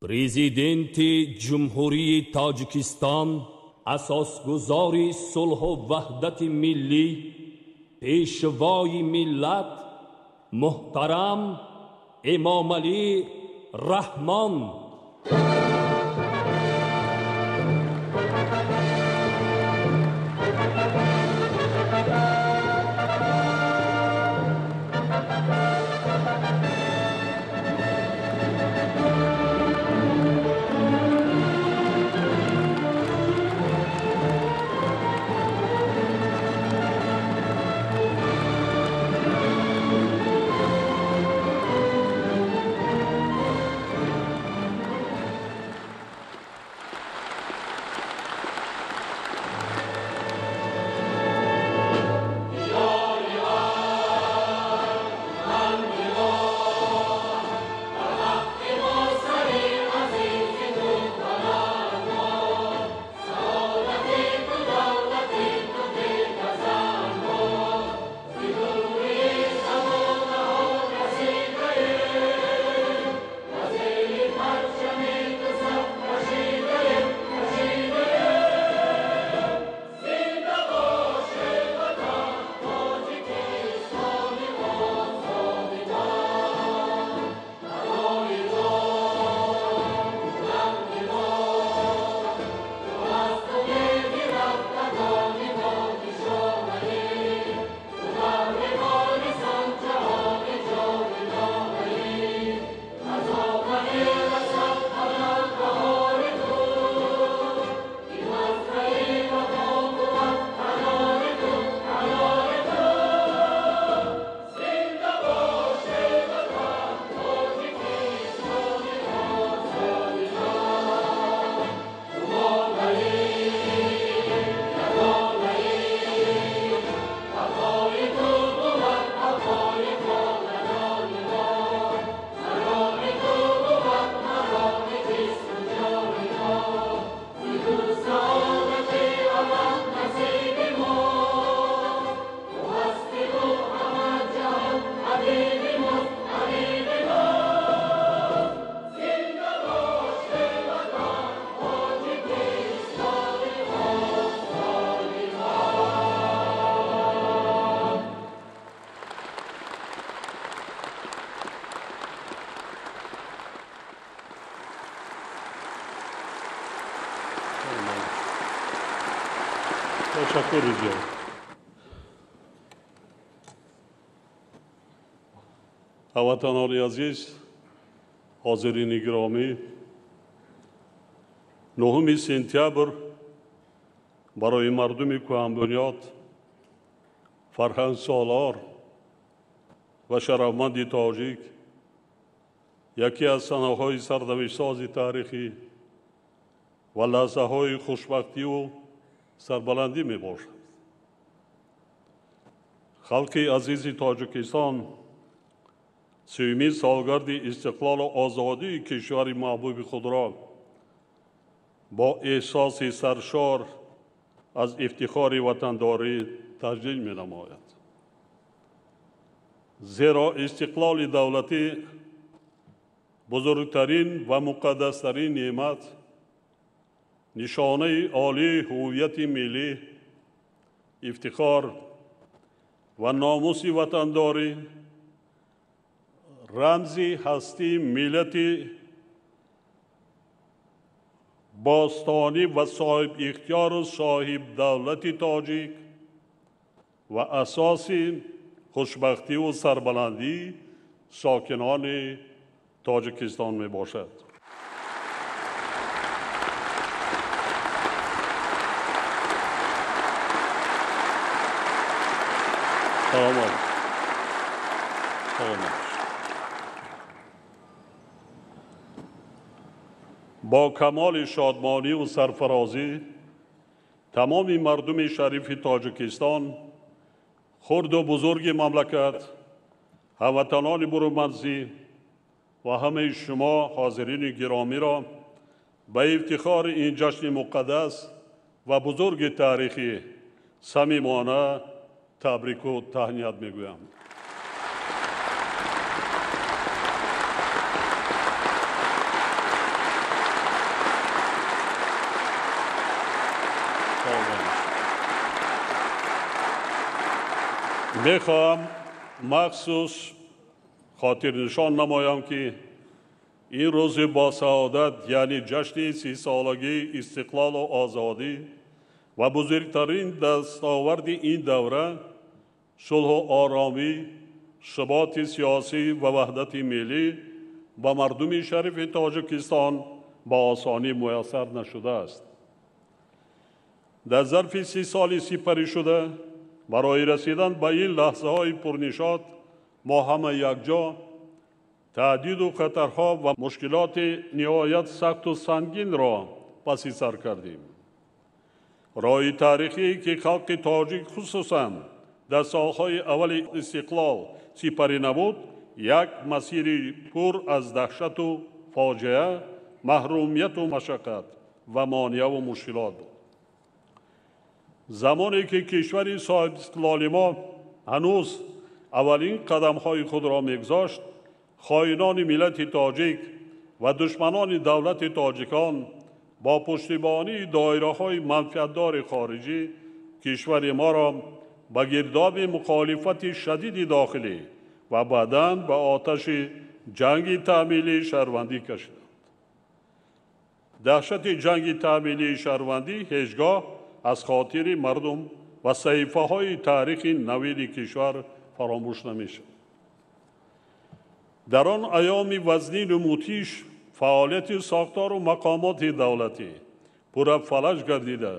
Президенти Ҷумҳурии Тоҷикистон, асосгузори сулҳу ваҳдати миллӣ, пешвои миллат муҳтарам Эмомалӣ Раҳмон. Ташаккур зиёд. Ҳамватанони азиз, ҳозирини гиромӣ, 9 сентябр барои мардуми кӯҳанбунёд, фарҳангсолор ва шарафманди тоҷик яке аз санаҳои сарнавиштсози таърихӣ ва лаҳзаҳои хушбахтиву сарбаландӣ мебошад. Халқи азизи Тоҷикистон 30-умин солгарди истиқлолу озодии кишвари маҳбуби худро бо эҳсоси саршор аз ифтихори ватандорӣ таҷлил менамояд. Зеро истиқлоли давлатӣ бузургтарин ва муқаддастарин неъмат, нишонаи олии ҳуввияти миллӣ, ифтихор ва номуси ватандорӣ, рамзи ҳастии миллати бостонӣ ва соҳибихтиёру соҳибдавлати тоҷик ва асоси хушбахтиву сарбаландии сокинони Тоҷикистон мебошад. Саломат. Саломат. Бо камоли шодмониву сарфарозӣ тамоми мардуми шарифи Тоҷикистон, хурду бузурги мамлакат, ҳамватанони бурумарзӣ ва ҳамаи шумо ҳозирини гиромиро ба ифтихори ин ҷашни муқаддас ва бузурги таърихӣ самимона табрику таҳният мегӯям. Мехоҳам махсус хотирнишон намоям, ки ин рӯзи босаодат, яъне ҷашни 30-солагии истиқлолу озодӣ ва бузургтарин дастоварди ин давра, сулҳу оромӣ, суботи сиёсӣ ва ваҳдати миллӣ ба мардуми шарифи Тоҷикистон ба осонӣ муяссар нашудааст. Дар зарфи 30 соли сипаришуда барои расидан ба ин лаҳзаҳои пурнишот мо ҳама якҷо таҳдиду хатарҳо ва мушкилоти ниҳоят сахту сангинро паси сар кардем. Роҳи таърихие, ки халқи тоҷик хусусан дар солҳои аввали истиқлол сипарӣ намуд, як масири пур аз даҳшату фоҷиа, маҳрумияту машаққат ва монеаву мушкилот буд. Замоне ки кишвари соҳибистиқлоли мо ҳанӯз аввалин қадамҳои худро мегузошт, хоинони миллати тоҷик ва душманони давлати тоҷикон бо пуштибонии доираҳои манфиатдори хориҷӣ кишвари моро ба гирдоби мухолифати шадиди дохилӣ ва баъдан ба оташи ҷанги таъмилии шаҳрвандӣ кашиданд. Даҳшати ҷанги таъмилии шаҳрвандӣ ҳеҷ гоҳ аз хотири мардум ва саҳифаҳои таърихи навини кишвар фаромӯш намешавад. Дар он айёми вазнину мудҳиш фаъолияти сохтору мақомоти давлатӣ пурра фалаҷ гардида,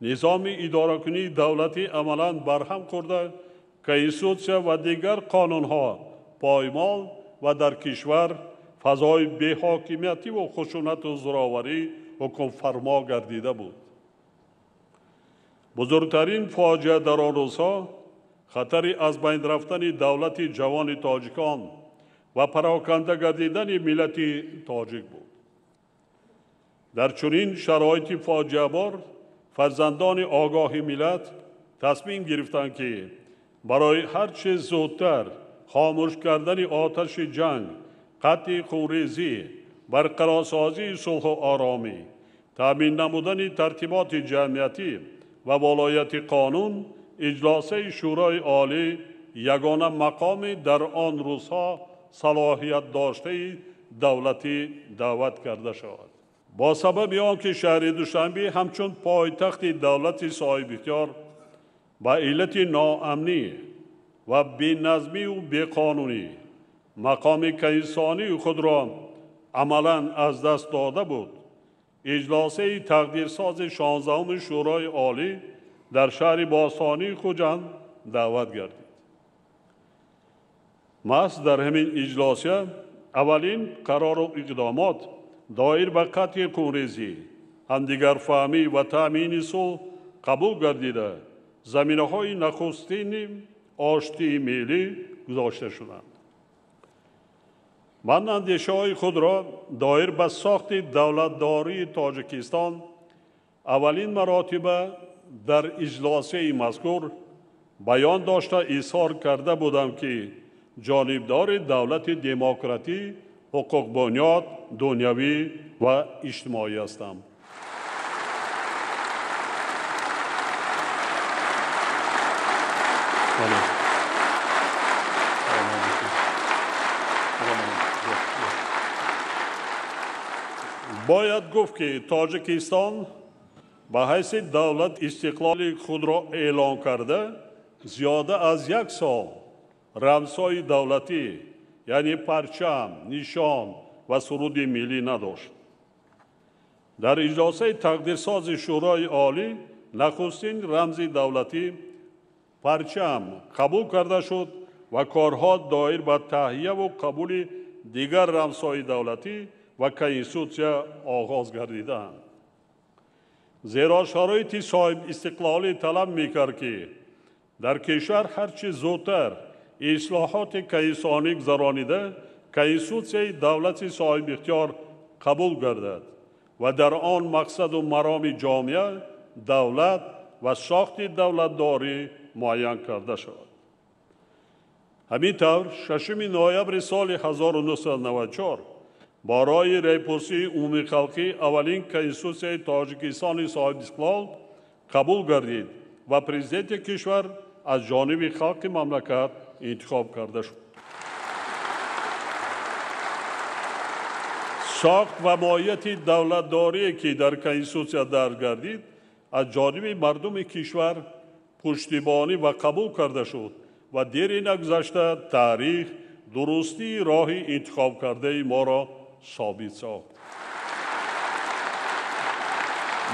низоми идоракунии давлатӣ амалан барҳам хӯрда, конститутсия ва дигар қонунҳо поймол ва дар кишвар фазои беҳокимиятиву хушунату зӯроварӣ ҳукмфармо гардида буд. Бузургтарин фоҷиа дар он рӯзҳо хатари аз байн рафтани давлати ҷавони тоҷикон ва пароканда гардидани миллати тоҷик буд. Дар чунин шароити фоҷиабор фарзандони огоҳи миллат тасмим гирифтанд, ки барои ҳар чиз зудтар хомӯш кардани оташи ҷанг, қатъи хунрезӣ, барқарорсозии сулҳу оромӣ, таъмин намудани тартиботи ҷамъиятӣ ва волояти қонун, иҷлосаи Шӯрои Олӣ ягона мақоми дар он рӯзҳо салоҳият доштаи давлатӣ даъват карда шавад. Бо сабаби он ки шаҳри Душанбе ҳамчун пойтахти давлати соҳибихтиёр ба иллати ноамнӣ ва беназмию беқонунӣ мақоми конститутсионии худро амалан аз даст дода буд, иҷлосаи тақдирсози 16-уми Шӯрои Олӣ дар шаҳри бостонии Хуҷанд даъват гардид. Маҳз дар ҳамин иҷлосия аввалин қарору иқдомот доир ба қатъи хунрезӣ, ҳамдигарфаҳмӣ ва таъмини сулҳ қабул гардида, заминаҳои нахустини оштии миллӣ гузошта шуданд. Ман андешаҳои худро доир ба сохти давлатдории Тоҷикистон аввалин маротиба дар иҷлосияи мазкур баён дошта изҳор карда будам, ки ҷонибдори давлати демократӣ, ҳуқуқбунёд, дунявӣ ва иҷтимоӣ ҳастам. Бояд гуфт, ки Тоҷикистон ба ҳайси давлат истиқлоли худро эълон карда, зиёда аз як сол рамзҳои давлатӣ, яъне парчам, нишон ва суруди миллӣ надошт. Дар иҷлосаи тақдирсози Шӯрои Олӣ нахустин рамзи давлатӣ парчам қабул карда шуд ва корҳо доир ба таҳияву қабули дигар рамзҳои давлатӣ ва конститутсия оғоз гардидаанд. Зеро шароити соҳибистиқлолӣ талаб мекард, ки дар кишвар ҳарчи зудтар ислоҳоти конститутсионӣ гузаронида, конститутсияи давлати соҳибихтиёр қабул гардад ва дар он мақсаду мароми ҷомеа, давлат ва сохти давлатдорӣ муайян карда шавад. Ҳамин тавр 6 ноябри соли 1994 бо роҳи райпурсии умумихалқӣ аввалин конститутсияи Тоҷикистони соҳибистиқлол қабул гардид ва президенти кишвар аз ҷониби халқи мамлакат интихоб карда шуд. Сохт ва моҳияти давлатдорие, ки дар Конститутсия дарҷ гардид, аз ҷониби мардуми кишвар пуштибонӣ ва қабул карда шуд ва дери нагузашта таърих дурустии роҳи интихобкардаи моро собит сохт.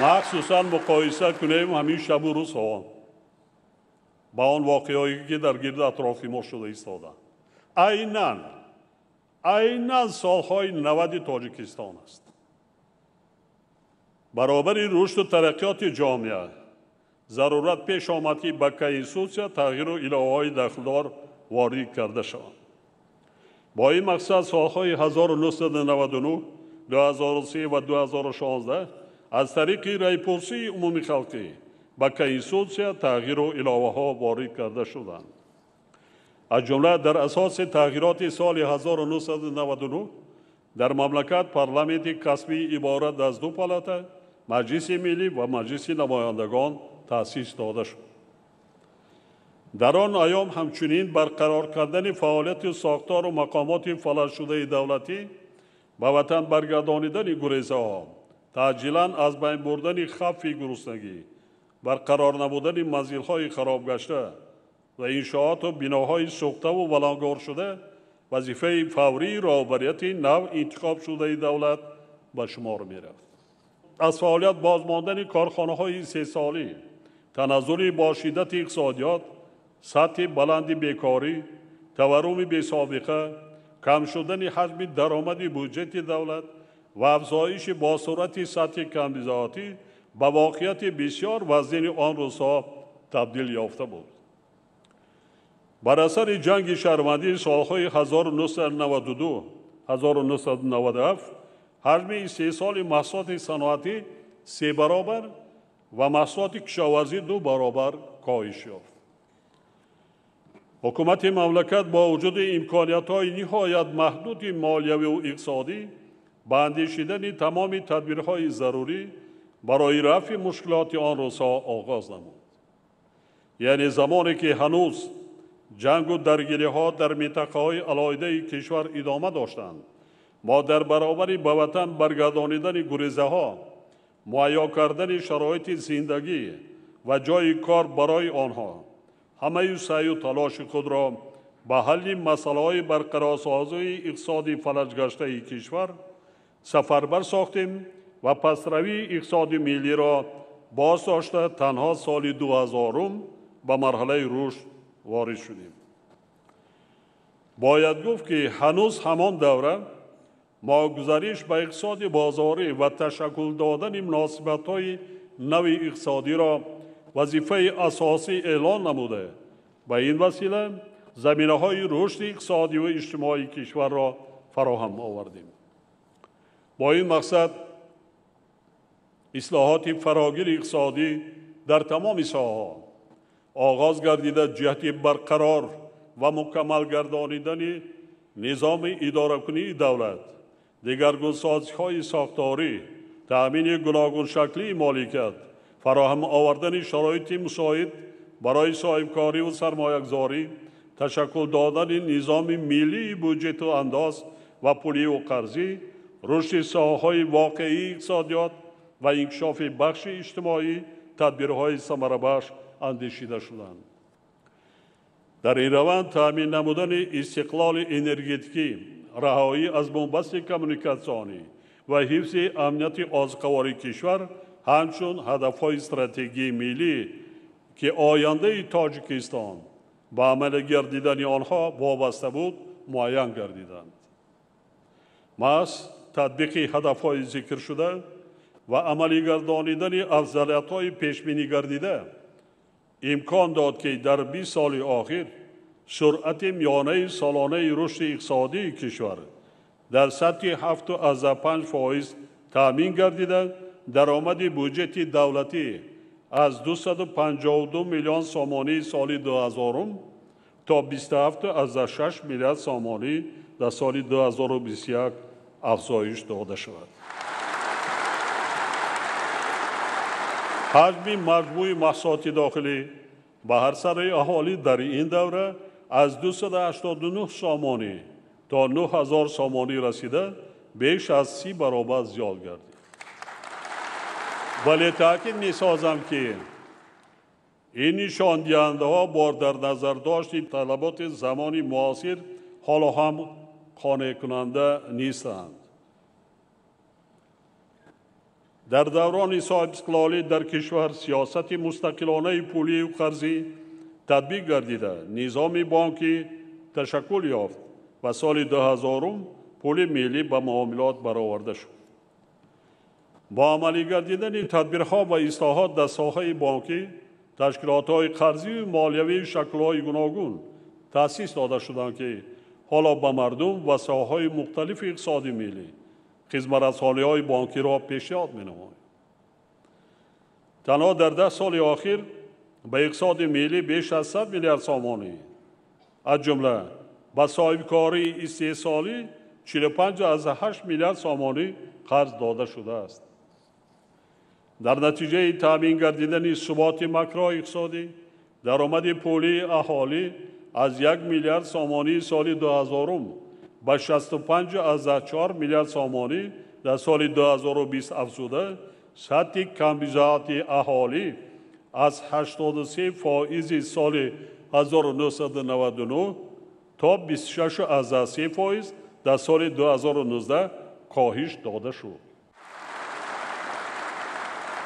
Махсусан муқоиса кунем ҳамин шабу рӯзҳо ба он воқеаҳое, ки дар гирди атрофи мо шуда истодаанд. Айнан солҳои 90 Тоҷикистон аст. Баробари рушду тараққиёти ҷомеа зарурат пеш омад, ки ба Конститутсия тағйиру иловаҳои дахлдор ворид карда шаванд. Бо ин мақсад солҳои 1999, 2003 ва 2016 аз тариқи райпурсии умумихалқӣ ба Конститутсия тағйиру иловаҳо ворид карда шуданд. Аз ҷумла дар асоси тағйироти соли 1999 дар мамлакат парламенти касбӣ иборат аз ду палата, Маҷлиси миллӣ ва Маҷлиси намояндагон таъсис дода шуд. Дар он айём ҳамчунин барқарор кардани фаъолияти сохтору мақомоти фалаҷшудаи давлатӣ, ба ватан баргардонидани гурезаҳо, таъҷилан аз байн бурдани хавфи гуруснагӣ, барқарор намудани манзилҳои харобгашта ва иншооту биноҳои сӯхтаву валонгоршуда вазифаи фаврии роҳбарияти нав интихобшудаи давлат ба шумор мерафт. Аз фаъолият бозмондани корхонаҳои сесолӣ, таназзули бо шиддати иқтисодиёт, сатҳи баланди бекорӣ, таварруми бесобиқа, кам шудани ҳаҷми даромади буҷети давлат ва афзоиши босуръати сатҳи камбизоатӣ ба воқеияти бисёр вазнини он рӯзҳо табдил ёфта буд. Бар асари ҷанги шаҳрвандии солҳои 1992-1997 ҳаҷми истеҳсоли маҳсулоти саноатӣ 3 баробар ва маҳсулоти кишоварзӣ 2 баробар коҳиш ёфт. Ҳукумати мамлакат бо вуҷуди имкониятҳои ниҳоят маҳдуди молиявию иқтисодӣ ба андешидани тамоми тадбирҳои зарурӣ барои рафъи мушкилоти он рӯзҳо оғоз намуд. Яъне замоне ки ҳанӯз ҷангу даргириҳо дар минтақаҳои алоҳидаи кишвар идома доштанд, мо дар баробари ба ватан баргардонидани гурезаҳо, муҳайё кардани шароити зиндагӣ ва ҷойи кор барои онҳо ҳамаи саъю талоши худро ба ҳалли масъалаҳои барқарорсозии иқтисоди фалаҷгаштаи кишвар сафарбар сохтем ва пасравии иқтисоди миллиро боз дошта танҳо соли 2000 ба марҳалаи рушд ворид шудем. Бояд гуфт, ки ҳанӯз ҳамон давра мо гузариш ба иқтисоди бозорӣ ва ташаккул додани муносибатҳои нави иқтисодиро вазифаи асосӣ эълон намуда, ба ин васила заминаҳои рушди иқтисодӣ ва иҷтимоии кишварро фароҳам овардем. Бо ин мақсад ислоҳоти фарогири иқтисодӣ дар тамоми соҳаҳо оғоз гардида ҷиҳати барқарор ва мукаммал гардонидани низоми идоракунии давлат, дигаргунсозиҳои сохторӣ, таъмини гуногуншаклии моликият, фароҳам овардани шароити мусоид барои соҳибкориву сармоягузорӣ, ташаккул додани низоми миллии буҷету андоз ва пулию қарзӣ, рушди соҳаҳои воқеии иқтисодиёт ва инкишофи бахши иҷтимоӣ тадбирҳои самарабахш андешида шуданд. Дар ин раванд таъмин намудани истиқлоли энергетикӣ, раҳоӣ аз бунбасти коммуникатсионӣ ва ҳифзи амнияти озуқавории кишвар ҳамчун ҳадафҳои стратегии миллӣ, ки ояндаи Тоҷикистон ба амалӣ гардидани онҳо вобаста буд, муайян гардиданд. Маҳз татбиқи ҳадафҳои зикршуда ва амалигардонидани афзалиятҳои пешбинӣ гардида имкон дод, ки дар 20 соли охир суръати миёнаи солонаи рушди иқтисодии кишвар дар сатҳи 7,5% таъмин гардида, даромади буҷети давлатӣ аз 252 миллион сомонии соли 2000 то 27,6 миллиард сомонӣ дар соли 2021 афзоиш дода шавад. Ҳаҷми маҷмӯи маҳсулоти дохилӣ Ба ҳар сари аҳолӣ дар ин давра аз 289 сомонӣ то 9000 сомонӣ расида, беш аз 30 баробар зиёд гардид. Вале таъкид месозам, ки ин нишондиҳандаҳо бо дар назардошти талаботи замони муосир ҳоло ҳам қонеъкунанда нестанд. Дар даврони соҳибистиқлолӣ дар кишвар сиёсати мустақилонаи пулию қарзӣ татбиқ гардида, низоми бонкӣ ташаккул ёфт ва соли 2000 пули миллӣ ба муомилот бароварда шуд. Бо амалӣ гардидани тадбирҳо ва ислоҳот дар соҳаи бонкӣ, ташкилотҳои қарзию молиявии шаклҳои гуногун таъсис дода шуданд, ки ҳоло ба мардум ва соҳаҳои мухталифи иқтисоди миллӣ хизматрасониҳои бонкиро пешниҳод менамояд. Танҳо дар 10 соли охир ба иқтисоди миллӣ беш аз 100 миллиард сомонӣ, аз ҷумла ба соҳибкории истеҳсолӣ 45,8 миллиард сомонӣ қарз дода шудааст. Дар натиҷаи таъмин гардидани суботи макроиқтисодӣ, даромади пулии аҳолӣ аз 1 миллиард сомонии соли 2000 ба 65,4 миллиард сомонӣ дар соли 2020 афзуда, сатҳи камбизоати аҳолӣ аз 83% соли 1999 то 26,3% дар соли 2019 коҳиш дода шуд.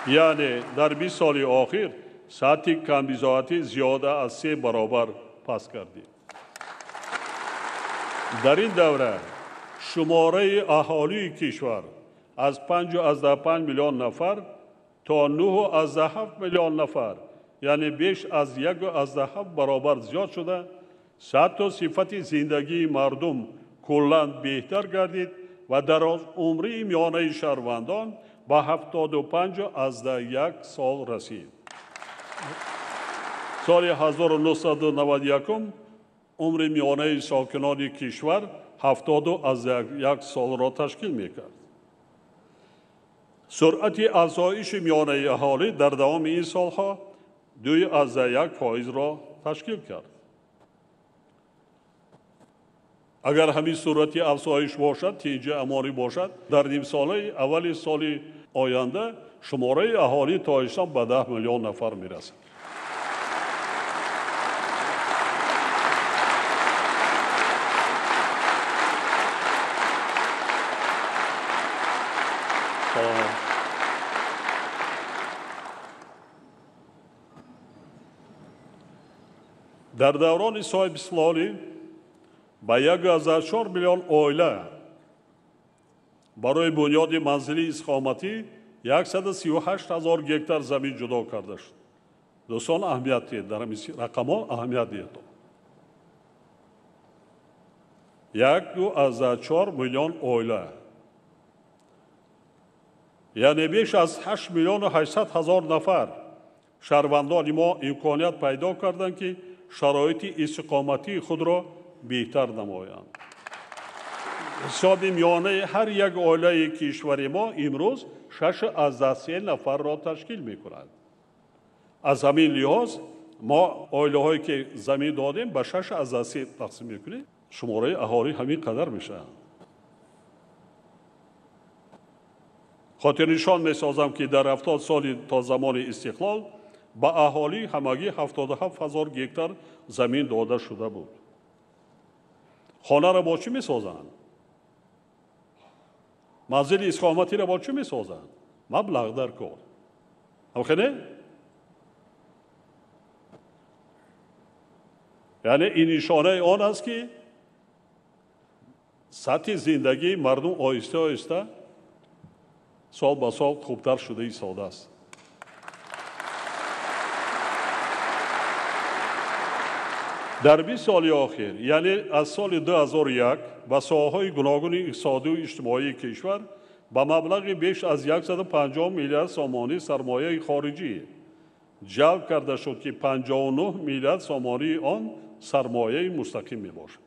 Яъне дар 20 соли охир сатҳи камбизоатӣ зиёда аз 3 баробар паст гардид. Дар ин давра шумораи аҳолии кишвар аз 5,5 миллион нафар то 9,7 миллион нафар, яъне беш аз 1,7 баробар зиёд шуда, сатҳу сифати зиндагии мардум куллан беҳтар гардид ва дарозумрии миёнаи шаҳрвандон ба 75,1 сол расид. Соли 1991 умри миёнаи сокинони кишвар 70,1 солро ташкил мекард. Суръати афзоиши миёнаи аҳолӣ дар давоми ин солҳо 2,1%-ро ташкил кард. Агар ҳамин суръати афзоиш бошад, тинҷи амонӣ бошад, дар нимсолаи аввали соли оянда шумораи аҳолии Тоҷикистон ба 10 миллион нафар мерасад. Дар даврони соҳибистиқлолӣ ба 1,4 миллион оила барои бунёди манзили истиқоматӣ 138 ҳазор гектар замин ҷудо карда шуд. Дӯстон, аҳамият диҳед, дар ҳамин рақамҳо аҳамият диҳед. 1,4 миллион оила, яъне беш аз 8 миллиону 800 ҳазор нафар шаҳрвандони мо имконият пайдо карданд, ки шароити истиқоматии худро беҳтар намоянд. Ҳисоби миёнаи ҳар як оилаи кишвари мо имрӯз 6,3 нафарро ташкил мекунад. Аз ҳамин лиҳоз мо оилаҳое ки замин додем ба 6,3 тақсим мекунем, шумораи аҳолӣ ҳамин қадар мешавад. Хотирнишон месозам, ки дар 70 соли то замони истиқлол ба аҳолӣ ҳамагӣ 77 ҳазор гектар замин дода шуда буд. Хонаро бо чӣ месозанд? Манзили истиқоматиро бо чӣ месозанд? Маблағ дар кор. Ҳамхеле? Яъне ин нишонаи он аст, ки сатҳи зиндагии мардум оҳиста оҳиста сол ба сол хубтар шуда истодааст. Дар 20 соли охир, яъне аз соли 2001 ба соҳаҳои гуногуни иқтисодию иҷтимоии кишвар ба маблағи беш аз 150 миллиард сомонӣ сармояи хориҷӣ ҷалб карда шуд, ки 59 миллиард сомонии он сармояи мустақим мебошад.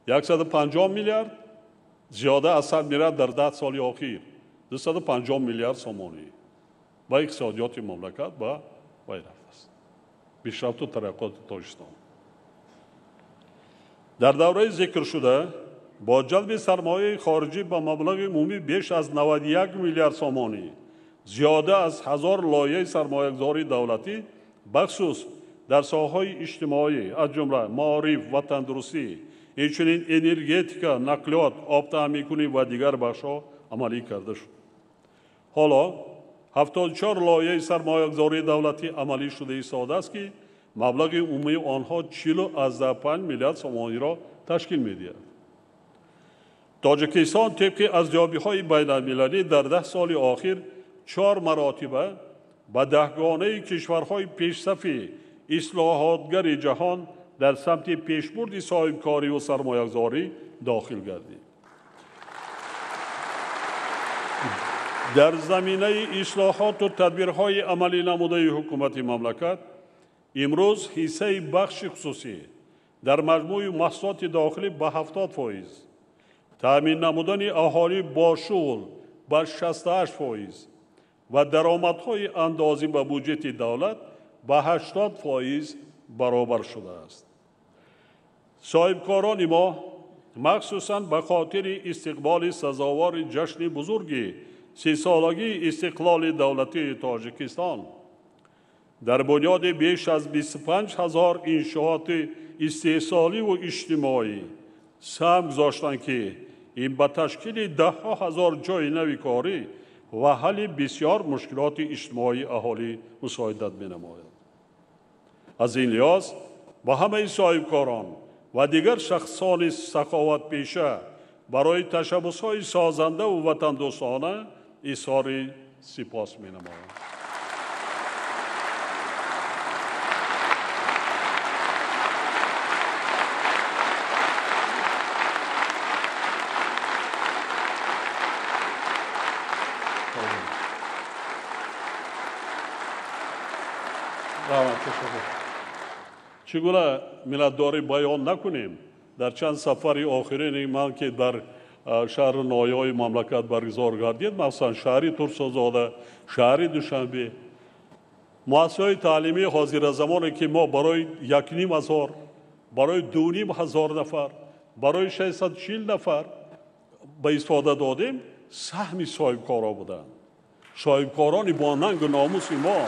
150 миллиард, зиёда аз 100 миллиард дар 10 соли охир, 250 миллиард сомонӣ ба иқтисодиёти мамлакат ба вай рафтааст. Пешрафту тараққиёти Тоҷикистон. Дар давраи зикршуда бо ҷалби сармояи хориҷӣ ба маблағи умумӣ беш аз 91 миллиард сомонӣ зиёда аз 1000 лоиҳаи сармоягузории давлатӣ бахусус дар соҳаҳои иҷтимоӣ аз ҷумла маориф ва тандурустӣ, инчунин энергетика, нақлиёт, обтаъминкунӣ ва дигар бахшҳо амалӣ карда шуд. Ҳоло 74 лоиҳаи сармоягузории давлатӣ амалӣ шуда истодааст, ки маблағи умумии онҳо 40,5 миллиард сомониро ташкил медиҳад. Тоҷикистон тибқи арзёбиҳои байналмилалӣ дар 10 соли охир 4 маротиба ба даҳгонаи кишварҳои пешсафи ислоҳотгари ҷаҳон дар самти пешбурди соҳибкориву сармоягузорӣ дохил гардид. Дар заминаи ислоҳоту тадбирҳои амалӣ намудаи ҳукумати мамлакат имрӯз ҳиссаи бахши хусусӣ дар маҷмӯи маҳсулоти дохилӣ ба 70%, таъмин намудани аҳолӣ бо шуғл ба 68% ва даромадҳои андозӣ ба буҷети давлат ба 80% баробар шудааст. Соҳибкорони мо махсусан ба хотири истиқболи сазовори ҷашни бузурги 30-солагии истиқлоли давлатии Тоҷикистон дар бунёди беш аз 25 000 иншооти истеҳсоливу иҷтимоӣ саҳм гузоштанд, ки ин ба ташкили даҳҳо ҳазор ҷойи нави корӣ ва ҳалли бисёр мушкилоти иҷтимоии аҳолӣ мусоидат менамояд. Аз ин лиҳоз ба ҳамаи соҳибкорон ва дигар шахсони саховатпеша барои ташаббусҳои созандаву ватандӯстона изҳори сипос менамоям. Чӣ гуна миннатдорӣ баён накунем? Дар чанд сафари охирини ман, ки дар шаҳру ноҳияҳои мамлакат баргузор гардид, махсусан шаҳри Турсунзода, шаҳри Душанбе, муассисаҳои таълимии ҳозиразамоне, ки мо барои 1500, барои 2500 нафар, барои 640 нафар ба истифода додем, саҳми соҳибкорон буданд. Соҳибкорони бо нангу номуси мо.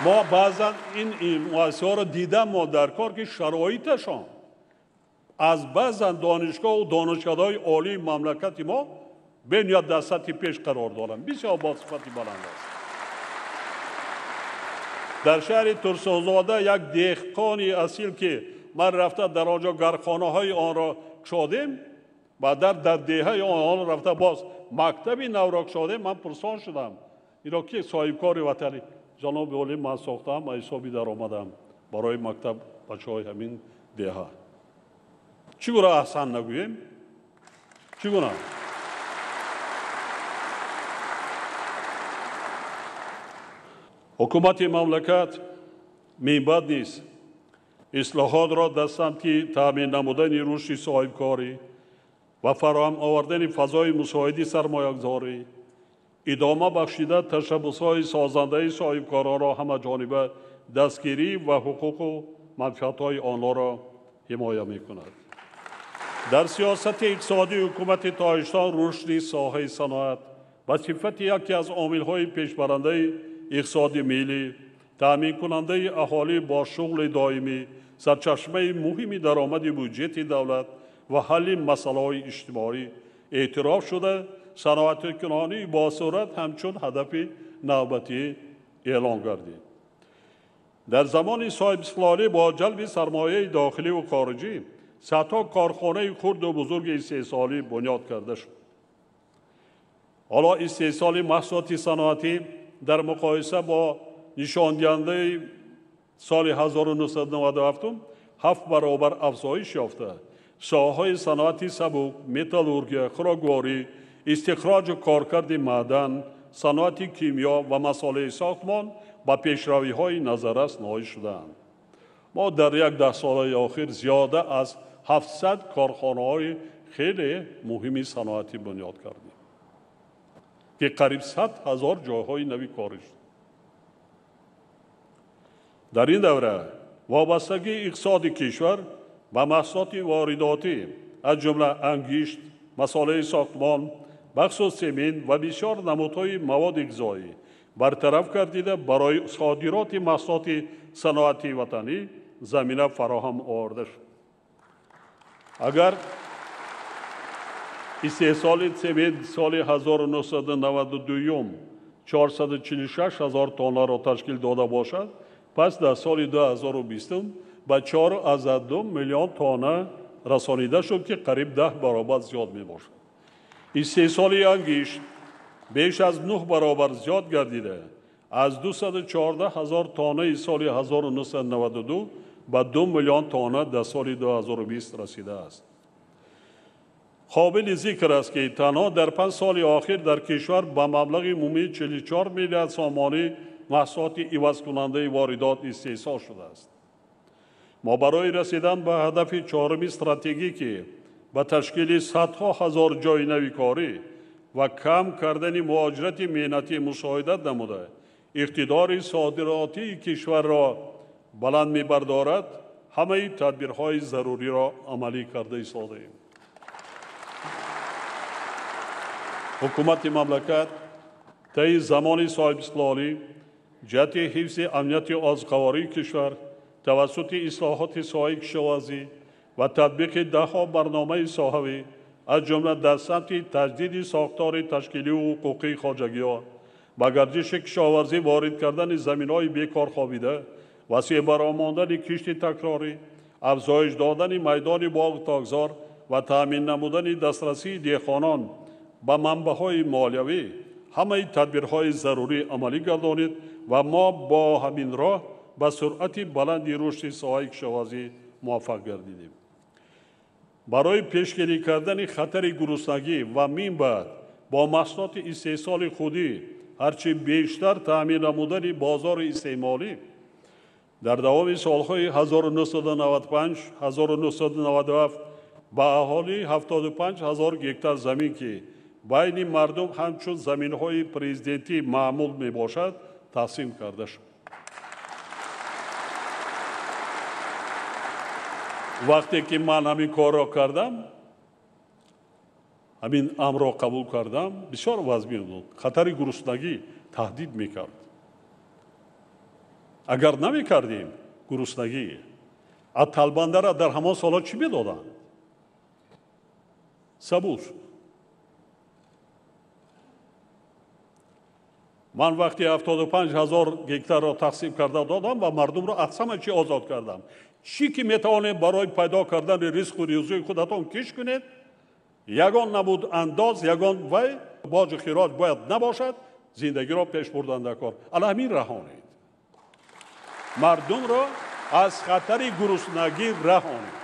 Мо баъзан ин муассисаҳоро дидам мо дар кор, ки шароиташон аз баъзан донишгоҳу донишкадаҳои олии мамлакати мо бениҳоят дар сатҳи пеш қарор доранд, бисёр бо сифати баланд аст. Дар шаҳри Турсунзода як деҳқони асил, ки ман рафта дар он ҷо гархонаҳои онро кушодем, баъдан дар деҳаи он рафта боз мактаби навро кушодем, ман пурсон шудам, ино ки соҳибкори ватанӣ? Ҷаноби олӣ, ман сохтаам, аз ҳисоби даромадам барои мактаб бачаҳои ҳамин деҳа. Чӣ гуна аҳсан нагӯем? Чӣ гуна? Ҳукумати мамлакат минбаъд низ ислоҳотро дар самти таъмин намудани рушди соҳибкорӣ ва фароҳам овардани фазои мусоиди сармоягузорӣ идома бахшида ташаббусҳои созандаи соҳибкоронро ҳамаҷониба дастгирӣ ва ҳуқуқу манфиатҳои онҳоро ҳимоя мекунад. Дар сиёсати иқтисодии ҳукумати Тоҷикистон рушди соҳаи саноат ба сифати яке аз омилҳои пешбарандаи иқтисоди миллӣ, таъминкунандаи аҳолӣ бо шуғли доимӣ, сарчашмаи муҳими даромади буҷети давлат ва ҳалли масъалаҳои иҷтимоӣ эътироф шуда, саноаткунонии босуръат ҳамчун ҳадафи навбатӣ эълон гардид. Дар замони соҳибистиқлолӣ бо ҷалби сармояи дохиливу хориҷӣ садҳо корхонаи хурду бузурги истеҳсолӣ бунёд карда шуд. Ҳоло истеҳсоли маҳсулоти саноатӣ дар муқоиса бо нишондиҳандаи соли 1997 7 баробар афзоиш ёфта, соҳаҳои саноати сабук, металлургия, хӯрокворӣ, истихроҷу коркарди маъдан, саноати кимиё ва масолеҳи сохтмон ба пешравиҳои назаррас ноил шудаанд. Мо дар як даҳсолаи охир зиёда аз 700 корхонаҳои хеле муҳими саноатӣ бунёд кардем, ки қариб 100 000 ҷойҳои нави корӣ шуд. Дар ин давра вобастагии иқтисоди кишвар ба маҳсулоти воридотӣ, аз ҷумла ангишт, масолеҳи сохтмон, бахусус семент ва бисёр намудҳои маводи ғизоӣ бартараф гардида, барои содироти маҳсулоти саноатии ватанӣ замина фароҳам оварда шуд. Агар истеҳсоли семент соли 1992 446 ҳазор тоннаро ташкил дода бошад, пас дар соли 2020 ба 4,2 миллион тонна расонида шуд, ки қариб 10 баробар зиёд мебошад. Истеҳсоли ангишт беш аз 9 баробар зиёд гардида, аз 214 ҳазор тоннаи соли 1992 ба 2 миллион тонна дар соли 2020 расидааст. Қобили зикр аст, ки танҳо дар 5 соли охир дар кишвар ба маблағи умумии 44 миллиард сомонӣ маҳсулоти ивазкунандаи воридот истеҳсол шудааст. Мо барои расидан ба ҳадафи чоруми стратегӣ, ки ба ташкили садҳо ҳазор ҷойи нави корӣ ва кам кардани муҳоҷирати меҳнатӣ мусоидат намуда, иқтидори содиротии кишварро баланд мебардорад, ҳамаи тадбирҳои заруриро амалӣ карда истодаем. Ҳукумати мамлакат таи замони соҳибистиқлолӣ ҷиҳати ҳифзи амнияти озуқавории кишвар тавассути ислоҳоти соҳаи кишоварзӣ ва татбиқи даҳҳо барномаи соҳавӣ, аз ҷумла дар самти таҷдиди сохтори ташкилию ҳуқуқии хоҷагиҳо, ба гардиши кишоварзӣ ворид кардани заминҳои бекор хобида, васеъ баромондани кишти такрорӣ, афзоиш додани майдони боғу токзор ва таъмин намудани дастрасии деҳқонон ба манбаъҳои молиявӣ ҳамаи тадбирҳои зарурӣ амалӣ гардонид ва мо бо ҳамин роҳ ба суръати баланди рушди соҳаи кишоварзӣ муваффақ гардидем. Барои пешгирӣ кардани хатари гуруснагӣ ва минбаъд бо маҳсулоти истеҳсоли худӣ ҳарчи бештар таъмин намудани бозори истеъмолӣ, дар давоми солҳои 1995-1997 ба аҳолӣ 75 ҳазор гектар замин, ки байни мардум ҳамчун заминҳои президентӣ маъмул мебошад, тақсим карда шуд. Вақте ки ман ҳамин корро кардам, ҳамин амрро қабул кардам, бисёр вазмин буд. Хатари гуруснагӣ таҳдид мекард. Агар намекардем, гуруснагӣ. А талбандара дар ҳамон солҳо чӣ медоданд? Сабуз. Ман вақти 75 ҳазор гектарро тақсим карда додам ва мардумро аз ҳама чӣ озод кардам. Чӣ ки метавонед барои пайдо кардани ризқу рӯзии худатон киш кунед, ягон набуд андоз, ягон вай боҷу хироҷ бояд набошад, зиндагиро пеш бурдан дар кор. Ала ҳамин раҳонед. Мардумро аз хатари гуруснагӣ раҳонед.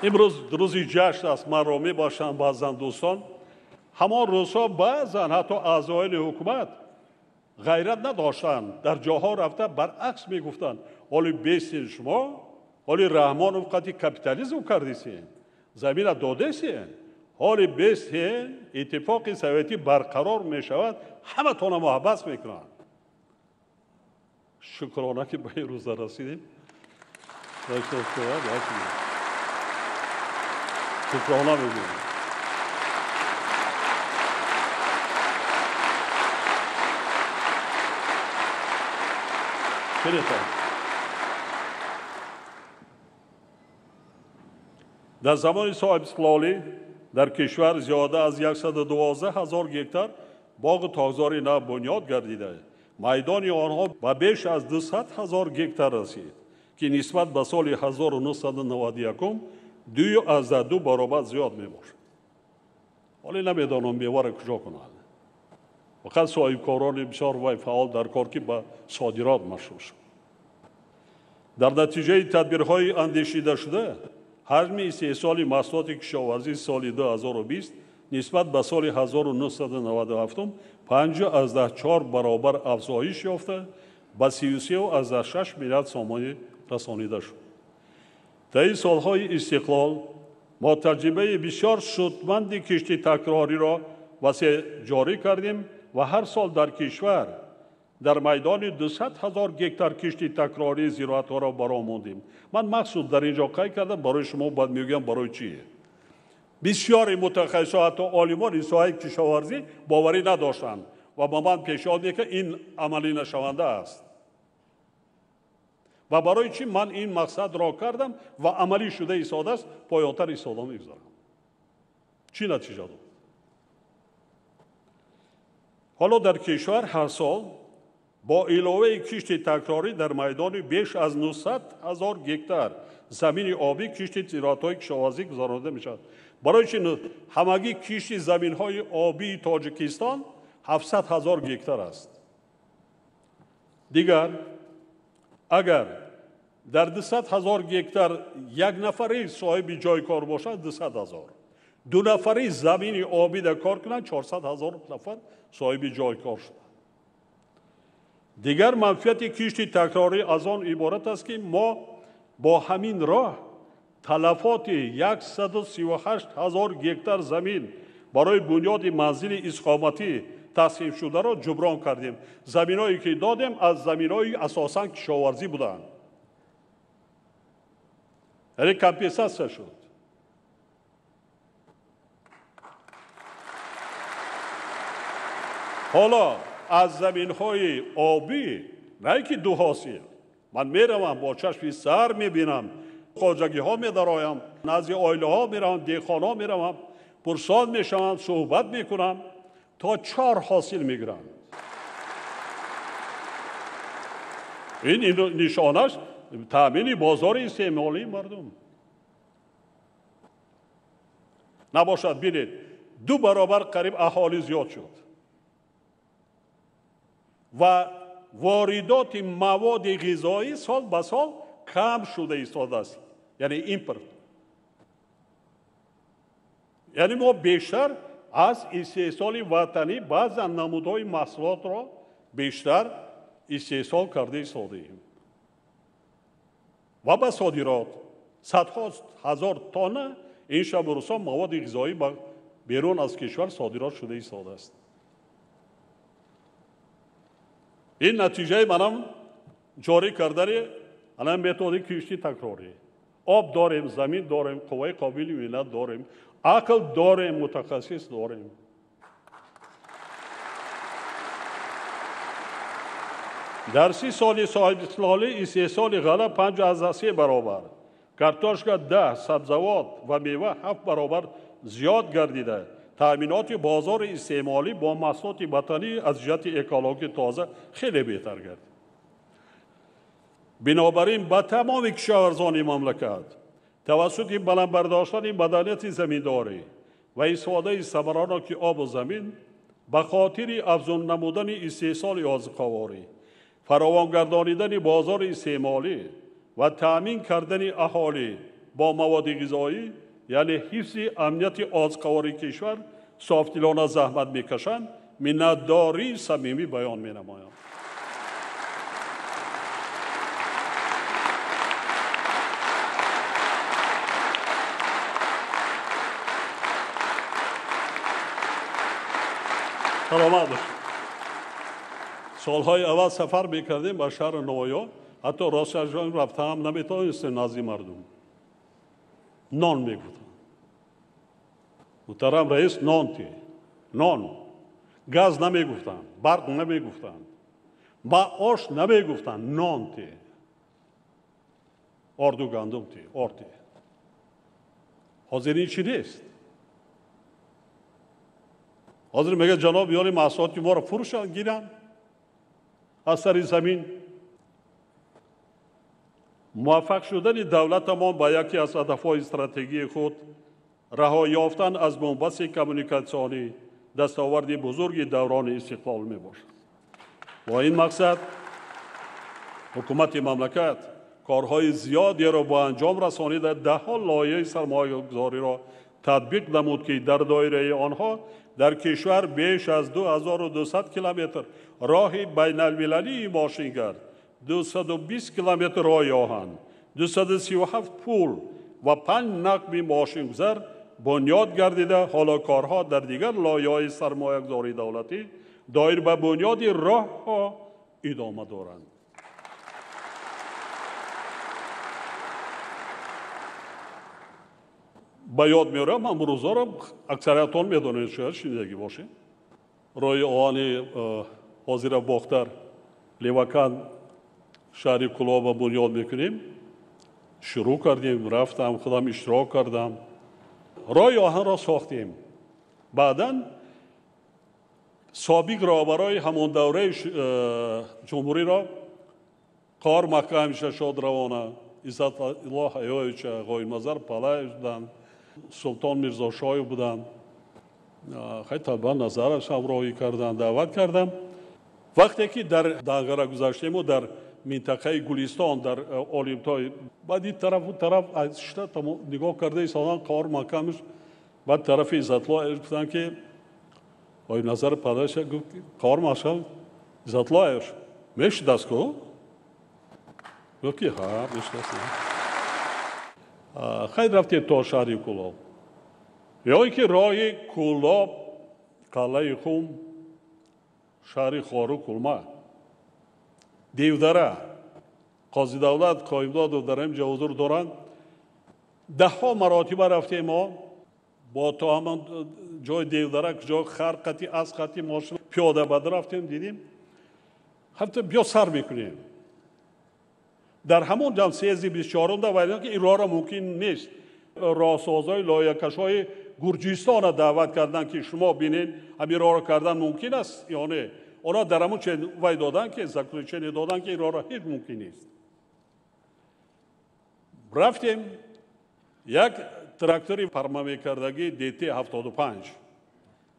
Имрӯз рӯзи ҷашн аст, манро мебошанд баъзан дӯстон. Ҳамон рӯзҳо баъзан ҳатто аъзоёни ҳукумат ғайрат надоштанд, дар ҷоҳо рафта баръакс мегуфтанд: ҳоли бестен шумо, ҳоли Раҳмонов қати капитализм кардисен, замина додесен, ҳоли бестен иттифоқи советӣ барқарор мешавад, ҳаматона муҳаббат мекунанд. Шукрона, ки ба ин рӯза расидем. Шукрона мегӯем. Дар замони соҳибистиқлолӣ дар кишвар зиёда аз 112 ҳазор гектар боғу токзори нав бунёд гардида, майдони онҳо ба беш аз 200 ҳазор гектар расид, ки нисбат ба соли 1991 2,2 баробар зиёд мебошад. Ҳоле намедонам меваро куҷо кунад. Фақат соҳибкорони бисёр вай фаъол дар кор, ки ба содирот машғул шуд. Дар натиҷаи тадбирҳои андешидашуда, ҳаҷми истеҳсоли маҳсулоти кишоварзии соли 2020 нисбат ба соли 1997 5,4 баробар афзоиш ёфта, ба 33,6 миллиард сомонӣ расонида шуд. Таи солҳои истиқлол мо таҷрибаи бисёр судманди кишти такрориро васеъ ҷорӣ кардем ва ҳар сол дар кишвар дар майдони 200 ҳазор гектар кишти такрории зироатҳоро баро мондем. Ман махсус дар ин ҷо қайд кардам, барои шумо баъд мегӯям барои чие. Бисёри мутахассисо, ҳатто олимони соҳаи кишоварзӣ боварӣ надоштанд ва ба ман пешниҳод мекард ин амалӣ нашаванда аст. Ва барои чӣ ман ин мақсадро кардам ва амалӣ шуда истодааст, поёнтар истода мегузарам. Чӣ натиҷа дод? Ҳоло дар кишвар ҳар сол бо иловаи кишти такрорӣ дар майдони беш аз 900 ҳазор гектар замини обӣ кишти зироатҳои кишоварзӣ гузаронида мешавад. Барои чӣ ҳамагӣ кишти заминҳои обии Тоҷикистон 700 ҳазор гектар аст. Дигар агар дар 200 ҳазор гектар як нафари соҳиби ҷои кор бошад, 200 ҳазор. Ду нафари замини обӣ дар кор кунанд, 400 ҳазор нафар соҳиби ҷои кор шуданд. Дигар манфиати кишти такрорӣ аз он иборат аст, ки мо бо ҳамин роҳ талафоти 138 ҳазор гектар замин барои бунёди манзили истиқоматӣ тақсимшударо ҷуброн кардем. Заминое ки додем аз заминҳои асосан кишоварзӣ буданд. Яъне компенсатсия шуд. Ҳоло аз заминҳои обӣ на ки ду ҳосил, ман меравам бо чашми сар мебинам, хоҷагиҳо медароям, назди оилаҳо меравам, деҳқонҳо меравам, пурсон мешавам, суҳбат мекунам, то 4 ҳосил мегиранд. Ин нишонаш таъмини бозори истеъмолии мардум набошад. Бинед, 2 баробар қариб аҳолӣ зиёд шуд ва воридоти маводи ғизоӣ сол ба сол кам шуда истодааст, яъне импорт. Яъне мо бештар аз истеҳсоли ватанӣ баъзан намудҳои маҳсулотро бештар истеҳсол карда истодаем ва ба содирот садҳо ҳазор тонна ин шабу рӯзҳо маводи ғизоӣ ба берун аз кишвар содирот шуда истодааст. Ин натиҷаи манам ҷорӣ кардани ана методи кишти такрорӣ. Об дорем, замин дорем, қувваи қобили меҳнат дорем, ақл дорем, мутахассис дорем. Дар 30 соли соҳибистиқлолӣ истеҳсоли ғалла 5,3 баробар, картошка 10, сабзавот ва мева 7 баробар зиёд гардида, таъминоти бозори истеъмолӣ бо маҳсулоти ватанӣ аз ҷиҳати экологӣ тоза хеле беҳтар гардид. Бинобар ин ба тамоми кишоварзони мамлакат тавассути баланд бардоштани маданияти заминдорӣ ва истифодаи самараноки обу замин ба хотири афзун намудани истеҳсоли озуқаворӣ, фаровон гардонидани бозори истеъмолӣ ва таъмин кардани аҳолӣ бо маводи ғизоӣ, яъне ҳифзи амнияти озуқавории кишвар софдилона заҳмат мекашанд, миннатдории самимӣ баён менамоям. Саломат бошед. Солҳои аввал сафар мекардем ба шаҳри Навоё, ҳатто росташ рафтаам наметавонистем назди мардум. Нон мегуфтанд. Муҳтарам раис, нон ти. Нон. Газ намегуфтанд, барқ намегуфтанд, маош намегуфтанд, нон ти. Орду гандум ти, орд ти. Ҳозир ин чӣ нест? Ҳозир мегӯяд ҷаноб ёли маҳсулоти моро фурӯшанд, гиранд аз сари замин. Муваффақ шудани давлатамон ба яке аз ҳадафҳои стратегии худ раҳо ёфтан аз бунбасти коммуникатсионӣ дастоварди бузурги даврони истиқлол мебошад. Бо ин мақсад ҳукумати мамлакат корҳои зиёдеро ба анҷом расонида даҳҳо лоиҳаи сармоягузориро татбиқ намуд, ки дар доираи онҳо дар кишвар беш аз 2200 километр роҳи байналмилалии мошингард, 220 километр роҳи оҳан, 237 пул ва 5 нақби мошингузар бунёд гардида, ҳоло корҳо дар дигар лоиҳаҳои сармоягузории давлатӣ доир ба бунёди роҳҳо идома доранд. Ба ёд меорам, амрӯзаро аксариятон медонед, шояд шунидагӣ бошед. Роҳи оҳани ҳозира Бохтар Левакан шаҳри Кӯлоба бунёд мекунем. Шурӯъ кардем, рафтам, худам иштирок кардам. Роҳи оҳанро сохтем. Баъдан собиқ роҳбарои ҳамон давраи ҷумҳуриро Қор Маҳкамовича Шодравона, Иззатулло Ҳаёевича, Ғоибназар Палаев буданд, Султон Мирзошоев буданд. Хай табан назараш ҳамроҳӣ карданд, даъват кардам. Вақте ки дар Данғара гузаштему дар минтақаи Гулистон, дар Олимтой, баъд ин тарафу тараф шита нигоҳ карда истодан Қор Маҳкамович, баъд тарафи Иззатулло гуфтанд ки Ғоибназар Палаевич гуфт, Қор Маҳкам Иззатуллоевич мешидаст ку? Гуфт ки ҳа, мешидаст. Хайр, рафтем то шаҳри Кӯлоб. Ё ин ки роҳи Кӯлоб, қалъаи Хум, шаҳри Хору Кулма, Девдара, Қозидавлат, Қоимдодов дар ин ҷо ҳузур доранд. Даҳҳо маротиба рафтем мо бо то ҳамон ҷои Девдара, ҷои хар қати, асп қати, мошин пиёда бад рафтем, дидем. Ҳатто биё сар мекунем. Дар ҳамон ҷам съезди 24-ум да вайданд ки ин роҳро мумкин нест. Роҳсозҳои лоиҳакашҳои Гурҷистонро даъват карданд ки шумо бинед ҳамин роҳро кардан мумкин аст ё не. Онҳо дар ҳамон чен вай доданд ки заключение доданд ки ин роҳро ҳеҷ мумкин нест. Рафтем, як трактори пармамекардагӣ ДТ-75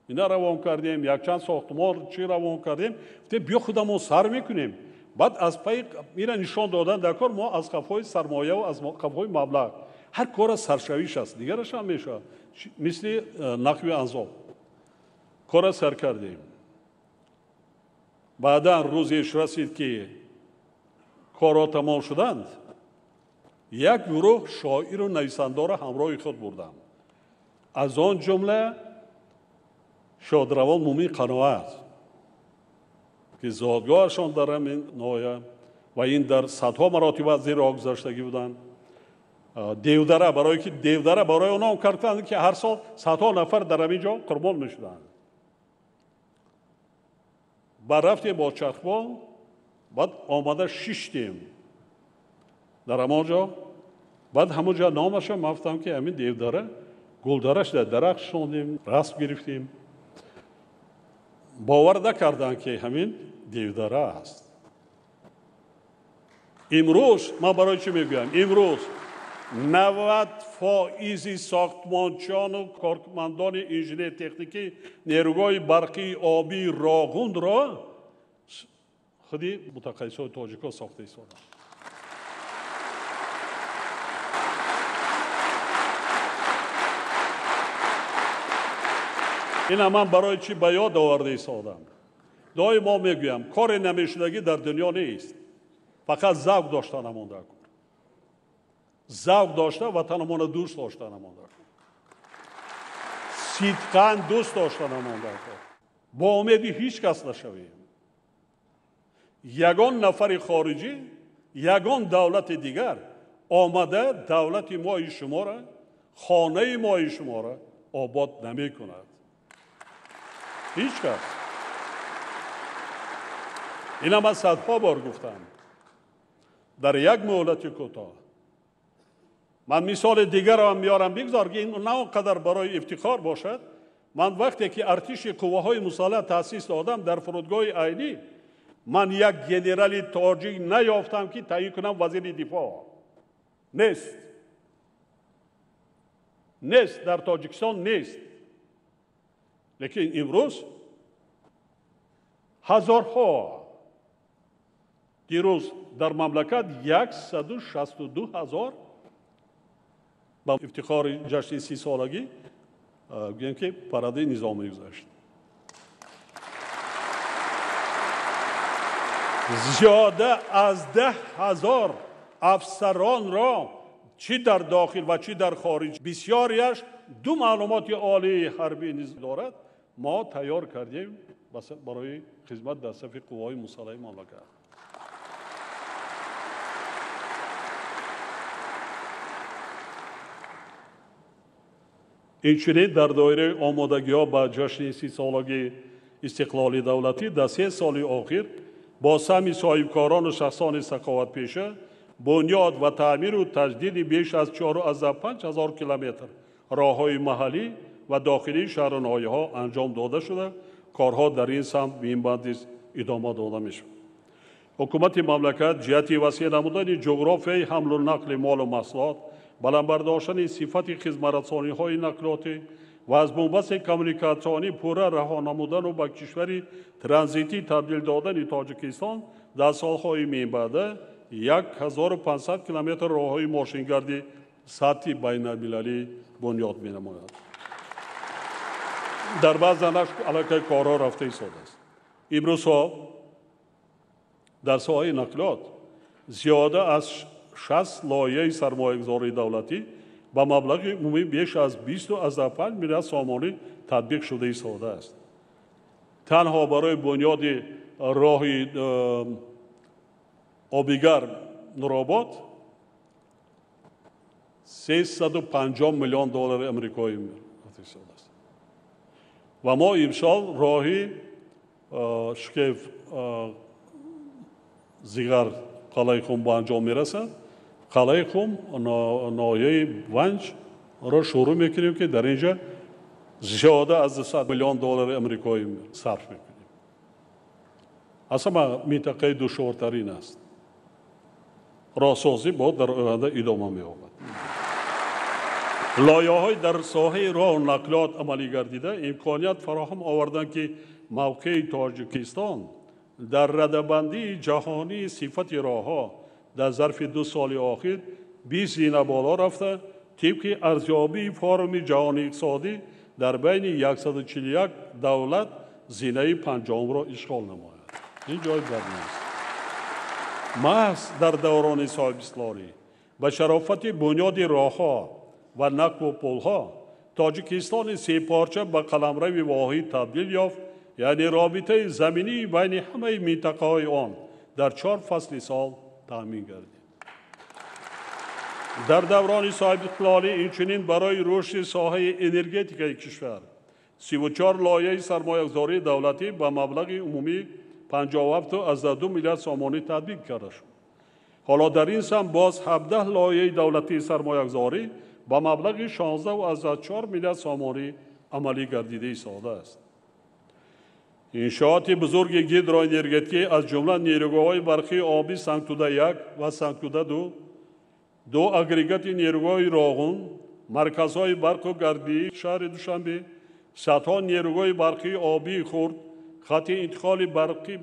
ина равон кардем, якчанд сохтмон чӣ равон кардем. Гуфтем биё худамон сар мекунем. Баъд аз пай ина нишон додан дар кор мо аз қафои сармояву аз қафои маблағ ҳар кора саршавиш аст, дигараш ҳам мешавад. Мисли нақби анзоб кора сар кардем. Баъдан рӯзеш расид ки корҳо тамом шуданд, як гурӯҳ шоиру нависандаро ҳамроҳи худ бурдам. Аз он ҷумла Шодравон Мумин Қаноат, ки зодгоҳашон дар ҳамин ноҳия ва ин дар садҳо маротиба аз зери роҳ гузаштагӣ буданд. Девдара, барое ки Девдара барои онҳо карданд ки ҳар сол садҳо нафар дар ҳамин ҷо қурбон мешуданд. Баъд рафтем бо чархбол, баъд омада шиштем дар ҳамон ҷо. Баъд ҳамон ҷо номаша ман гуфтам ки ҳамин Девдара гулдараш дар дарахт шондем, расм гирифтем. Бовар накарданд ки ҳамин Девдара аст. Имрӯз ман барои чӣ мегӯям? Имрӯз 90% сохтмончиёну кормандони инженер-техникӣ нерӯгоҳи барқии обии Роғунро худи мутахассисони тоҷикҳо сохта истоданд. Ина ман барои чӣ ба ёд оварда истодам? Доим мо мегӯям, коре намешудагӣ дар дунё нест, фақат завқ дошта намонда кор. Завқ дошта ватанамонро дӯст дошта намонда кор. Сидқан дӯст дошта намонда кор. Бо умеди ҳеҷ кас нашавем. Ягон нафари хориҷӣ, ягон давлати дигар омада давлати мои шуморо, хонаи мои шуморо обод намекунад. Ҳеҷ кас. Ина ман садҳо бор гуфтам. Дар як муҳлати кӯтоҳ ман мисоли дигарро меорам, бигзор ки ин на он қадар барои ифтихор бошад. Ман вақте ки артиши қувваҳои мусаллаҳ таъсис додам дар фурудгоҳи Айнӣ, ман як генерали тоҷик наёфтам ки таъин кунам вазири дифоъ. Нест. Нест, дар Тоҷикистон нест. Лекин имрӯз ҳазорҳо, дирӯз дар мамлакат 162 ҳазор ба ифтихори ҷашни 30 солагӣ гӯем ки парадаи низомӣ гузашт. Зиёда аз 10 ҳазор Афсаронро чӣ дар дохил ва чӣ дар хориҷ бисёриаш ду маълумоти олии ҳарбӣ низ дорад, мо тайёр кардем барои хизмат дар сафи қувваҳои мусаллаҳи мамлакат. Инчунин дар доираи омодагиҳо ба ҷашни 30-солагии истиқлоли давлатӣ дар 3 соли охир бо саҳми соҳибкорону шахсони саховатпеша бунёд ва таъмиру таҷдиди беш аз 4,5 ҳазор километр роҳҳои маҳаллӣ ва дохилии шаҳру ноҳияҳо анҷом дода шуда, корҳо дар ин самт минбаъд низ идома дода мешавад. Ҳукумати мамлакат ҷиҳати васеъ намудани ҷуғрофияи ҳамлу нақли молу маҳсулот, баланд бардоштани сифати хизматрасониҳои нақлиётӣ ва аз бунбасти коммуникатсионӣ пурра раҳо намудану ба кишвари транзитӣ табдил додани Тоҷикистон дар солҳои минбаъда 1500 километр роҳҳои мошингарди сатҳи байналмилалӣ бунёд менамояд. Дар баъзанаш аллакай корҳо рафта истодааст. Имрӯзҳо дар соҳаи нақлиёт зиёда аз 60 лоиҳаи сармоягузории давлатӣ ба маблағи умумӣ беш аз 20,5 миллиард сомонӣ татбиқ шуда истодааст. Танҳо барои бунёди роҳи обигарм Нуробод 350 миллион доллари амрикоӣ истодааст. Ва мо имсол роҳи Шкев Зиғар қалаи Хум ба анҷом мерасад. Қалаи Хум ноҳияи Ванҷро шурӯъ мекунем, ки дар инҷа зиёда аз 200 миллион доллари амрикоӣ сарф мекунем. Аз ҳама минтақаи душвортарин аст. Роҳсозӣ бояд дар оянда идома меёбад. Лоиҳаҳои дар соҳаи роҳу нақлиёт амалӣ гардида имконият фароҳам оварданд, ки мавқеи Тоҷикистон дар радабандии ҷаҳонии сифати роҳҳо дар зарфи 2 соли охир 20 зина боло рафта, тибқи арзёбии форуми ҷаҳонии иқтисодӣ дар байни 141 давлат зинаи 5-ро ишғол намояд. Ин ҷои бад нест. Маҳз дар даврони соҳибистиқлолӣ ба шарофати бунёди роҳҳо ва нақлу пулҳо Тоҷикистони сепорча ба қаламрави воҳид табдил ёфт, яъне робитаи заминии байни ҳамаи минтақаҳои он дар 4 фасли сол таъмин гардид. Дар даврони соҳибистиқлолӣ инчунин барои рушди соҳаи энергетикаи кишвар 34 лоиҳаи сармоягузории давлатӣ ба маблағи умумӣ 57,2 миллиард сомонӣ татбиқ карда шуд. Ҳоло дар ин самт боз 17 лоиҳаи давлатии сармоягузорӣ ба маблағи 16,4 миллиард сомонӣ амалӣ гардида истодааст. Иншооти бузурги гидроэнергетикӣ аз ҷумла нерӯгоҳҳои барқии обӣ Сангтуда 1 ва Сангтуда 2, ду агрегати нерӯгоҳи Роғун, марказҳои барқу гардии шаҳри Душанбе, садҳо нерӯгоҳи барқии обии хурд, хати интиқоли барқи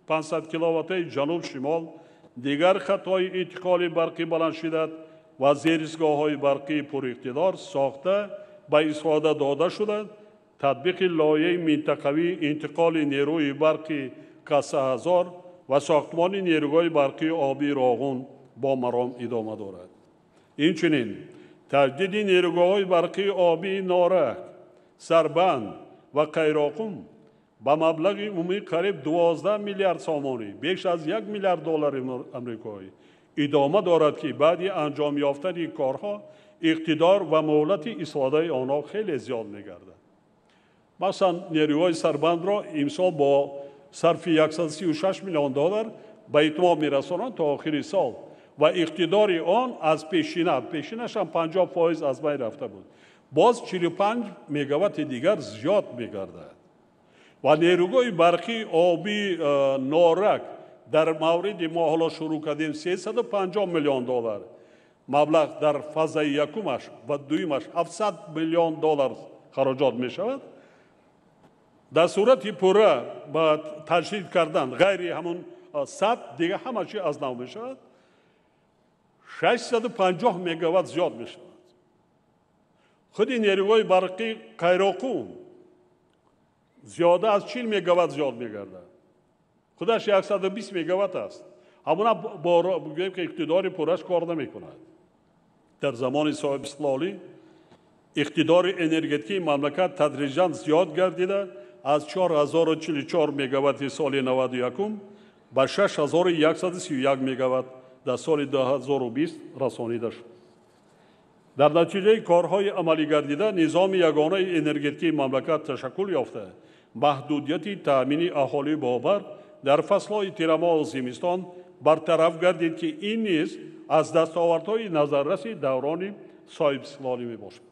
500 киловаттаи ҷануб-шимол, дигар хатҳои интиқоли барқи баландшиддат ва зеристгоҳҳои барқии пуриқтидор сохта ба истифода дода шуда, татбиқи лоиҳаи минтақавии интиқоли нерӯи барқи Каса-1000 ва сохтмони нерӯгоҳи барқии обии Роғун бо маром идома дорад. Инчунин таҷдиди нерӯгоҳҳои барқии обии Норак, Сарбанд ва Қайроқум ба маблағи умумӣ қариб 12 миллиард сомонӣ, беш аз 1 миллиард доллари амрикоӣ идома дорад, ки баъди анҷом ёфтани корҳо иқтидор ва муҳлати истифодаи онҳо хеле зиёд мегардад. Масалан, нерӯҳои Сарбандро имсол бо сарфи 136 миллион доллар ба итмом мерасонанд то охири сол ва иқтидори он аз пешинаш ҳам 50% аз байн рафта буд, боз 45 мегаватти дигар зиёд мегардад. Ва нерӯгоҳи барқии обии Норак дар мавриди мо ҳоло шурӯъ кардем 350 миллион доллар маблағ дар фазаи якумаш ва дуюмаш 700 миллион доллар хароҷот мешавад. Дар сурати пурра ба таҷдид кардан ғайри ҳамон 100 дига ҳама чи аз нав мешавад, 650 мегаватт зиёд мешавад. Худи нерӯгоҳи барқи Қайроқум зиёда аз 40 мегаватт зиёд мегардад. Худаш 120 мегаватт аст. Ҳамона бигӯем ки иқтидори пурраш кор намекунад. Дар замони соҳибистиқлолӣ иқтидори энергетикии мамлакат тадриҷан зиёд гардида, аз 4044 мегаватти соли 91 ба 6131 мегаватт дар соли 2020 расонида шуд. Дар натиҷаи корҳои амалигардида низоми ягонаи энергетикии мамлакат ташаккул ёфта, маҳдудияти таъмини аҳолӣ бо барқ дар фаслҳои тирамоҳу зимистон бартараф гардид, ки ин низ аз дастовардҳои назарраси даврони соҳибистиқлолӣ мебошад.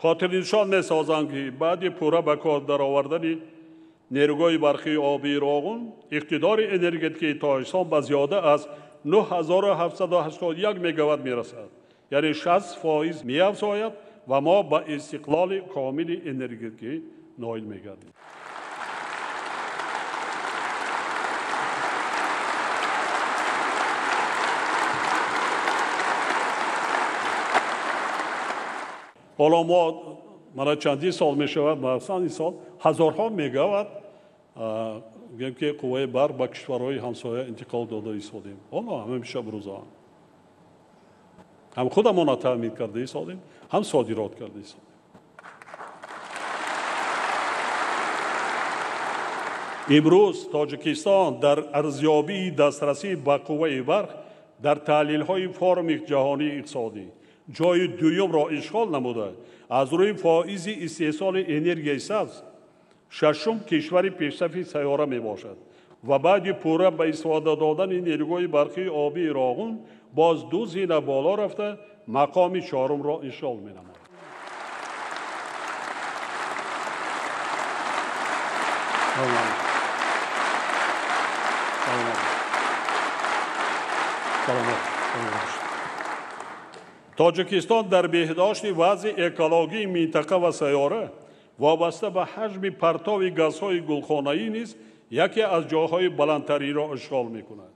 Хотирнишон месозанд, ки баъди пурра ба кор даровардани нерӯгоҳи барқии обии Роғун иқтидори энергетикии Тоҷикистон ба зиёда аз 9781 мегаватт мерасад, яъне 60% меафзояд ва мо ба истиқлоли комили энергетикӣ ноил мегардем. Ҳоло мо мана чандин сол мешавад, махсусан ин сол ҳазорҳо мегаватт гӯем ки қувваи барқ ба кишварҳои ҳамсоя интиқол дода истодем. Ҳоло ҳамин шабрӯза ҳам худамонро таъмин карда истодем, ҳам содирот карда истодем. Имрӯз Тоҷикистон дар арзёбии дастрасӣ ба қувваи барқ дар таҳлилҳои форуми ҷаҳонии иқтисодӣ ҷойи дуюмро ишғол намуда, аз рӯи фоизи истеҳсоли энергияи сабз шашум кишвари пешсафи сайёра мебошад ва баъди пурра ба истифода додани нерӯгоҳи барқии обии Роғун боз ду зина боло рафта мақоми чорумро ишғол менамояд. Тоҷикистон дар беҳдошти вазъи экологии минтақа ва сайёра вобаста ба ҳаҷми партови газҳои гулхонаӣ низ яке аз ҷойҳои баландтаринро ишғол мекунад.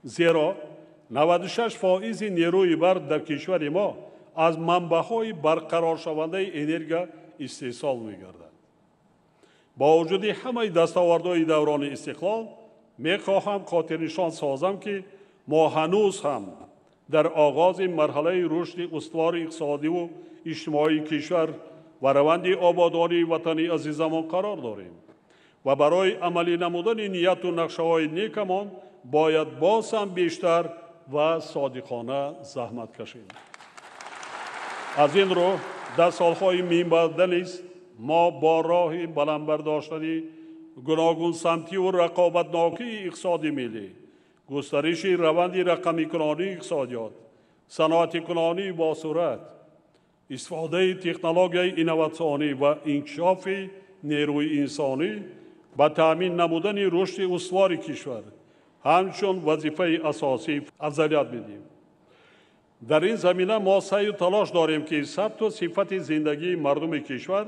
Зеро 96% нерӯи барқ дар кишвари мо аз манбаъҳои барқароршавандаи энергия истеҳсол мегардад. Бо вуҷуди ҳамаи дастовардҳои даврони истиқлол мехоҳам хотирнишон созам, ки мо ҳанӯз ҳам дар оғози марҳалаи рушди устувори иқтисодиву иҷтимоии кишвар ва раванди ободонии ватани азизамон қарор дорем ва барои амалӣ намудани нияту нақшаҳои некамон бояд боз ҳам бештар ва содиқона заҳмат кашем. Аз ин рӯ дар солҳои минбаъда низ мо бо роҳи баланд бардоштани гуногунсамтиву рақобатнокии иқтисоди миллӣ, густариши раванди рақамикунонии иқтисодиёт, саноатикунонии босуръат, истифодаи технологияи инноватсионӣ ва инкишофи нерӯи инсонӣ ба таъмин намудани рушди устувори кишвар ҳамчун вазифаи асосӣ афзалият медиҳем. Дар ин замина мо саъю талош дорем, ки сатҳу сифати зиндагии мардуми кишвар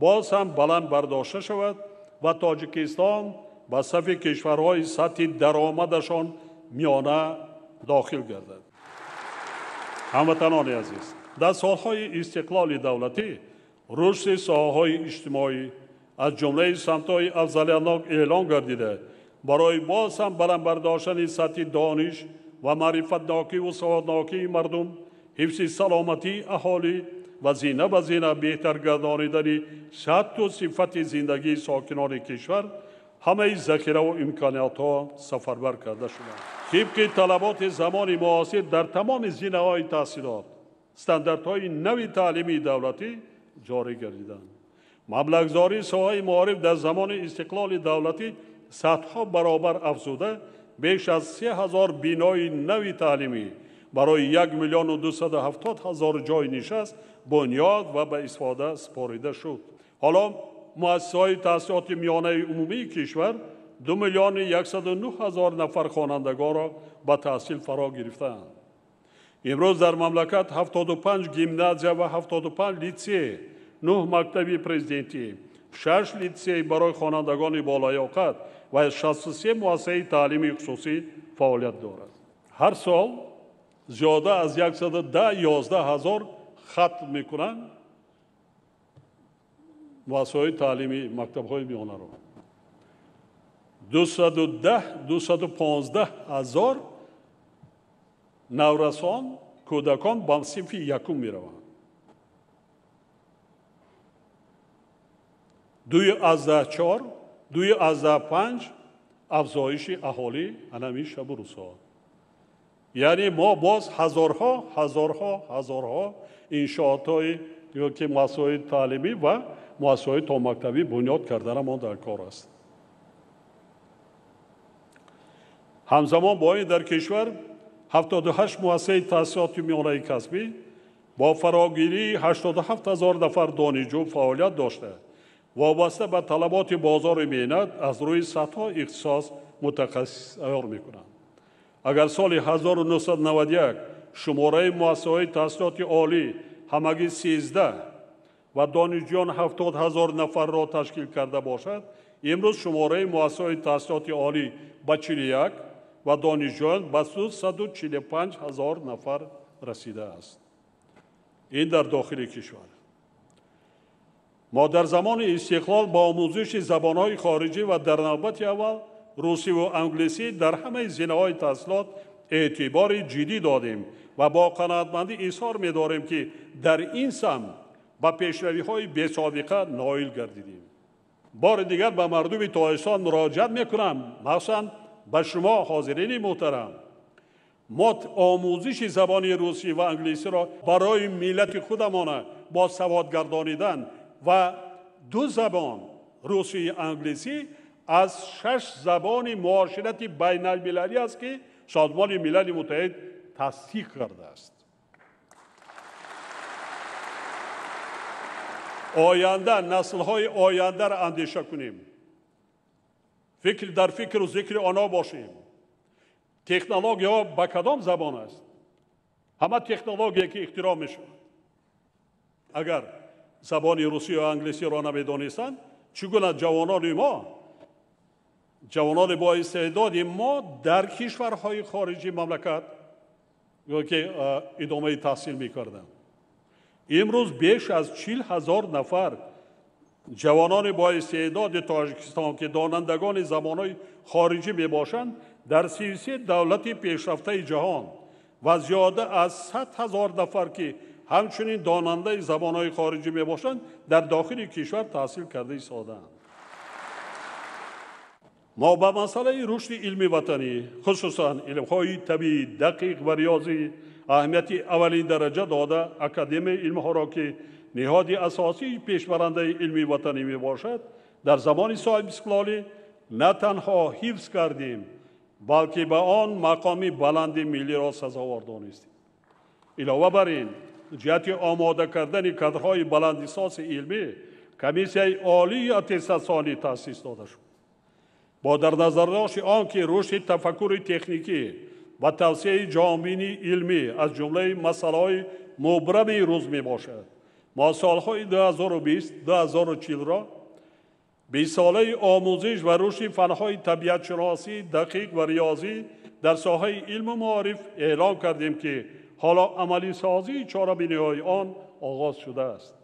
боз ҳам баланд бардошта шавад ва Тоҷикистон ба сафи кишварҳои сатҳи даромадашон миёна дохил гардад. Ҳамватанони азиз, дар солҳои истиқлоли давлатӣ рушди соҳаҳои иҷтимоӣ аз ҷумлаи самтҳои афзалиятнок эълон гардида, барои боз ҳам баланд бардоштани сатҳи дониш ва маърифатнокиву саводнокии мардум, ҳифзи саломатии аҳолӣ ва зина ба зина беҳтар гардонидани сатҳу сифати зиндагии сокинони кишвар ҳамаи захираву имкониятҳо сафарбар карда шуданд. Тибқи талаботи замони муосир дар тамоми зинаҳои таҳсилот стандартҳои нави таълимии давлатӣ ҷорӣ гардиданд. Маблағгузории соҳаи маориф дар замони истиқлоли давлатӣ садҳо баробар афзуда, беш аз 3000 бинои нави таълимӣ барои 1 270 000 ҷойи нишаст бунёд ва ба истифода супорида шуд. Ҳоло муассисаҳои таҳсилоти миёнаи умумии кишвар 2 109 000 нафар хонандагонро ба таҳсил фаро гирифтаанд. Имрӯз дар мамлакат 75 гимназия ва 75 литсей, 9 мактаби президентӣ, 6 литсей барои хонандагони болаёқат ва 63 муассисаи таълимии хусусӣ фаъолият дорад. Ҳар сол зиёда аз 110-11 ҳазор хатм мекунанд Муассисаҳои таълимӣ, мактабҳои миёнаро 210 215 ҳазор наврасон, кӯдакон ба синфи якум мераванд. 2,4, 2,5 афзоиши аҳолӣ анамин шабу рӯзҳо. Яъне мо боз ҳазорҳо, ҳазорҳо, ҳазорҳо иншоотҳои ё ки муассисаҳои таълимӣ ва муассисаҳои томактабӣ бунёд карданамон дар кор аст. Ҳамзамон бо ин дар кишвар 78 муассисаи таҳсилоти миёнаи касбӣ бо фарогирии 87 ҳазор нафар донишҷӯ фаъолият дошта, вобаста ба талаботи бозори меҳнат аз рӯи садҳо ихтисос мутахассис тайёр мекунанд. Агар соли 1991 шумораи муассисаҳои таҳсилоти олӣ ҳамагӣ 13 ва донишҷӯён 70 ҳазор нафарро ташкил карда бошад, имрӯз шумораи муассисаҳои таҳсилоти олӣ ба 41 ва донишҷӯён ба 245 ҳазор нафар расидааст. Ин дар дохили кишвар. Мо дар замони истиқлол бо омӯзиши забонҳои хориҷӣ ва дар навбати аввал русиву англисӣ дар ҳамаи зинаҳои таҳсилот эътибори ҷиддӣ додем ва бо қаноатмандӣ изҳор медорем, ки дар ин самт ба пешравиҳои бесобиқа ноил гардидем. Бори дигар ба мардуми Тоҷикистон муроҷиат мекунам, махсусан ба шумо ҳозирини муҳтарам. Мо омӯзиши забони русӣ ва англисиро барои миллати худамона бо саводгардонидан ва ду забон русию англисӣ аз 6 забони муоширати байналмилалӣ аст, ки Созмони Милали Муттаҳид тасдиқ кардааст. Оянда, наслҳои ояндаро андеша кунем, фикр дар фикру зикри онҳо бошем. Технологияҳо ба кадом забон аст? Ҳама технология ки ихтироъ мешавад, агар забони русӣ ё англисиро намедонистанд, чӣ гуна ҷавонони мо, ҷавонони бо истеъдоди мо дар кишварҳои хориҷи мамлакат ё ки идомаи таҳсил мекарданд? Имрӯз беш аз 40 ҳазор нафар ҷавонони бо истеъдоди Тоҷикистон, ки донандагони забонҳои хориҷӣ мебошанд, дар 33 давлати пешрафтаи ҷаҳон ва зиёда аз 100 ҳазор нафар, ки ҳамчунин донандаи забонҳои хориҷӣ мебошанд, дар дохили кишвар таҳсил карда истодаанд. Мо ба масъалаи рушди илми ватанӣ, хусусан илмҳои табиӣ, дақиқ ва риёзӣ аҳамияти аввалин дараҷа дода, Академияи илмҳоро, ки ниҳоди асосии пешбарандаи илми ватанӣ мебошад, дар замони соҳибистиқлолӣ на танҳо ҳифз кардем, балки ба он мақоми баланди миллиро сазовор донистем. Илова бар ин, ҷиҳати омода кардани кадрҳои баландисоси илмӣ Комиссияи олии аттестатсионӣ таъсис дода шуд. Бо дар назардошти он ки рушди тафаккури техникӣ ва тавсияи ҷаҳонбинии илмӣ аз ҷумлаи масъалаҳои мубрами рӯз мебошад, мо солҳои 2020-2040-ро бистсолаи омӯзиш ва рушди фанҳои табиатшиносӣ, дақиқ ва риёзӣ дар соҳаи илму маориф эълон кардем, ки ҳоло амалисозии чорабиниҳои он оғоз шудааст.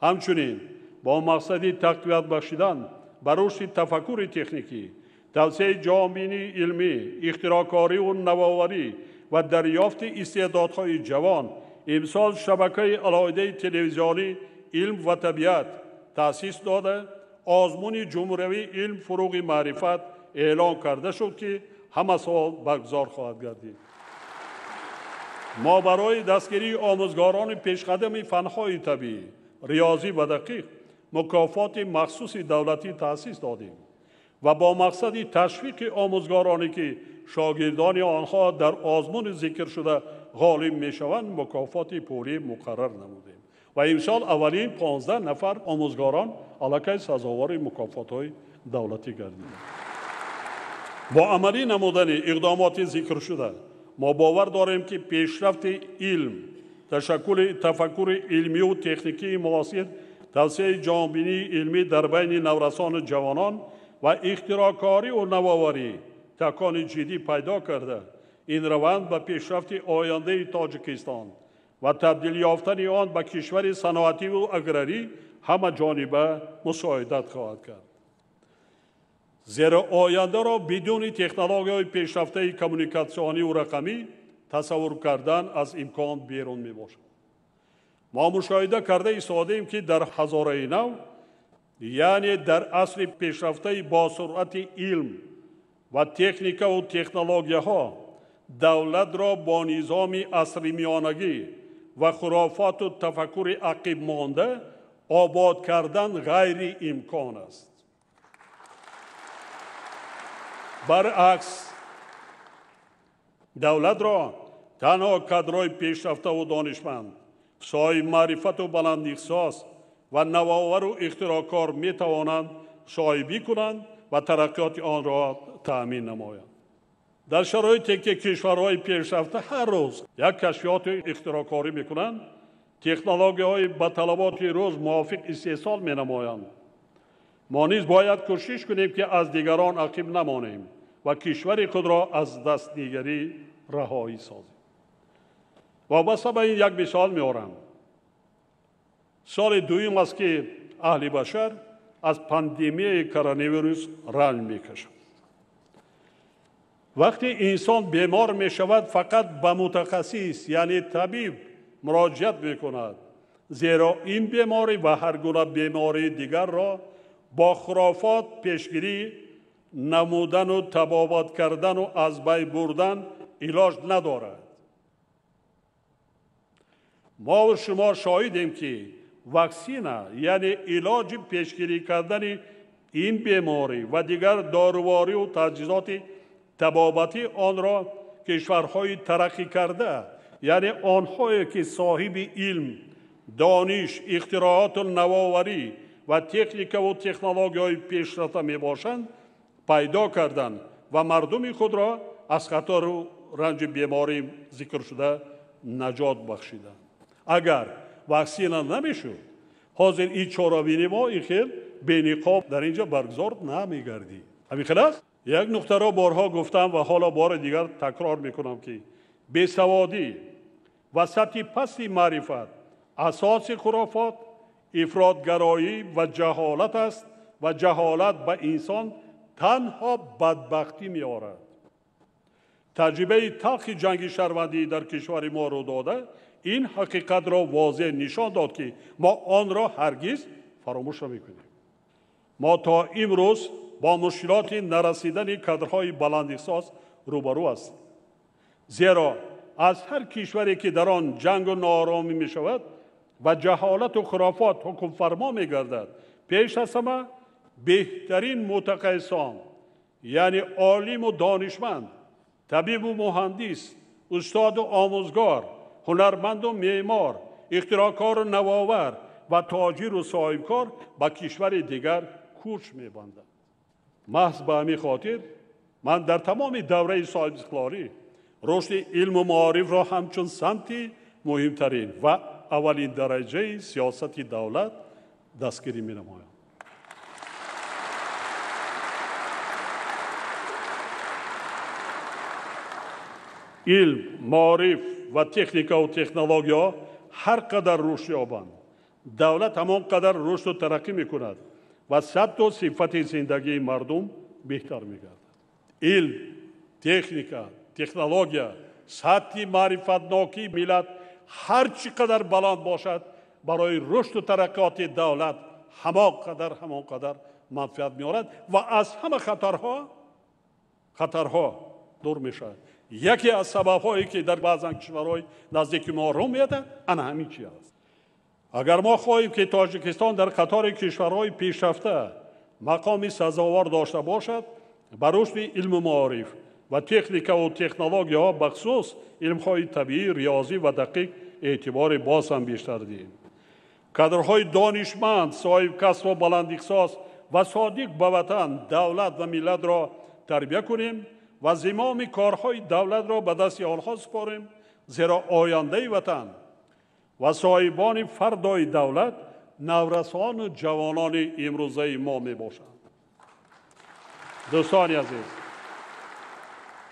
Ҳамчунин бо мақсади тақвият бахшидан ба рушди тафаккури техникӣ, тавсияи ҷаҳонбинии илмӣ, ихтироъкориву навоварӣ ва дарёфти истеъдодҳои ҷавон, имсол шабакаи алоҳидаи телевизионӣ «Илм ва табиат» таъсис дода, озмуни ҷумҳуриявии «Илм фуруғи маърифат» эълон карда шуд, ки ҳама сол баргузор хоҳад гардид. Мо барои дастгирии омӯзгорони пешқадами фанҳои табиӣ, риёзӣ ва дақиқ мукофоти махсуси давлатӣ таъсис додем ва бо мақсади ташвиқи омӯзгороне, ки шогирдони онҳо дар озмуни зикршуда ғолиб мешаванд, мукофоти пулӣ муқаррар намудем ва имсол аввалин 15 нафар омӯзгорон аллакай сазовори мукофотҳои давлатӣ гардиданд. Бо амалӣ намудани иқдомоти зикршуда мо бовар дорем, ки пешрафти илм, ташаккули тафаккури илмию техникии муосир, тавсияи ҷаҳонбинии илмӣ дар байни наврасону ҷавонон ва ихтироъкориву навоварӣ такони ҷиддӣ пайдо карда, ин раванд ба пешрафти ояндаи Тоҷикистон Ва табдил ёфтани он ба кишвари саноативу аграрӣ ҳамаҷониба мусоидат хоҳад кард. Зеро ояндаро бидуни технологияҳои пешрафтаи коммуникатсиониву рақамӣ тасаввур кардан аз имкон берун мебошад. Мо мушоҳида карда истодаем, ки дар ҳазораи нав, яъне дар асри пешрафтаи босуръати илм ва техникаву технологияҳо, давлатро бо низоми асри миёнагӣ ва хурофоту тафаккури ақибмонда обод кардан ғайриимкон аст. Баръакс, давлатро танҳо кадрҳои пешрафтаву донишманд, соҳибмаърифату баландихтисос ва навовару ихтироъкор метавонанд соҳибӣ кунанд ва тараққиёти онро таъмин намоянд. Дар шароите ки кишварҳои пешрафта ҳар рӯз як кашфиёту ихтироъкорӣ мекунанд, технологияҳои ба талаботи рӯз мувофиқ истеҳсол менамоянд, мо низ бояд кӯшиш кунем, ки аз дигарон ақиб намонем ва кишвари худро аз дастнигарӣ раҳоӣ созем. Вобаста ба ин як мисол меорам. Соли дуюм аст, ки аҳли башар аз пандемияи коронавирус ранҷ мекашад. Вақте инсон бемор мешавад, фақат ба мутахассис, яъне табиб, муроҷиат мекунад, зеро ин беморӣ ва ҳар гуна бемории дигарро бо хурофот пешгирӣ намудану табобат кардану аз байн бурдан илоҷ надорад. Мову шумо шоҳидем, ки ваксина, яъне илоҷи пешгирӣ кардани ин беморӣ ва дигар доруворию таҷҳизоти табобатӣ онро кишварҳои тараққӣ карда, яъне онҳое ки соҳиби илм, дониш, ихтирооту навоварӣ ва техникаву технологияҳои пешрафта мебошанд, пайдо карданд ва мардуми худро аз хатару ранҷи беморӣ зикршуда наҷот бахшиданд. Агар ваксина намешуд, ҳозир ин чорабини мо ин хел бениқоб дар инҷо баргузор намегардид. Ҳамин хел аст? Як нуқтаро борҳо гуфтам ва ҳоло бори дигар такрор мекунам, ки бесаводӣ ва сатҳи пасти маърифат асоси хурофот, ифротгароӣ ва ҷаҳолат аст ва ҷаҳолат ба инсон танҳо бадбахтӣ меорад. Таҷрибаи талхи ҷанги шаҳрвандӣ дар кишвари мо рӯ дода ин ҳақиқатро возеҳ нишон дод, ки мо онро ҳаргиз фаромӯш намекунем. Мо то имрӯз бо мушкилоти нарасидани кадрҳои баландихтисос рӯбарӯ ҳастем, зеро аз ҳар кишваре ки дар он ҷангу нооромӣ мешавад ва ҷаҳолату хурофот ҳукмфармо мегардад, пеш аз ҳама беҳтарин мутахассисон, яъне олиму донишманд, табибу муҳандис, устоду омӯзгор, ҳунарманду меъмор, ихтироъкору навовар ва тоҷиру соҳибкор ба кишвари дигар кӯч мебанданд. Маҳз ба ҳамин хотир ман дар тамоми давраи соҳибистиқлолӣ рушди илму маорифро ҳамчун самти муҳимтарин ва аввалин дараҷаи сиёсати давлат дастгирӣ менамоям. Илм, маориф ва техникаву технологияҳо ҳар қадар рушд ёбанд, давлат ҳамон қадар рушду тараққӣ мекунад ва сатҳу сифати зиндагии мардум беҳтар мегардад. Илм, техника, технология, сатҳи маърифатнокии миллат ҳар чӣ қадар баланд бошад, барои рушду тараққиёти давлат ҳамон қадар манфиат меорад ва аз ҳама хатарҳо дур мешавад. Яке аз сабабҳое ки дар баъзан кишварҳои наздики мо рӯ медиҳад, ана ҳамин чи аст. Агар мо хоҳем, ки Тоҷикистон дар қатори кишварҳои пешрафта мақоми сазовор дошта бошад, ба рушди илму маориф ва техникаву технологияҳо, бахусус илмҳои табиӣ, риёзӣ ва дақиқ эътибори боз ҳам бештар диҳем. Кадрҳои донишманд, соҳибкасбу баландихтисос ва содиқ ба ватан, давлат ва миллатро тарбия кунем ва зимоми корҳои давлатро ба дасти онҳо супорем, зеро ояндаи ватан ва соҳибони фардои давлат наврасону ҷавонони имрӯзаи мо мебошанд. Дӯстони азиз,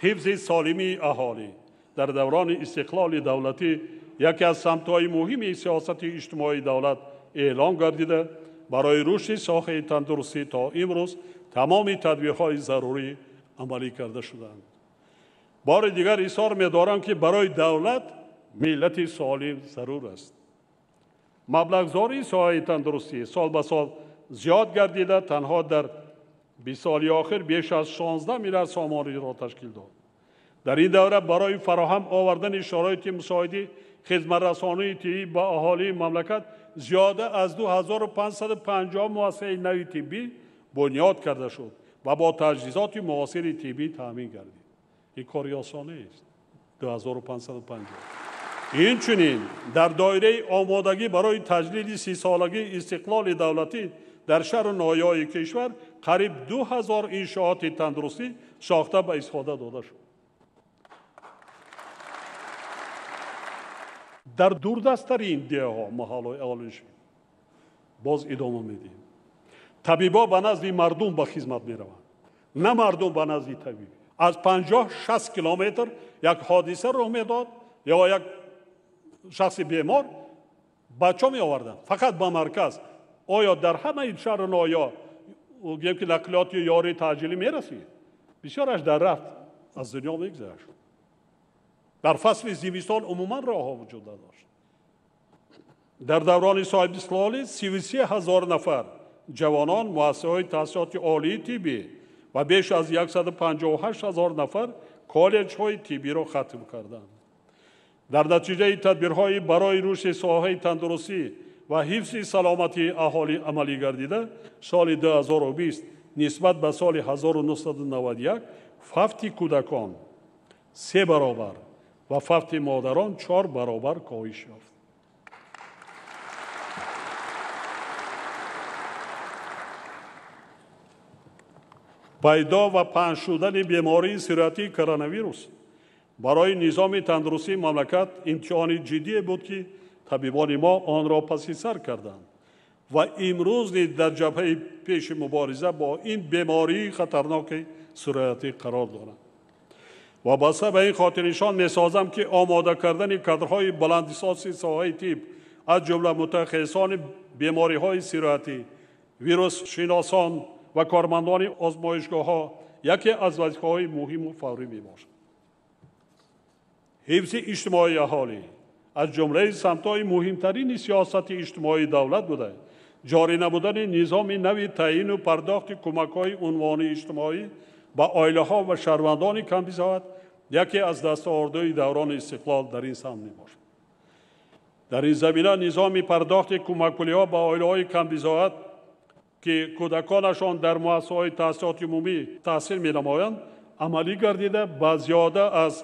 ҳифзи солимии аҳолӣ дар даврони истиқлоли давлатӣ яке аз самтҳои муҳими сиёсати иҷтимоии давлат эълон гардида, барои рушди соҳаи тандурустӣ то имрӯз тамоми тадбирҳои зарурӣ амалӣ карда шуданд. Бори дигар изҳор медорам, ки барои давлат миллати солим зарур аст. Маблағгузории соҳаи тандурустӣ сол ба сол зиёд гардида, танҳо дар 20 соли охир беш аз 16 миллиард сомониро ташкил дод. Дар ин давра барои фароҳам овардани шароити мусоиди хизматрасонии тиббӣ ба аҳолии мамлакат зиёда аз 2550 муассисаи нави тиббӣ бунёд карда шуд ва бо таҷҳизоти муосири тиббӣ таъмин гардид. Ин кори осон нест. 2550. Инчунин дар доираи омодагӣ барои таҷлили 30-солагии истиқлоли давлатӣ дар шаҳру ноҳияҳои кишвар қариб 2000 иншооти тандурустӣ сохта ба истифода дода шуд. Дар дурдасттарин деҳҳо, маҳаллаҳои аҳолинишин боз идома медиҳем. Табибо ба назди мардум ба хизмат мераванд, на мардум ба назди табиб. Аз 50-60 километр як ҳодиса рух медод ё як шахси бемор бачо меоварданд фақат ба марказ. Оё дар ҳамаи шаҳру ноҳия гӯем ки нақлиёти ёрии таъҷилӣ мерасид? Бисёраш дар рафт аз дунё мегузашт. Дар фасли зимистон умуман роҳҳо вуҷуд надошт. Дар даврони соҳибистиқлолӣ 33 ҳазор нафар ҷавонон муассисаҳои таҳсилоти олии тиббӣ ва беш аз 158 ҳазор нафар коллеҷҳои тиббиро хатм карданд. Дар натиҷаи тадбирҳои барои рушди соҳаи тандурустӣ ва ҳифзи саломатии аҳолӣ амалӣ гардида, соли 2020 нисбат ба соли 1991 фавти кӯдакон 3 баробар ва фавти модарон 4 баробар коҳиш ёфт. Пайдо ва паҳн шудани бемории сироятии коронавирус барои низоми тандурустии мамлакат имтиҳони ҷиддие буд, ки табибони мо онро паси сар карданд ва имрӯз низ дар ҷабҳаи пеши мубориза бо ин бемории хатарноки сироятӣ қарор доранд. Вобаста ба ин хотирнишон месозам, ки омода кардани кадрҳои баландисоси соҳаи тиб, аз ҷумла мутахассисони бемориҳои сироятӣ, вирусшиносон ва кормандони озмоишгоҳҳо яке аз вазифаҳои муҳиму фаврӣ мебошад. Ҳифзи иҷтимоии аҳолӣ аз ҷумлаи самтҳои муҳимтарини сиёсати иҷтимоии давлат буда, ҷорӣ намудани низоми нави таъину пардохти кӯмакҳои унвонии иҷтимоӣ ба оилаҳо ва шаҳрвандони камбизоат яке аз дастовардҳои даврони истиқлол дар ин самт мебошад. Дар ин замина низоми пардохти кӯмакпулиҳо ба оилаҳои камбизоат, ки кӯдаконашон дар муассисаҳои таҳсилоти умумӣ таҳсил менамоянд, амалӣ гардида ба зиёда аз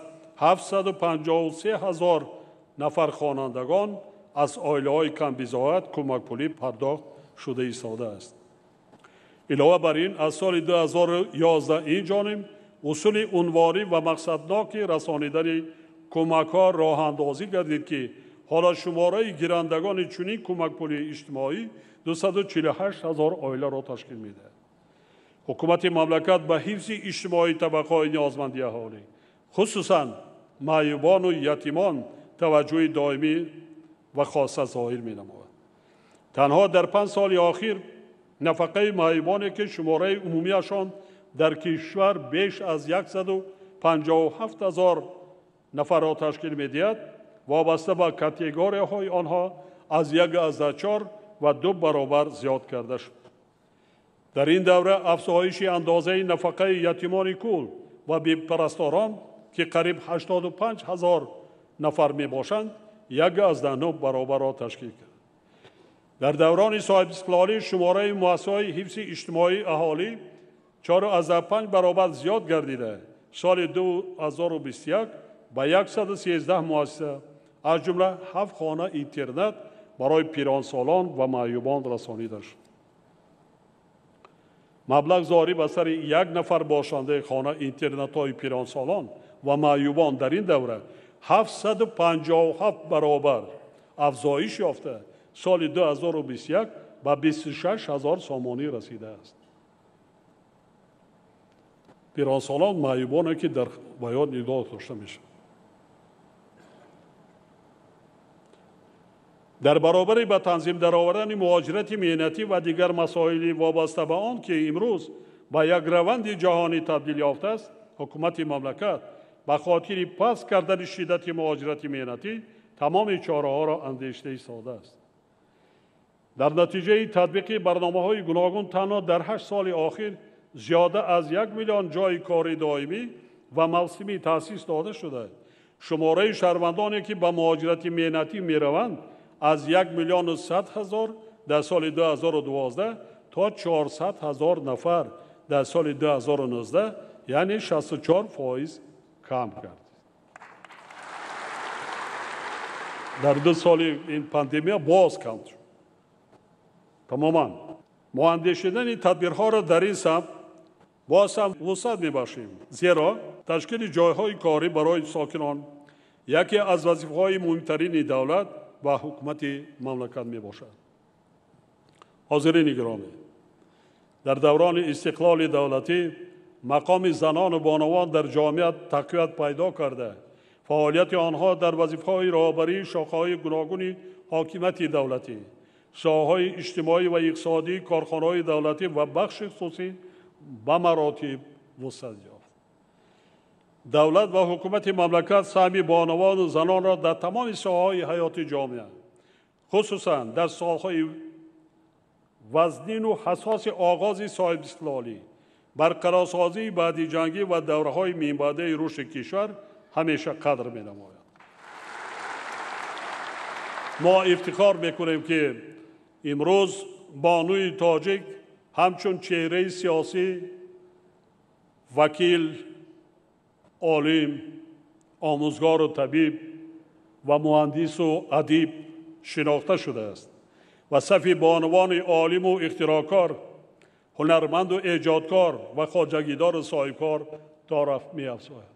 753 ҳазор нафар хонандагон аз оилаҳои камбизоат кӯмакпулӣ пардохт шуда истодааст. Илова бар ин, аз соли 2011 ин ҷониб усули унворӣ ва мақсадноки расонидани кӯмакҳо роҳандозӣ гардид, ки ҳоло шумораи гирандагони чунин кӯмакпулии иҷтимоӣ 248 ҳазор оиларо ташкил медиҳад. Ҳукумати мамлакат ба ҳифзи иҷтимоии табақаҳои ниёзманди аҳолӣ, хусусан маъюбону ятимон, таваҷҷӯҳи доимӣ ва хоса зоҳир менамояд. Танҳо дар 5 соли охир нафақаи маъюбоне, ки шумораи умумиашон дар кишвар беш аз 157 ҳазор нафарро ташкил медиҳад, вобаста ба категорияҳои онҳо аз 1,4 ва 2 баробар зиёд карда шуд. Дар ин давра афзоиши андозаи нафақаи ятимони кул ва бепарасторон, ки қариб 85 ҳазор нафар мебошанд, 1,9 баробарро ташкил кард. Дар даврони соҳибистиқлолӣ шумораи муассисаҳои ҳифзи иҷтимоии аҳолӣ 4,5 баробар зиёд гардида, соли 2021 ба 113 муассиса, аз ҷумла 7 хона интернат барои пиронсолон ва маъюбон расонида шуд. Маблағгузорӣ ба сари як нафар бошандаи хона интернатҳои пиронсолон ва маъюбон дар ин давра 757 баробар афзоиш ёфта, соли 2021 ба 26 ҳазор сомонӣ расидааст. Пиронсолон маъюбоне, ки дар баён нигоҳ дошта мешавад. Дар баробари ба танзим даровардани муҳоҷирати меҳнатӣ ва дигар масоили вобаста ба он, ки имрӯз ба як раванди ҷаҳонӣ табдил ёфтааст, ҳукумати мамлакат ба хотири паст кардани шиддати муҳоҷирати меҳнатӣ тамоми чораҳоро андешида истодааст. Дар натиҷаи татбиқи барномаҳои гуногун танҳо дар 8 соли охир зиёда аз 1 миллион ҷойи кори доимӣ ва мавсимӣ таъсис дода шуда, шумораи шаҳрвандоне, ки ба муҳоҷирати меҳнатӣ мераванд, аз 1 100 000 дар соли 2012 то 400 000 нафар дар соли 2019, яъне 64% кам кард. Дар 2 соли ин пандемия боз кам шуд. Тамоман. Мо андешидани тадбирҳоро дар ин самт боз ҳам вусъат мебахшем, зеро ташкили ҷойҳои корӣ барои сокинон яке аз вазифаҳои муҳимтарини давлат ва ҳукумати мамлакат мебошад. Ҳозирини гиромӣ, дар даврони истиқлоли давлатӣ мақоми занону бонувон дар ҷомеа тақвият пайдо карда, фаъолияти онҳо дар вазифаҳои роҳбарии шохаҳои гуногуни ҳокимияти давлатӣ, соҳаҳои иҷтимоӣ ва иқтисодӣ, корхонаҳои давлатӣ ва бахши хусусӣ ба маротиб вусъат ёфт. Давлат ва ҳукумати мамлакат саҳми бонувону занонро дар тамоми соҳаҳои ҳаёти ҷомеа, хусусан дар солҳои вазнину ҳассоси оғози соҳибистиқлолӣ, барқарорсозии баъдиҷангӣ ва давраҳои минбаъдаи рушди кишвар ҳамеша қадр менамояд. Мо ифтихор мекунем, ки имрӯз бонуи тоҷик ҳамчун чеҳраи сиёсӣ, вакил, олим, омӯзгору табиб ва муҳандису адиб шинохта шудааст ва сафи бонувони олиму ихтироъкор, ҳунарманду эҷодкор ва хоҷагидору соҳибкор торафт меафзояд.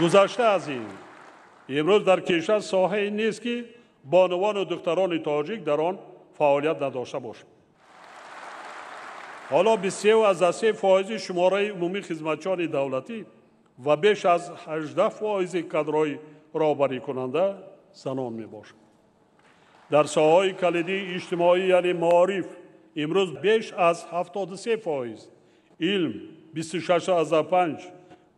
Гузашта аз ин, имрӯз дар кишвар соҳае нест, ки бонувану духтарони тоҷик дар он фаъолият надошта бошанд. Ҳоло 23,3% шумораи умумии хизматчиёни давлатӣ ва беш аз 18% кадрҳои роҳбарикунанда занон мебошанд. Дар соҳаҳои калидии иҷтимоӣ, яъне маориф, имрӯз беш аз 73%, илм 26,5%,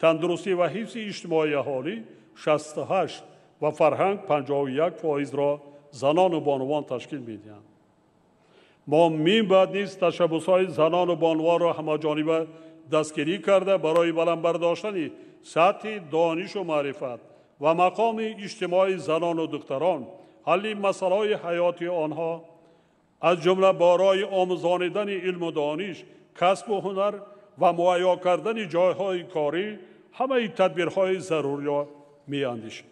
тандурустӣ ва ҳифзи иҷтимоии аҳолӣ 68% ва фарҳанг 51%-ро занону бонувон ташкил медиҳанд. Мо минбаъд низ ташаббусҳои занону бонувонро ҳамаҷониба дастгирӣ карда, барои баланд бардоштани сатҳи донишу маърифат ва мақоми иҷтимоии занону духтарон, ҳалли масъалаҳои ҳаёти онҳо, аз ҷумла барои омӯзонидани илму дониш, касбу ҳунар ва муҳайё кардани ҷойҳои корӣ ҳамаи тадбирҳои заруриро меандешем.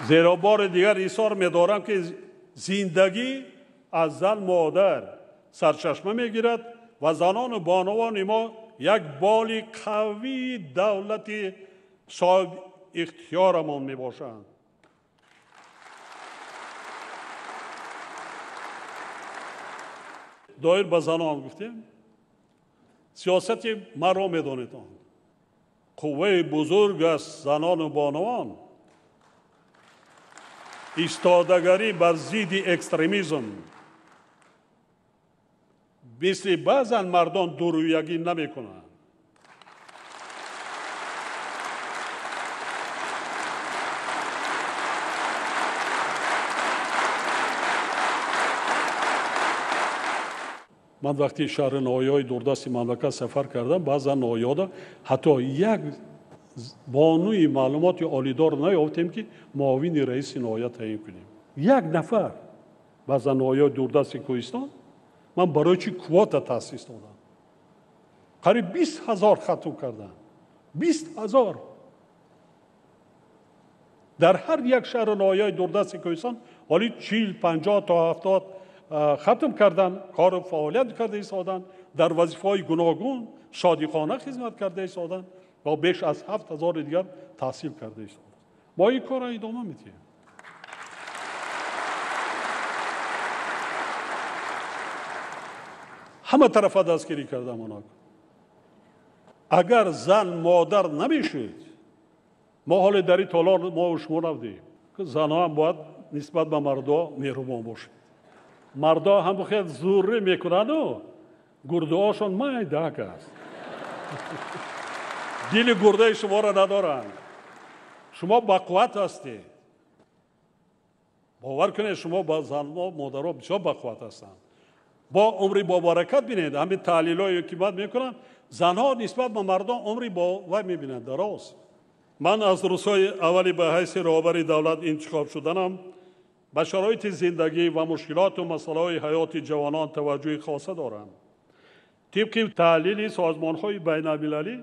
Зеро бори дигар изҳор медорам, ки зиндагӣ аз зан модар сарчашма мегирад ва занону бонувони мо як боли қавии давлати соҳибихтиёрамон мебошанд. Доир ба занон гуфтем, сиёсати маро медонед он. Қувваи бузург аст занону бонувон. Истодагарӣ бар зидди экстремизм мисли баъзан мардон дурӯягӣ намекунанд. Ман вақти шаҳри ноҳияҳои дурдасти мамлакат сафар кардам, баъзан ноҳияҳода ҳатто як бонуи маълумоти олидор наёфтем, ки муовини раиси ноҳия таъин кунем. Як нафар. Баъзан ноҳияҳои дурдасти Кӯҳистон ман барои чӣ квота таъсис додам? Қариб 20 000 хатм кардам. 20 000. Дар ҳар як шаҳру ноҳияи дурдасти Кӯҳистон ҳоли 40, 50 то 70 хатм кардан, кору фаъолият карда истоданд, дар вазифаҳои гуногун содиқона хизмат карда истоданд ва беш аз 7000 дигар таҳсил карда истоданд. Мо ин корро идома медиҳем. Ҳама тарафа дастгирӣ кардам онҳо. Агар зан модар намешуд, мо ҳоле дар ин толор мо шумо набудем. Занҳо ҳам бояд нисбат ба мардо меҳрубон бошанд. Мардо ҳам хеле зӯрӣ мекунанду гурдаҳошон майдак аст. Дили гурдаи шуморо надоранд. Шумо бақувват ҳастед. Бовар кунед, шумо ба занҳо, модаро бисёр бақувват ҳастанд. Бо умри бобаракат бинед, ҳамин таҳлилҳое ки ман мекунам, занҳо нисбат ба мардон умри бо вай мебинанд дароз. Ман аз рӯзҳои аввали ба ҳайси роҳбари давлат интихоб шуданам ба шароити зиндагӣ ва мушкилоту масъалаҳои ҳаёти ҷавонон таваҷҷӯҳи хоса дорам. Тибқи таҳлили созмонҳои байналмилалӣ,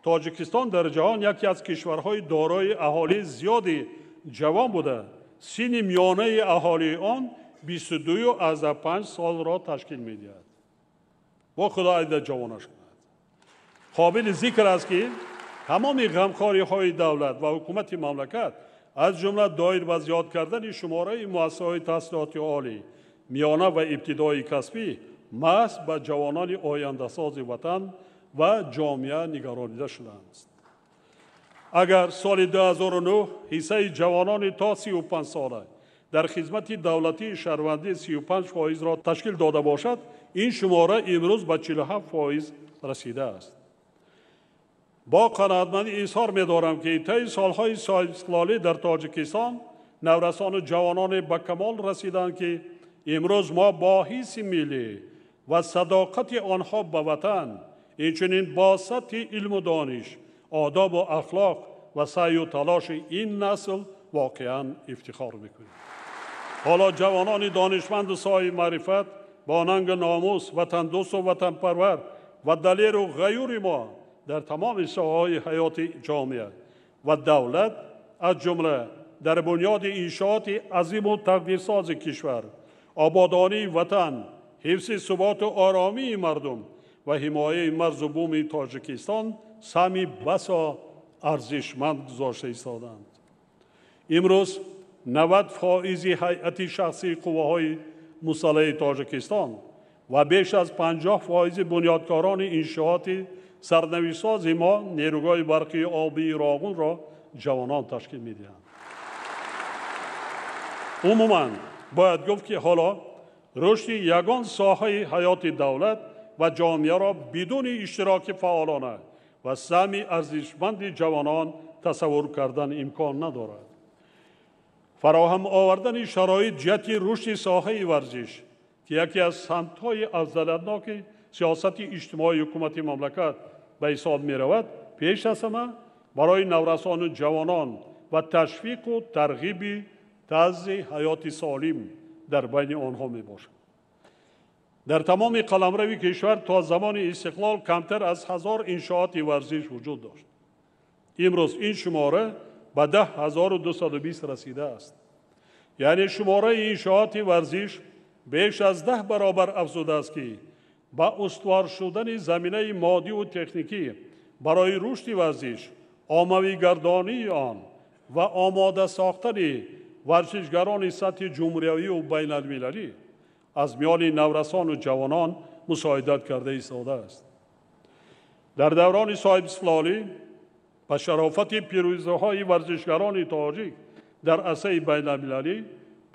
Тоҷикистон дар ҷаҳон яке аз кишварҳои дорои аҳолии зиёди ҷавон буда, синни миёнаи аҳолии он 22,5 солро ташкил медиҳад. Бо Худо айда ҷавонаш кунад. Қобили зикр аст, ки тамоми ғамхориҳои давлат ва ҳукумати мамлакат, аз ҷумла доир ба зиёд кардани шумораи муассисаҳои таҳсилоти олӣ, миёна ва ибтидоии касбӣ, маҳз ба ҷавонони ояндасози ватан ва ҷомеа нигаронида шудааст. Агар соли 2009 ҳиссаи ҷавонони то 35 сола дар хизмати давлатии шаҳрвандӣ 35%-ро ташкил дода бошад, ин шумора имрӯз ба 47% расидааст. Бо қаноатмандӣ изҳор медорам, ки таи солҳои соҳибистиқлолӣ дар Тоҷикистон наврасону ҷавононе ба камол расиданд, ки имрӯз мо бо ҳисси миллӣ ва садоқати онҳо ба ватан, инчунин бо сатҳи илму дониш, одобу ахлоқ ва саъю талоши ин насл воқеан ифтихор мекунем. Ҳоло ҷавонони донишманду соҳиби маърифат бо нангу номус, ватандӯсту ватанпарвар ва далеру ғаюри мо дар тамоми соҳаҳои ҳаёти ҷомеа ва давлат, аз ҷумла дар бунёди иншооти азиму тақдирсози кишвар, ободонии ватан, ҳифзи суботу оромии мардум ва ҳимояи марзу буми Тоҷикистон саҳми басо арзишманд гузошта истоданд. Имрӯз 90% ҳайати шахсии қувваҳои мусаллаҳи Тоҷикистон ва беш аз 50% бунёдкорони иншооти сарнавиштсози мо нерӯгоҳи барқии обии Роғунро ҷавонон ташкил медиҳанд. Умуман бояд гуфт, ки ҳоло рушди ягон соҳаи ҳаёти давлат ва ҷомеаро бидуни иштироки фаъолона ва саҳми арзишманди ҷавонон тасаввур кардан имкон надорад. Фароҳам овардани шароит ҷиҳати рушди соҳаи варзиш, ки яке аз самтҳои афзалиятноки сиёсати иҷтимоии ҳукумати мамлакат ба ҳисоб меравад, пеш аз ҳама барои наврасону ҷавонон ва ташвиқу тарғиби тарзи ҳаёти солим дар байни онҳо мебошад. Дар тамоми қаламрави кишвар то замони истиқлол камтар аз 1000 иншооти варзиш вуҷуд дошт. Имрӯз ин шумора ба 10220 расидааст. Яъне шумораи иншооти варзиш беш аз 10 баробар афзудааст, ки ба устувор шудани заминаи моддиву техникӣ барои рушди варзиш, оммавигардонии он ва омода сохтани варзишгарони сатҳи ҷумҳуриявию байналмилалӣ аз миёни наврасону ҷавонон мусоидат карда истодааст. Дар даврони соҳибистиқлолӣ ба шарофати пирӯзиҳои варзишгарони тоҷик дар арсаи байналмилалӣ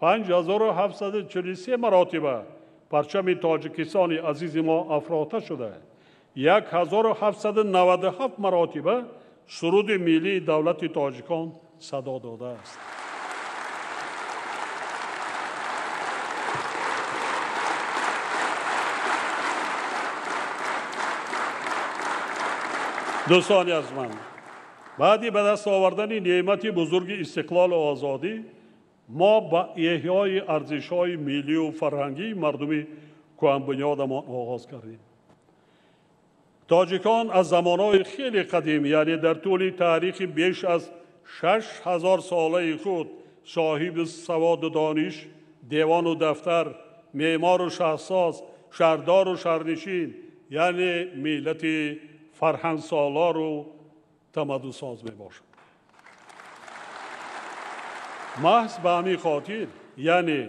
5743 маротиба парчами Тоҷикистони азизи мо афрохта шуда, 1797 маротиба суруди миллии давлати тоҷикон садо додааст. Дӯстони азманд, баъди ба даст овардани неъмати бузурги истиқлолу озодӣ, мо ба эҳёи арзишҳои миллию фарҳангии мардуми кӯҳанбунёдамон оғоз кардем. Тоҷикон аз замонҳои хеле қадим, яъне дар тӯли таърихи беш аз 6000 солаи худ соҳиби саводу дониш, девону дафтар, меъмору шаҳрсоз, шаҳрдору шаҳрнишин, яъне миллати фарҳангсолору тамаддунсоз мебошад. Маҳз ба ҳамин хотир, яъне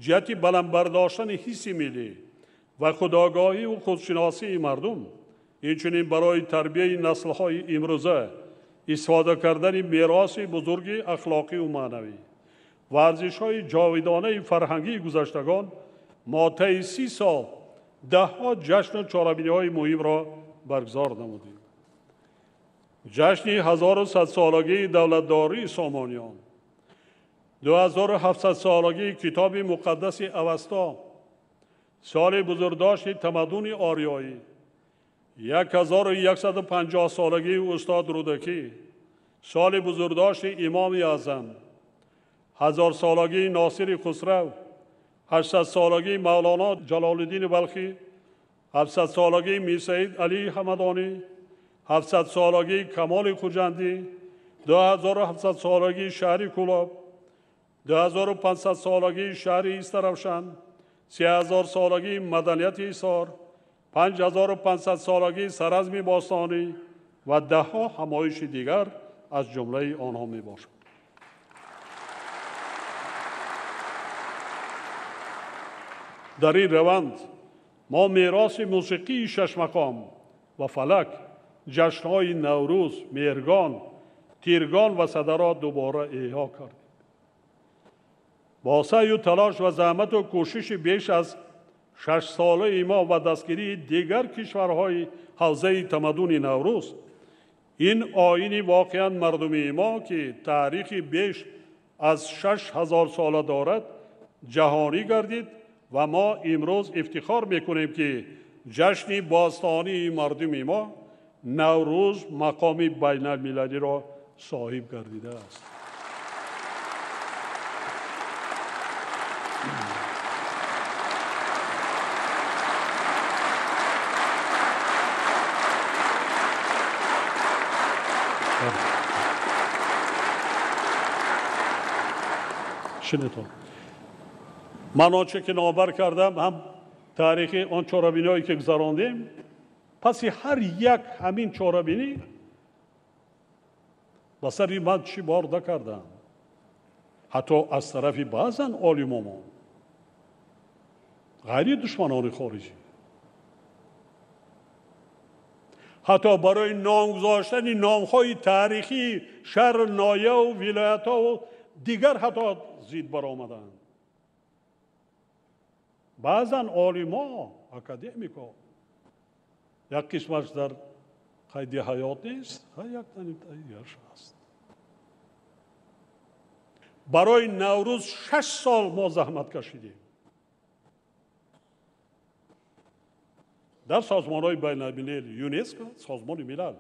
ҷиҳати баланд бардоштани ҳисси миллӣ Ва худогоҳӣ ва худшиносии мардум, инчунин барои тарбияи наслҳои имрӯза истифода кардани мероси бузурги ахлоқӣ ва маънавӣ ва арзишҳои ҷовидонаи фарҳангии гузаштагон, мо таи 30 сол даҳҳо ҷашну чорабиниҳои муҳимро баргузор намудем. Ҷашни 1100-солагии давлатдории Сомониён, 2700-солагии китоби муқаддаси Авасто, соли бузургдошти тамаддуни ориёӣ, 1150-солагии устод Рӯдакӣ, соли бузургдошти Имоми Аъзам, 1000-солагии Носири Хусрав, 800-солагии Мавлоно Ҷалолиддини Балхӣ, 700-солагии Мирсаид Алии Ҳамадонӣ, 700-солагии Камоли Хуҷандӣ, 2700-солагии шаҳри Кӯлоб, 2500-солагии шаҳри Истаравшан, 3000-солагии маданияти Ҳисор, 5500-солагии Саразми бостонӣ ва даҳҳо ҳамоиши дигар аз ҷумлаи онҳо мебошад. Дар ин раванд мо мероси мусиқии шашмақом ва фалак, ҷашнҳои Наврӯз, Меҳргон, Тиргон ва Садаро дубора эҳё кардем. Бо саъю талош ва заҳмату кӯшиши беш аз 6-солаи мо ва дастгирии дигар кишварҳои ҳавзаи тамаддуни Наврӯз, ин оини воқеан мардумии мо, ки таърихи беш аз 6000 сола дорад, ҷаҳонӣ гардид ва мо имрӯз ифтихор мекунем, ки ҷашни бостонии мардуми мо Наврӯз мақоми байналмилалиро соҳиб гардидааст. Шинетон. Ман он чӣ ки номбар кардам, ҳам таърихи он чорабиниҳое ки гузарондем, паси ҳар як ҳамин чорабинӣ ба сари ман чӣ бор накардам, ҳатто аз тарафи баъзан олимомон, ғайри душманони хориҷӣ, ҳатто барои ном гузоштани номҳои таърихии шаҳр, ноҳияву вилоятҳову дигар ҳатто зид баромаданд. Баъзан олимо, академико, як қисмаш дар қайди ҳаёт нест, як дигарш аст. Барои Наврӯз 6 сол мо заҳмат кашидем. Дар созмонҳои байналмилал, ЮНЕСКО, Созмони Милал,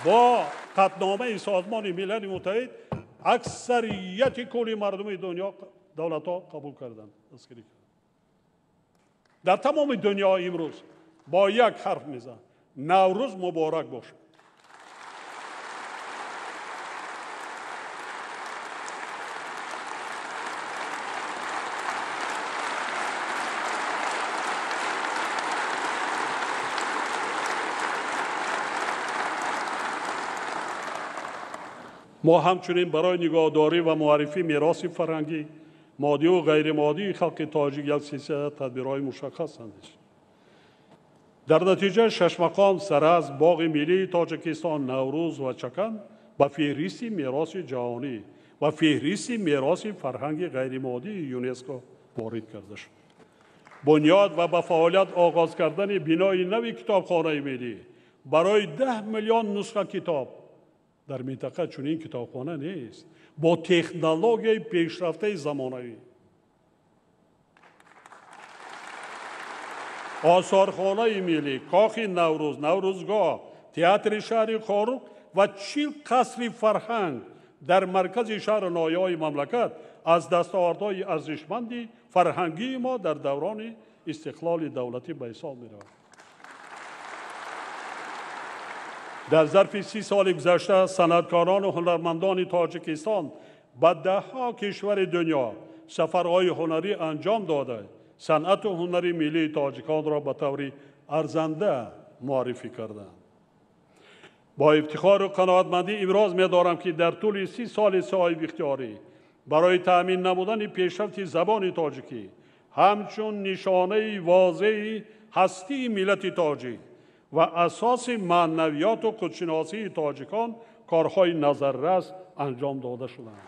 бо қатъномаи Созмони Милали Муттаҳид аксарияти кулли мардуми дунё, давлатҳо қабул карданд, дастгирӣ карданд. Дар тамоми дунё имрӯз бо як ҳарф мезананд: Наврӯз муборак бошад. Мо ҳамчунин барои нигоҳдорӣ ва муаррифии мероси фарҳангӣ, моддиву ғайримоддии халқи тоҷик як силсила тадбирҳои мушаххас андешид. Дар натиҷа Шашмақом, Саразм, Боғи миллии Тоҷикистон, Наврӯз ва Чакан ба феҳристи мероси ҷаҳонӣ ва феҳристи мероси фарҳанги ғайримоддии ЮНЕСКО ворид карда шуд. Бунёд ва ба фаъолият оғоз кардани бинои нави китобхонаи миллӣ барои 10 миллион нусха китоб. Дар минтақа чунин китобхона нест, бо технологияи пешрафтаи замонавӣ. Осорхонаи миллӣ, Кохи Наврӯз, Наврӯзгоҳ, театри шаҳри Хоруғ ва 40 қасри фарҳанг дар маркази шаҳру ноҳияҳои мамлакат аз дастовардҳои арзишманди фарҳангии мо дар даврони истиқлоли давлатӣ ба ҳисоб меравад. Дар зарфи 30 соли гузашта санъаткорону ҳунармандони Тоҷикистон ба даҳҳо кишвари дунё сафарҳои ҳунарӣ анҷом дода, санъату ҳунари миллии тоҷиконро ба таври арзанда муаррифӣ карданд. Бо ифтихору қаноатмандӣ иброз медорам, ки дар тӯли 30 соли соҳибихтиёрӣ барои таъмин намудани пешрафти забони тоҷикӣ ҳамчун нишонаи возеҳи ҳастии миллати тоҷик ва асоси маънавиёту худшиносии тоҷикон корҳои назаррас анҷом дода шуданд.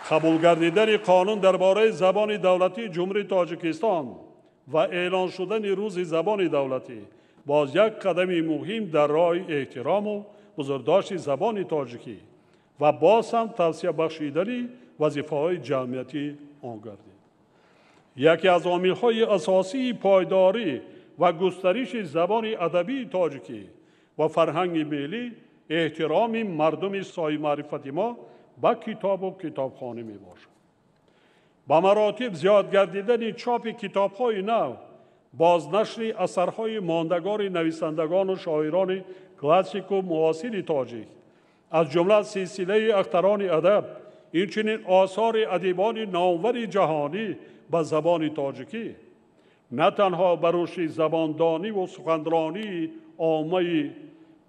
Қабул гардидани қонун дар бораи забони давлатии Ҷумҳурии Тоҷикистон ва эълон шудани рӯзи забони давлатӣ боз як қадами муҳим дар роҳи эҳтирому бузургдошти забони тоҷикӣ ва боз ҳам тавсия бахшидани вазифаҳои ҷамъиятӣ он гардид. Яке аз омилҳои асосии пойдорӣ ва густариши забони адабии тоҷикӣ ва фарҳанги миллӣ эҳтироми мардуми соҳибмаърифати мо ба китобу китобхонӣ мебошад. Ба маротиб зиёд гардидани чопи китобҳои нав, бознашри асарҳои мондагори нависандагону шоирони классику муосири тоҷик, аз ҷумла силсилаи ахтарони адаб, инчунин осори адибони номвари ҷаҳонӣ ба забони тоҷикӣ на танҳо ба рушди забондониву суханронии оммаи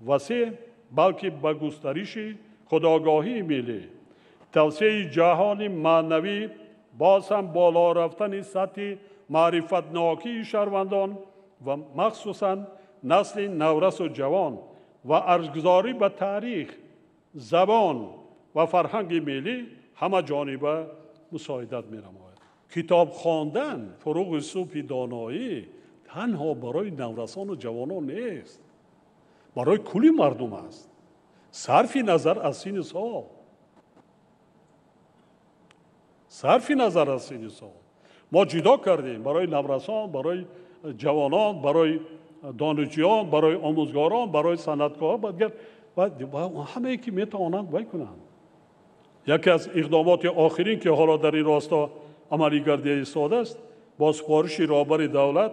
васеъ, балки ба густариши худогоҳии миллӣ, тавсияи ҷаҳони маънавӣ, боз ҳам боло рафтани сатҳи маърифатнокии шаҳрвандон ва махсусан насли наврасу ҷавон ва арҷгузорӣ ба таърих, забон ва фарҳанги миллӣ ҳамаҷониба мусоидат менамояд. Китоб хондан фуруғи субҳи доноӣ танҳо барои наврасону ҷавонон нест, барои кулли мардум аст, сарфи назар аз синну сол. Сарфи назар аз синну сол. Мо ҷудо кардем барои наврасон, барои ҷавонон, барои донишҷӯён, барои омӯзгорон, барои санъаткорон, ҳамае ки метавонанд вай кунанд. Яке аз иқдомоти охирин ки ҳоло дар ин росто амалӣ гардида истодааст, бо супориши роҳбари давлат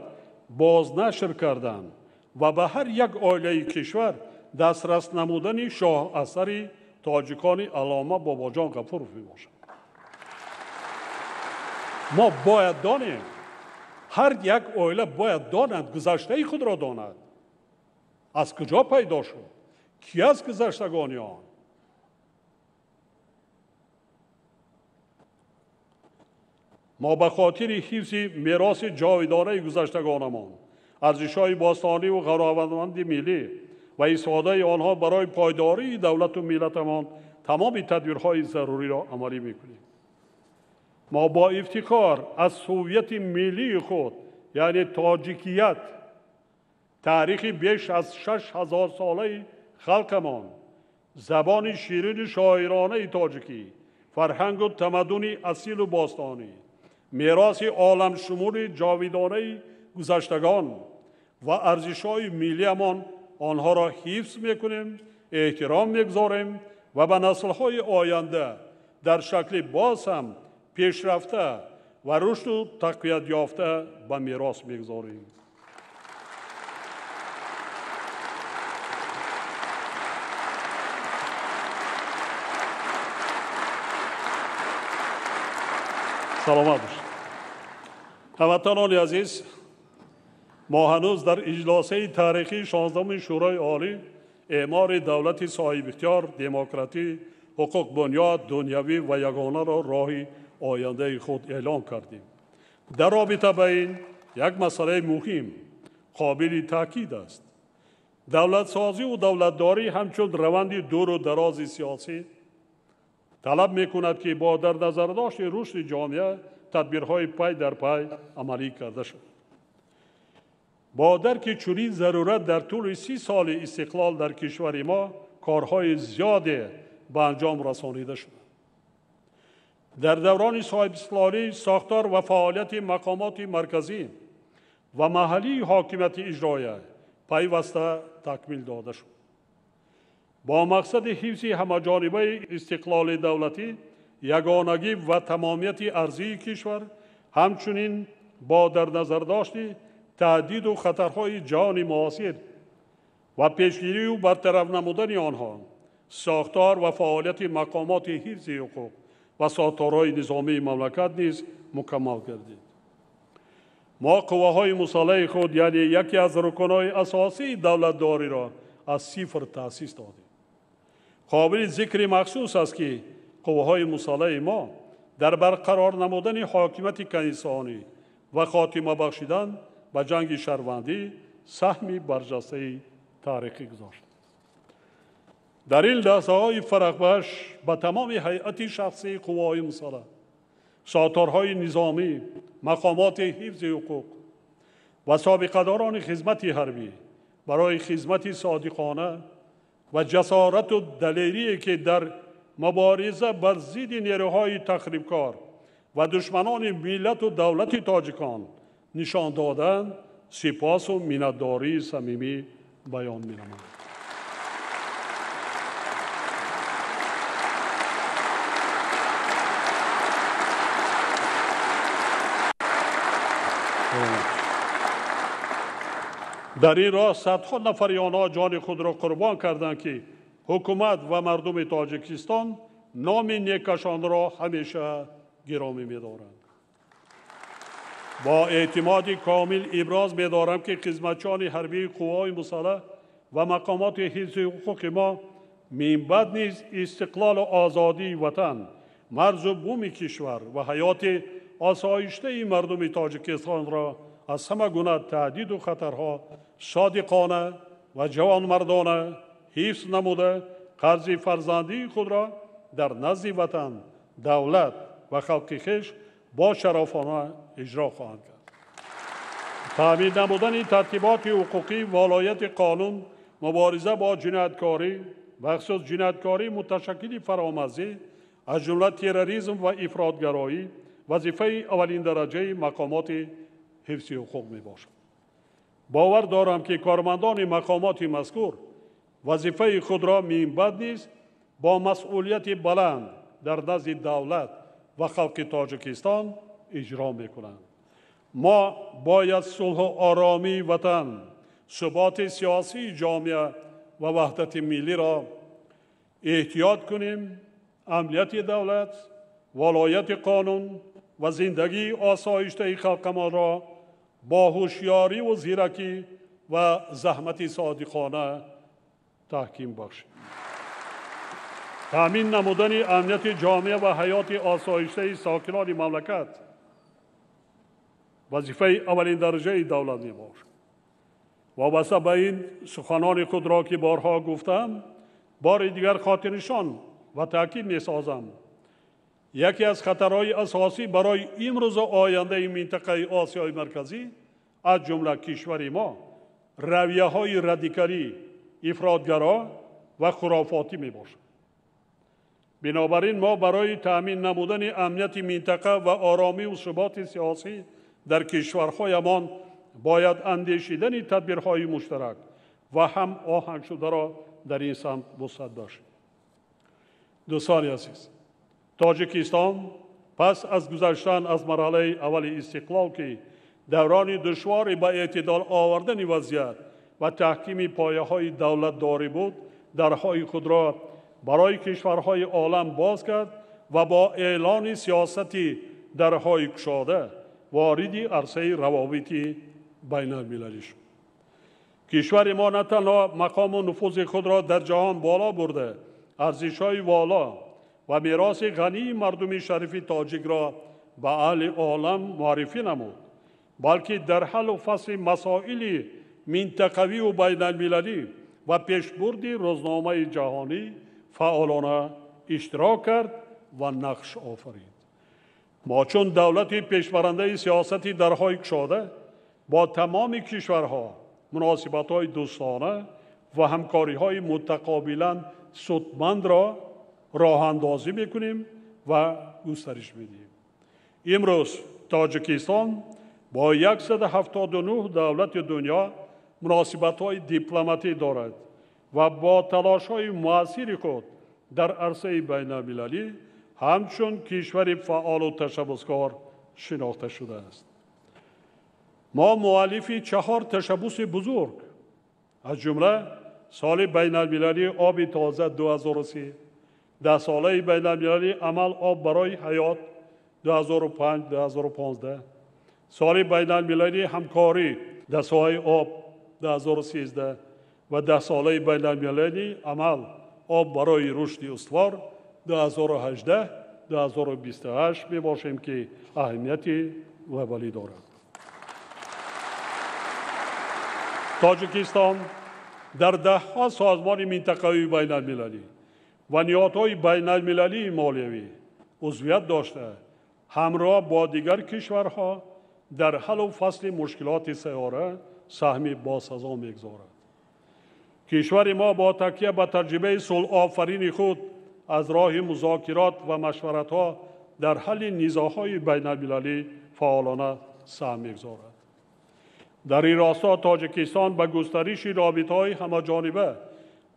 бознашр кардан ва ба ҳар як оилаи кишвар дастрас намудани шоҳасари тоҷикони аллома Бобоҷон Ғафуров мебошад. Мо бояд донем, ҳар як оила бояд донад, гузаштаи худро донад, аз куҷо пайдо шуд, ки аз гузаштагони он. Мо ба хотири ҳифзи мероси ҷовидонаи гузаштагонамон, арзишҳои бостониву ғароватманди миллӣ ва истифодаи онҳо барои пойдории давлату миллатамон тамоми тадбирҳои заруриро амалӣ мекунем. Мо бо ифтихор аз ҳувияти миллии худ, яъне тоҷикият, таърихи беш аз 6000 солаи халқамон, забони ширини шоиронаи тоҷикӣ, фарҳангу тамаддуни асилу бостонӣ, мероси оламшумули ҷовидонаи гузаштагон ва арзишҳои миллиамон онҳоро ҳифз мекунем, эҳтиром мегузорем ва ба наслҳои оянда дар шакли боз ҳам пешрафта ва рушду тақвият ёфта ба мерос мегузорем. Саломат бошед. Ҳамватанони азиз, мо ҳанӯз дар иҷлосаи таърихии 16-уми Шӯрои Олӣ эъмори давлати соҳибихтиёр, демократӣ, ҳуқуқбунёд, дунявӣ ва ягонаро роҳи ояндаи худ эълон кардем. Дар робита ба ин як масъалаи муҳим қобили таъкид аст. Давлатсозиву давлатдорӣ ҳамчун раванди дуру дарози сиёсӣ талаб мекунад, ки бо дар назардошти рушди ҷомеа тадбирҳои пай дар пай амалӣ карда шавад. Бо дарки чунин зарурат дар тӯли 30 соли истиқлол дар кишвари мо корҳои зиёде ба анҷом расонида шуданд. Дар даврони соҳибистиқлолӣ сохтор ва фаъолияти мақомоти марказӣ ва маҳаллии ҳокимияти иҷроия пайваста такмил дода шуд. Бо мақсади ҳифзи ҳамаҷонибаи истиқлоли давлатӣ, ягонагӣ ва тамомияти арзии кишвар, ҳамчунин бо дар назардошти таҳдиду хатарҳои ҷаҳони муосир ва пешгирию бартараф намудани онҳо, сохтор ва фаъолияти мақомоти ҳифзи ҳуқуқ ва сохторҳои низомии мамлакат низ мукаммал гардид. Мо қувваҳои мусаллаҳи худ, яъне яке аз рукнҳои асосии давлатдориро аз сифр таъсис додем. Қобили зикри махсус аст, ки қувваҳои мусаллаҳи мо дар барқарор намудани ҳокимияти конститутсионӣ ва хотима бахшидан ба ҷанги шаҳрвандӣ саҳми барҷастаи таърихӣ гузошт. Дар ин лаҳзаҳои фарахбахш ба тамоми ҳайати шахсии қувваҳои мусаллаҳ, сохторҳои низомӣ, мақомоти ҳифзи ҳуқуқ ва собиқадорони хизмати ҳарбӣ барои хизмати содиқона ва ҷасорату далерие, ки дар мубориза бар зидди нерӯҳои тахрибкор ва душманони миллату давлати тоҷикон нишон доданд, сипосу миннатдории самимӣ баён менамоям. Дар ин роҳ садҳо нафари онҳо ҷони худро қурбон карданд, ки ҳукумат ва мардуми Тоҷикистон номи некашонро ҳамеша гиромӣ медоранд. Бо эътимоди комил иброз медорам, ки хизматчиёни ҳарбии қувваҳои мусаллаҳ ва мақомоти ҳифзи ҳуқуқи мо минбаъд низ истиқлолу озодии ватан, марзу буми кишвар ва ҳаёти осоиштаи мардуми Тоҷикистонро аз ҳама гуна таҳдиду хатарҳо содиқона ва ҷавонмардона ҳифз намуда, қарзи фарзандии худро дар назди ватан, давлат ва халқи хеш бо шарафона иҷро хоҳанд кард. Таъмин намудани тартиботи ҳуқуқӣ, волояти қонун, мубориза бо ҷинояткорӣ, бахусус ҷинояткории муташаккили фаромарзӣ, аз ҷумла терроризм ва ифротгароӣ, вазифаи аввалиндараҷаи мақомоти ҳифзи ҳуқуқ мебошад. Бовар дорам, ки кормандони мақомоти мазкур вазифаи худро минбаъд низ бо масъулияти баланд дар назди давлат ва халқи Тоҷикистон иҷро мекунанд. Мо бояд сулҳу оромии ватан, суботи сиёсии ҷомеа ва ваҳдати миллиро эҳтиёт кунем, амнияти давлат, волояти қонун ва зиндагии осоиштаи халқамонро бо ҳушёриву зиракӣ ва заҳмати содиқона таҳким бахшем. Таъмин намудани амнияти ҷомеа ва ҳаёти осоиштаи сокинони мамлакат вазифаи аввалиндараҷаи давлат мебошад. Вобаста ба ин суханони худро, ки борҳо гуфтам, бори дигар хотирнишон ва таъкид месозам. Яке аз хатарҳои асосӣ барои имрӯзу ояндаи минтақаи Осиёи Марказӣ, аз ҷумла кишвари мо, равияҳои радикалӣ, ифротгаро ва хурофотӣ мебошад. Бинобар ин мо барои таъмин намудани амнияти минтақа ва оромиву суботи сиёсӣ дар кишварҳоямон бояд андешидани тадбирҳои муштарак ва ҳам оҳангшударо дар ин самт вусъат бахшем. Дӯстони азиз, Тоҷикистон пас аз гузаштан аз марҳалаи аввали истиқлол, ки даврони душвори ба эътидол овардани вазъият ва таҳкими пояҳои давлатдорӣ буд, дарҳои худро барои кишварҳои олам боз кард ва бо эълони сиёсати дарҳои кушода вориди арсаи равобити байналмилалӣ шуд. Кишвари мо на танҳо мақому нуфузи худро дар ҷаҳон боло бурда, арзишҳои воло ва мероси ғании мардуми шарифи тоҷикро ба аҳли олам муаррифӣ намуд, балки дар ҳаллу фасли масоили минтақавию байналмилалӣ ва пешбурди рӯзномаи ҷаҳонӣ фаъолона иштирок кард ва нақш офарид. Мо чун давлати пешбарандаи сиёсати дарҳои кушода бо тамоми кишварҳо муносибатҳои дӯстона ва ҳамкориҳои мутақобилан судмандро роҳандозӣ мекунем ва густариш медиҳем. Имрӯз Тоҷикистон бо 179 давлати дунё муносибатҳои дипломатӣ дорад ва бо талошҳои муассири худ дар арсаи байналмилалӣ ҳамчун кишвари фаъолу ташаббускор шинохта шудааст. Мо муаллифи 4 ташаббуси бузург, аз ҷумла соли байналмилалии оби тоза 2003, даҳсолаи байналмилалии амал об барои ҳаёт 2005-2015, соли байналмилалии ҳамкорӣ дар соҳаи об 2013 ва даҳсолаи байналмилалии амал об барои рушди устувор 2018-2028 мебошем, ки аҳамияти глобалӣ дорад. Тоҷикистон дар даҳҳо созмони минтақавии байналмилалӣ ва ниҳодҳои байналмилалии молиявӣ узвият дошта, ҳамроҳ бо дигар кишварҳо дар ҳаллу фасли мушкилоти сайёра саҳми босазо мегузорад. Кишвари мо бо такя ба таҷрибаи сулҳофарини худ аз роҳи музокирот ва машваратҳо дар ҳалли низоъҳои байналмилалӣ фаъолона саҳм мегузорад. Дар ин росто Тоҷикистон ба густариши робитаҳои ҳамаҷониба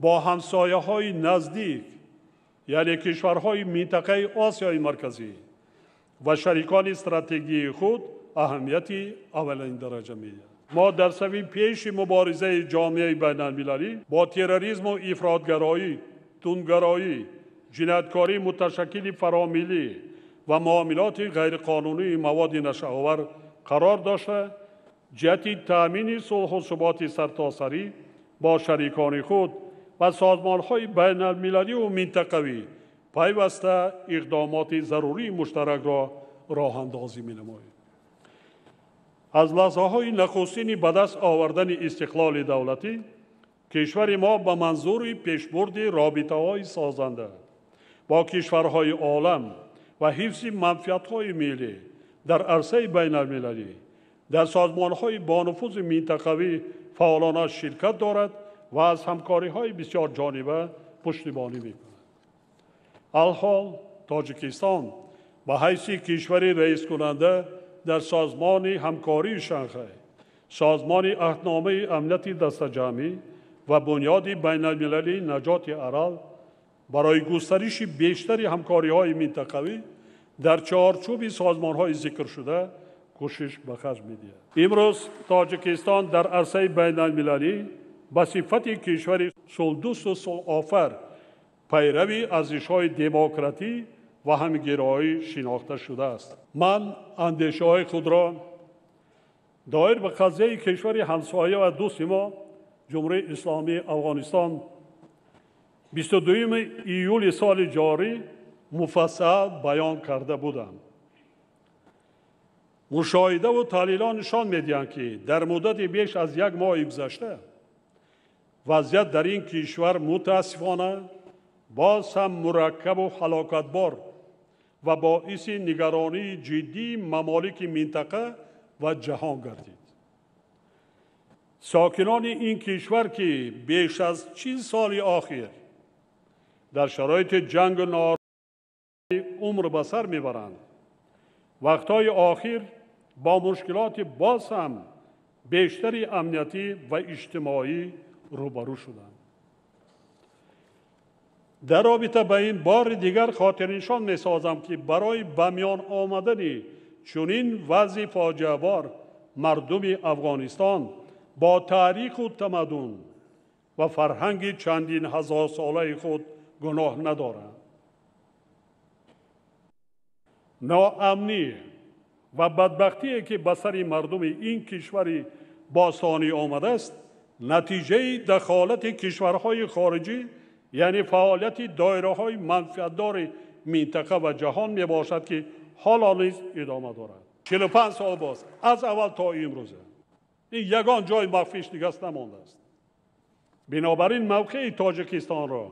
бо ҳамсояҳои наздик, яъне кишварҳои минтақаи Осиёи Марказӣ ва шарикони стратегии худ аҳамияти аввалин дараҷа медиҳад. Мо дар сафи пеши муборизаи ҷомеаи байналмилалӣ бо терроризму ифротгароӣ, тундгароӣ, ҷинояткории муташаккили фаромиллӣ ва муомилоти ғайриқонунии маводи нашъаовар қарор дошта, ҷиҳати таъмини сулҳу суботи сартосарӣ бо шарикони худ ва созмонҳои байналмилалию минтақавӣ пайваста иқдомоти зарурии муштаракро роҳандозӣ менамоем. Аз лаҳзаҳои нахустини ба даст овардани истиқлоли давлатӣ кишвари мо ба манзури пешбурди робитаҳои созанда бо кишварҳои олам ва ҳифзи манфиатҳои миллӣ дар арсаи байналмилалӣ дар созмонҳои бонуфузи минтақавӣ фаъолона ширкат дорад ва аз ҳамкориҳои бисёрҷониба пуштибонӣ мекунад. Алҳол Тоҷикистон ба ҳайси кишвари раискунанда дар созмони ҳамкории Шанхай, созмони аҳдномаи амнияти дастаҷамъӣ ва бунёди байналмилалии наҷоти Арал барои густариши бештари ҳамкориҳои минтақавӣ дар чорчӯби созмонҳои зикршуда кӯшиш ба харҷ медиҳад. Имрӯз Тоҷикистон дар арсаи байналмилалӣ ба сифати кишвари сулҳдӯсту сулҳофар пайрави арзишҳои демократӣ ва ҳамгироӣ шинохта шудааст. Ман андешаҳои худро доир ба қазияи кишвари ҳамсоя ва дӯсти мо Ҷумҳурии Исломии Афғонистон 22 июли соли ҷорӣ муфассал баён карда будам. Мушоҳидаву таҳлилҳо нишон медиҳанд, ки дар муддати беш аз як моҳи гузашта вазъият дар ин кишвар мутаассифона боз ҳам мураккабу ҳалокатбор ва боиси нигаронии ҷиддии мамолики минтақа ва ҷаҳон гардид. Сокинони ин кишвар, ки беш аз 40 соли охир дар шароити ҷангу ноорӣ умр ба сар мебаранд, вақтҳои охир бо мушкилоти боз ҳам бештари амниятӣ ва иҷтимоӣ рӯбарӯ шуданд. Дар робита ба ин бори дигар хотирнишон месозам, ки барои ба миён омадани чунин вазъи фоҷиабор мардуми Афғонистон бо таъриху тамаддун ва фарҳанги чандин ҳазорсолаи худ гуноҳ надоранд. Ноамнӣ ва бадбахтие, ки ба сари мардуми ин кишвари бостонӣ омадааст, натиҷаи дахолати кишварҳои хориҷӣ, яъне фаъолияти доираҳои манфиатдори минтақа ва ҷаҳон мебошад, ки ҳоло низ идома дорад. 45 сол боз аз аввал то имрӯза ин ягон ҷои махфиш дигаст намондааст. Бинобар ин мавқеи Тоҷикистонро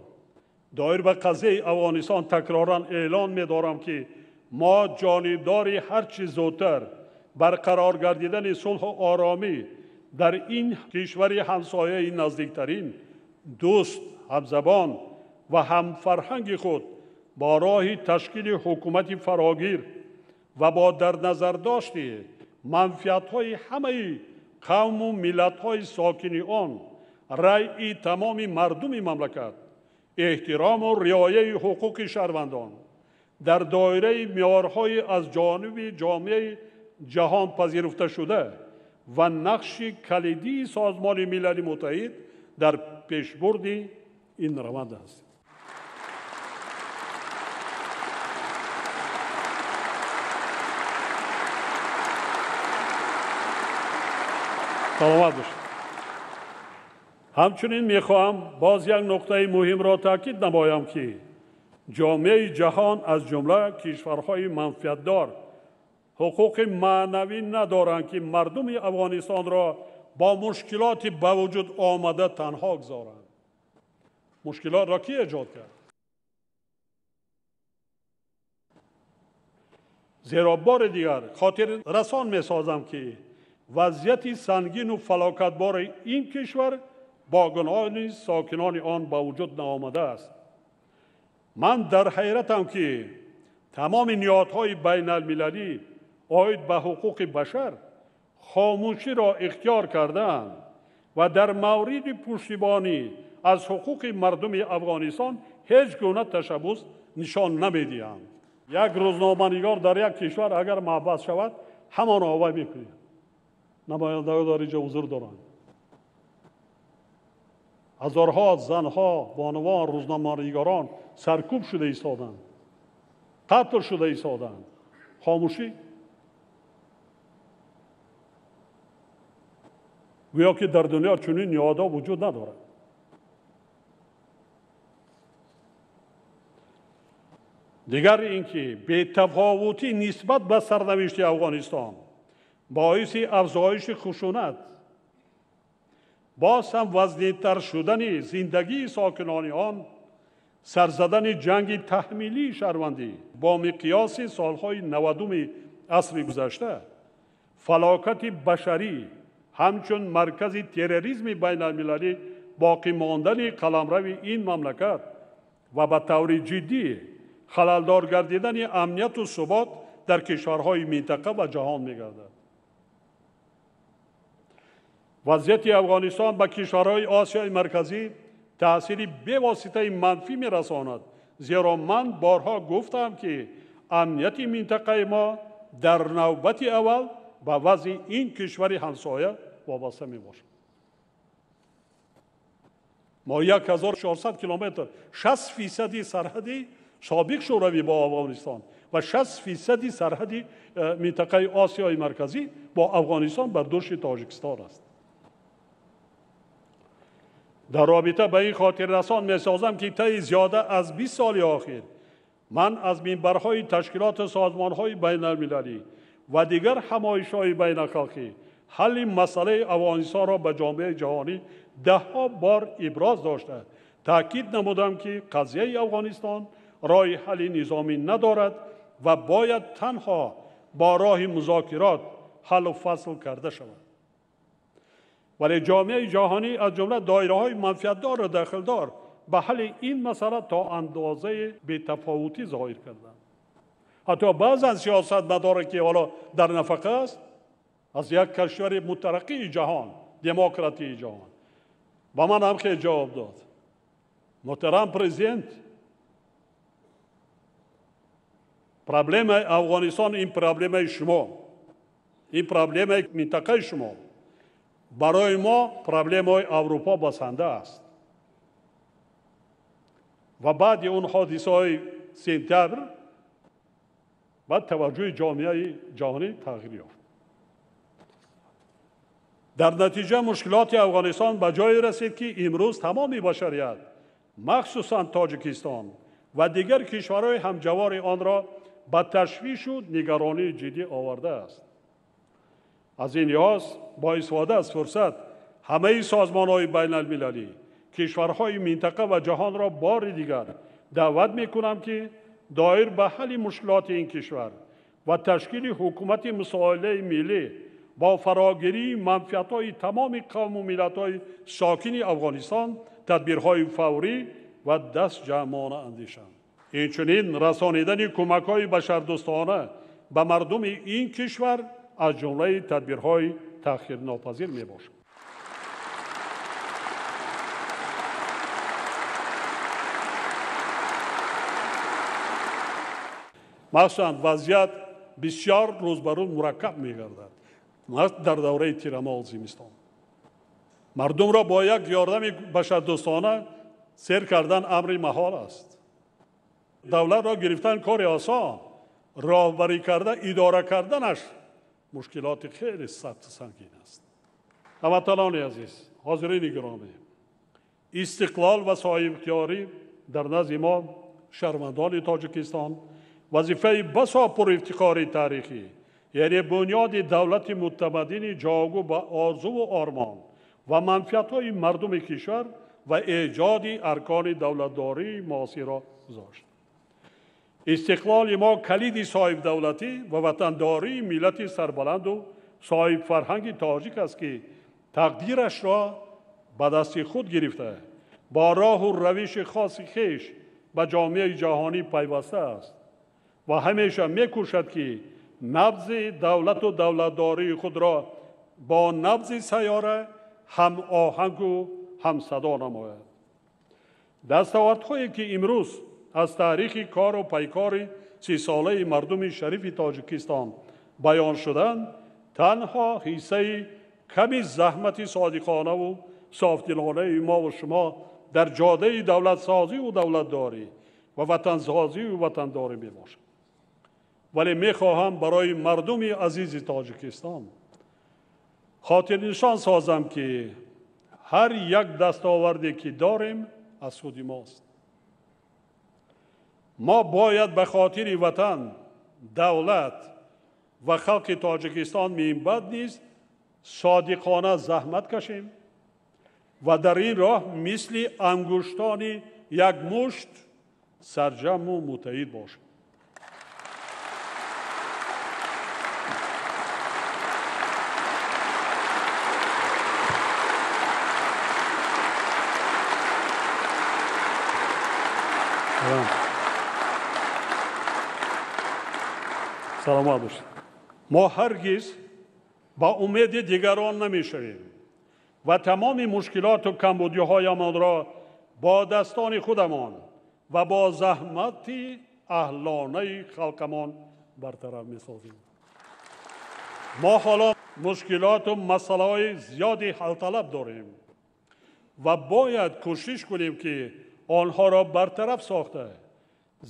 доир ба қазияи Афғонистон такроран эълон медорам, ки мо ҷонибдори ҳарчи зудтар барқарор гардидани сулҳу оромӣ дар ин кишвари ҳамсояи наздиктарин, дӯст, ҳамзабон ва ҳамфарҳанги худ бо роҳи ташкили ҳукумати фарогир ва бо дар назардошти манфиатҳои ҳамаи қавму миллатҳои сокини он, раъи тамоми мардуми мамлакат, эҳтирому риояи ҳуқуқи шаҳрвандон дар доираи меъёрҳои аз ҷониби ҷомеаи ҷаҳон пазируфташуда ва нақши калидии Созмони Милали Муттаҳид дар пешбурди ин раванд аст. Саломат бошед. Ҳамчунин мехоҳам боз як нуқтаи муҳимро таъкид намоям, ки ҷомеаи ҷаҳон аз ҷумла кишварҳои манфиатдор ҳуқуқи маънавӣ надоранд, ки мардуми Афғонистонро бо мушкилоти ба вуҷуд омада танҳо гузоранд. Мушкилотро кӣ эҷод кард? Зеро бори дигар хотиррасон месозам, ки вазъияти сангину фалокатбори ин кишвар бо гуноҳи сокинони он ба вуҷуд наомадааст. Ман дар ҳайратам, ки тамоми ниҳодҳои байналмилалӣ оид ба ҳуқуқи башар хомӯширо ихтиёр кардаанд ва дар мавриди пуштибонӣ аз ҳуқуқи мардуми Афғонистон ҳеҷ гуна ташаббус нишон намедиҳанд. Як рӯзноманигор дар як кишвар агар маҳбас шавад, ҳамон овай мекунад. Намояндаҳо дар инҷо ҳузур доранд. Ҳазорҳо занҳо, бонувон, рӯзноманигорон саркӯб шуда истоданд, қатл шуда истоданд. Хомӯшӣ. Гӯё ки дар дунё чунин ниҳодҳо вуҷуд надорад. Дигар ин ки бетафовутӣ нисбат ба сарнавишти Афғонистон боиси афзоиши хушунат, боз ҳам вазнинтар шудани зиндагии сокинони он, сарзадани ҷанги таҳмилии шаҳрвандӣ бо миқёси солҳои 90-уми асри гузашта, фалокати башарӣ ҳамчун маркази терроризми байналмилалӣ боқӣ мондани қаламрави ин мамлакат ва ба таври ҷиддӣ халалдор гардидани амнияту субот дар кишварҳои минтақа ва ҷаҳон мегардад. Вазъияти Афғонистон ба кишварҳои Осиёи Марказӣ таъсири бевоситаи манфӣ мерасонад, зеро ман борҳо гуфтам, ки амнияти минтақаи мо дар навбати аввал ба вазъи ин кишвари ҳамсоя вобаста мебошад. Мо 1400 километр, 60% сарҳади собиқ Шӯравӣ бо Афғонистон ва 60% сарҳади минтақаи Осиёи Марказӣ бо Афғонистон бар дӯши Тоҷикистон аст. Дар робита ба ин хотиррасон месозам, ки таи зиёда аз 20 соли охир ман аз минбарҳои ташкилоту созмонҳои байналмилалӣ ва дигар ҳамоишҳои байналхалқӣ ҳалли масъалаи Афғонистонро ба ҷомеаи ҷаҳонӣ даҳҳо бор иброз дошта, таъкид намудам, ки қазияи Афғонистон роҳи ҳалли низомӣ надорад ва бояд танҳо бо роҳи музокирот ҳаллу фасл карда шавад. Вале ҷомеаи ҷаҳонӣ аз ҷумла доираҳои манфиатдору дахлдор ба ҳалли ин масъала то андозаи бетафовутӣ зоҳир карданд. Ҳатто баъзан сиёсатмадоре, ки ҳоло дар нафақа аст, аз як кишвари мутараққии ҷаҳон, демократии ҷаҳон, ба ман ҳам хел ҷавоб дод: муҳтарам президент, проблемаи Афғонистон ин проблемаи шумо, ин проблемаи минтақаи шумо. Барои мо проблемаи Аврупо басанда аст. Ва баъди он ҳодисаҳои сентябр баъд таваҷҷӯҳи ҷомеаи ҷаҳонӣ тағйир ёфт. Дар натиҷа мушкилоти Афғонистон ба ҷое расид, ки имрӯз тамоми башарият, махсусан Тоҷикистон ва дигар кишварҳои ҳамҷавори онро ба ташвишу нигаронии ҷиддӣ овардааст. Аз ин лиҳоз бо истифода аз фурсат ҳамаи созмонҳои байналмилалӣ, кишварҳои минтақа ва ҷаҳонро бори дигар даъват мекунам, ки доир ба ҳалли мушкилоти ин кишвар ва ташкили ҳукумати мусолиҳаи миллӣ бо фарогирии манфиатҳои тамоми қавму миллатҳои сокини Афғонистон тадбирҳои фаврӣ ва дастҷамъона андешанд. Инчунин расонидани кӯмакҳои башардӯстона ба мардуми ин кишвар аз ҷумлаи тадбирҳои таъхирнопазир мебошад. Махсусан вазъият бисёр рӯз ба рӯз мураккаб мегардад. Дар давраи тирамоҳу зимистон мардумро бо як ёрдами башардӯстона сер кардан амри маҳол аст. Давлатро гирифтан кори осон, роҳбарӣ карда идора карданаш мушкилоти хеле сахту сангин аст. Ҳамватанони азиз, ҳозирини гиромӣ, истиқлол ва соҳибихтиёрӣ дар назди мо шаҳрвандони Тоҷикистон вазифаи басо пурэфтихори таърихӣ, Яъне бунёди давлати мутамаддини ҷавобгӯ ба орзуву ормон ва манфиатҳои мардуми кишвар ва эҷоди аркони давлатдории муосирро гузошт. Истиқлоли мо калиди соҳибдавлатӣ ва ватандории миллати сарбаланду соҳибфарҳанги тоҷик аст, ки тақдирашро ба дасти худ гирифта, бо роҳу равиши хоси хеш ба ҷомеаи ҷаҳонӣ пайваста аст ва ҳамеша мекӯшад, ки набзи давлату давлатдории худро бо набзи сайёра ҳамоҳангу ҳамсадо намояд. Дастовардҳое ки имрӯз аз таърихи кору пайкори 30-солаи мардуми шарифи Тоҷикистон баён шуданд, танҳо ҳиссаи ками заҳмати содиқонаву софдилонаи мову шумо дар ҷодаи давлатсозиву давлатдорӣ ва ватансозиву ватандорӣ мебошад. Вале мехоҳам барои мардуми азизи Тоҷикистон хотирнишон созам, ки ҳар як дастоварде ки дорем аз худи мост. Мо бояд ба хотири ватан, давлат ва халқи Тоҷикистон минбаъд низ содиқона заҳмат кашем ва дар ин роҳ мисли ангуштони як мушт сарҷамъу муттаҳид бошем. Саломат бошед. Мо ҳаргиз ба умеди дигарон намешавем ва тамоми мушкилоту камбудиҳоямонро бо дастони худамон ва бо заҳмати аҳлонаи халқамон бартараф месозем. Мо ҳоло мушкилоту масъалаҳои зиёди ҳалталаб дорем ва бояд кӯшиш кунем, ки онҳоро бартараф сохта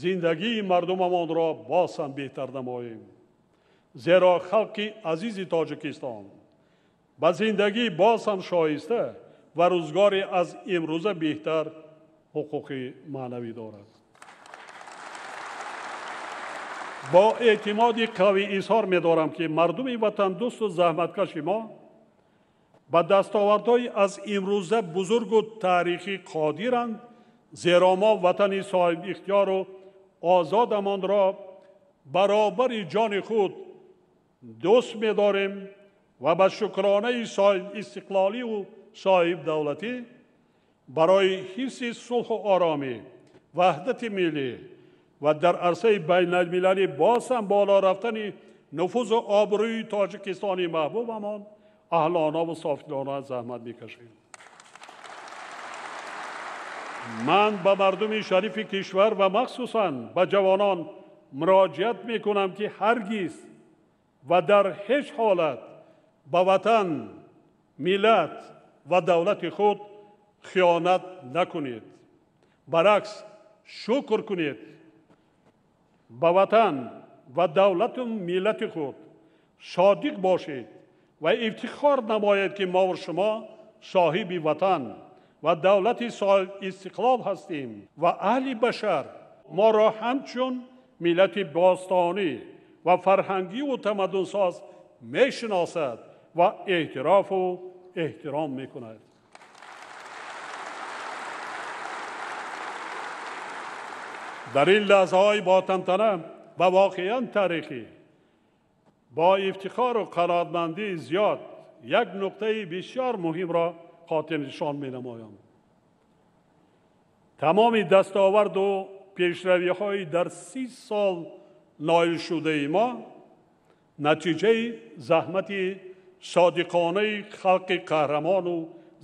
зиндагии мардумамонро боз ҳам беҳтар намоем. Зеро халқи азизи Тоҷикистон ба зиндагӣ боз ҳам шоиста ва рӯзгоре аз имрӯза беҳтар ҳуқуқи маънавӣ дорад. Бо эътимоди қавӣ изҳор медорам, ки мардуми ватандӯсту заҳматкаши мо ба дастовардҳои аз имрӯза бузургу таърихӣ қодиранд, зеро мо ватани соҳибихтиёру озодамонро баробари ҷони худ дӯст медорем ва ба шукронаи соҳибистиқлоливу соҳибдавлатӣ барои ҳифзи сулҳу оромӣ, ваҳдати миллӣ ва дар арсаи байналмилалӣ боз ҳам боло рафтани нуфузу обрӯи Тоҷикистони маҳбубамон аҳлонаву софдилона заҳмат мекашем. Ман ба мардуми шарифи кишвар ва махсусан ба ҷавонон муроҷиат мекунам, ки ҳаргиз ва дар ҳеҷ ҳолат ба ватан, миллат ва давлати худ хиёнат накунед. Баръакс, шукр кунед ба ватан ва давлату миллати худ содиқ бошед ва ифтихор намоед, ки мову шумо соҳиби ватан ва давлати соҳибистиқлол ҳастем ва аҳли башар моро ҳамчун миллати бостонӣ ва фарҳангиву тамаддунсоз мешиносад ва эътирофу эҳтиром мекунад. Дар ин лаҳзаҳои ботантана ва воқеан таърихӣ бо ифтихору қаноатмандии зиёд як нуқтаи бисёр муҳимро хотирнишон менамоям. Тамоми дастоварду пешравиҳои дар 30 сол ноилшудаи мо натиҷаи заҳмати содиқонаи халқи қаҳрамону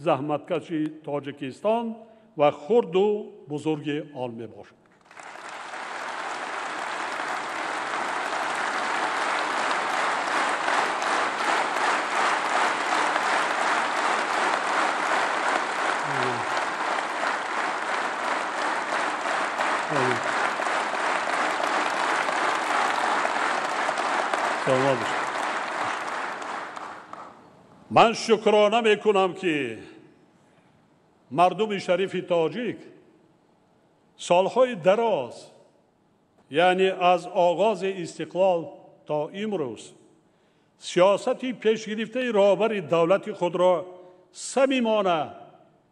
заҳматкаши Тоҷикистон ва хурду бузурги он мебошад. Ман шукрона мекунам, ки мардуми шарифи тоҷик солҳои дароз, яъне аз оғози истиқлол то имрӯз, Сиёсати пешгирифтаи роҳбари давлати худро самимона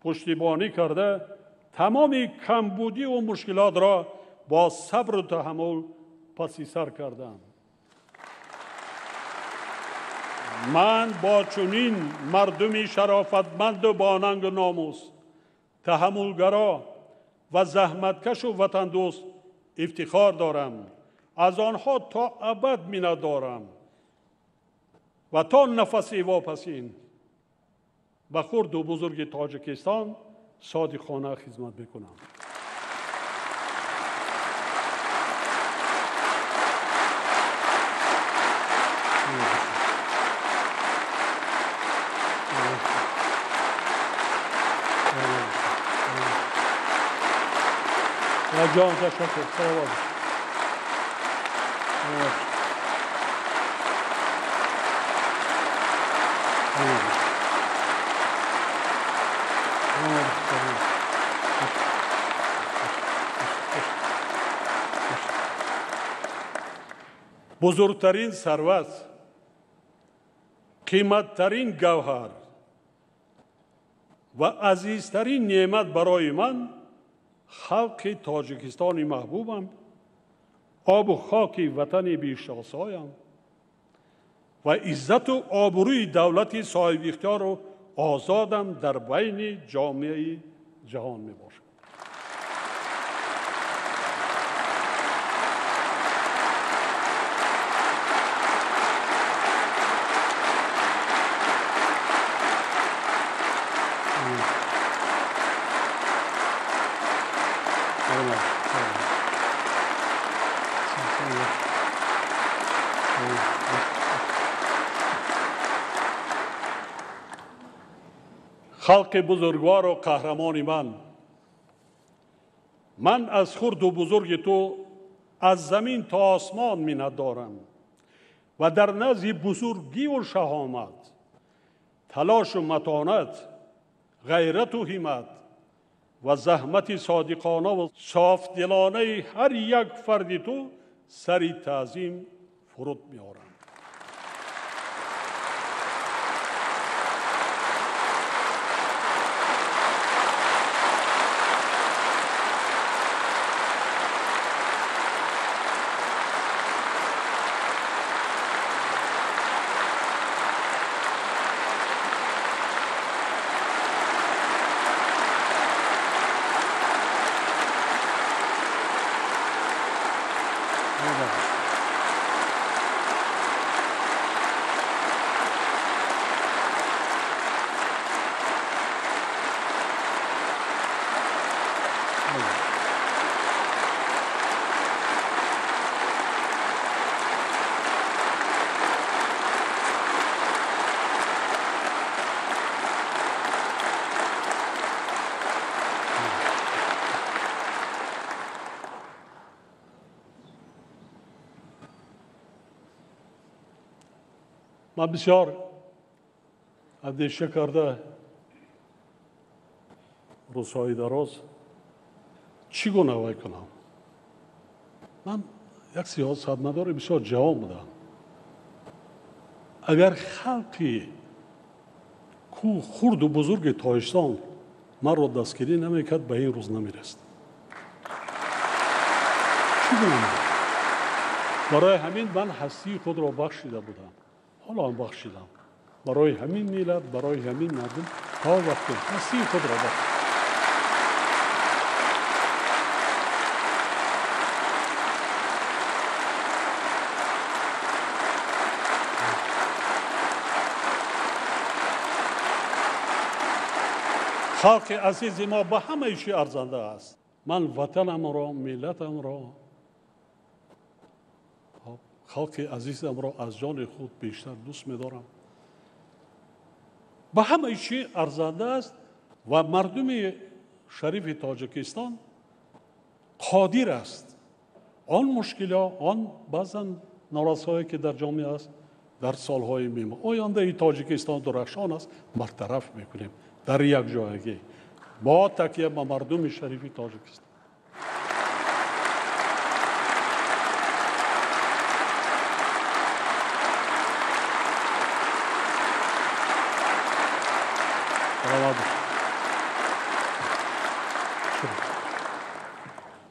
пуштибонӣ карда, тамоми камбудиву мушкилотро бо сабру таҳаммул паси сар кардам. Ман бо чунин мардуми шарофатманду бонангу номус, таҳаммулгаро ва заҳматкашу ватандӯст ифтихор дорам. Аз онҳо то абад миннатдорам ва то нафаси вопасин ба хурду бузурги Тоҷикистон содиқона хизмат мекунам. Ҷон, ташаккур. Саломат. Бузургтарин сарват, қиматтарин гавҳар ва азизтарин неъмат барои ман халқи Тоҷикистони маҳбубам, обу хоки ватани бештосоям ва иззату обрӯи давлати соҳибихтиёру озодам дар байни ҷомеаи ҷаҳон мебошад. Халқи бузургвору қаҳрамони ман, ман аз хурду бузурги ту аз замин то осмон миннатдорам ва дар назди бузургиву шаҳомат, талошу матонат, ғайрату ҳиммат ва заҳмати содиқонаву софдилонаи ҳар як фарди ту сари таъзим фуруд меорам. Ман бисёр андеша карда рӯзҳои дароз чӣ гуна вай кунам. Ман як сиёсатмадори бисёр ҷавон будам. Агар халқи хурду бузурги Тоҷикистон манро дастгирӣ намекард, ба ин рӯз намерасид. Чӣ гуна? Барои ҳамин ман ҳастии худро бахшида будам. Ҳоло ҳам бахшидам. Барои ҳамин миллат, барои ҳамин мардум то вақте ҳастии худро бахшидам. Халқи азизи мо ба ҳамаи чӣ арзанда аст. Ман ватанамро, миллатамро, халқи азизамро аз ҷони худ бештар дӯст медорам. Ба ҳамаи чӣ арзанда аст ва мардуми шарифи Тоҷикистон қодир аст. Он мушкилиҳо, он баъзан норасоие ки дар ҷомеа аст, дар солҳои мема ояндаи Тоҷикистон дурахшон аст, бартараф мекунем дар якҷоягӣ бо такя ба мардуми шарифи Тоҷикистон.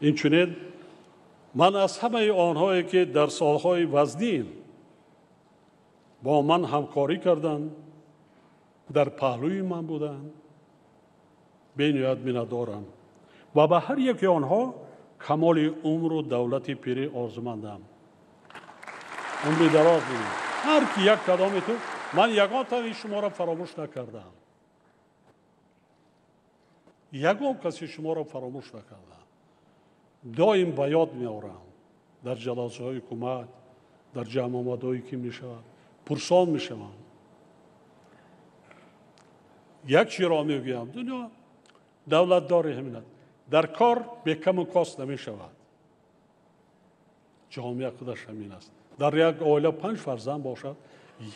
Инчунин ман аз ҳамаи онҳое ки дар солҳои вазнин бо ман ҳамкорӣ карданд, дар паҳлӯи ман буданд, бениҳоят миннатдорам ва ба ҳар яки онҳо камоли умру давлати пирӣ орзумандам. Умри дароз бинед. Ҳар ки як кадоми ту, ман ягон тави шуморо фаромӯш накардам. Ягон каси шуморо фаромӯш накардам. Доим ба ёд меорам. Дар ҷаласаҳои ҳукумат, дар ҷамъомадҳое ки мешавад, пурсон мешавам. Як чиро мегӯям, дунё давлатдори ҳамин аст. Дар кор бекаму кост намешавад. Ҷомеа худаш ҳамин аст. Дар як оила 5 фарзанд бошад,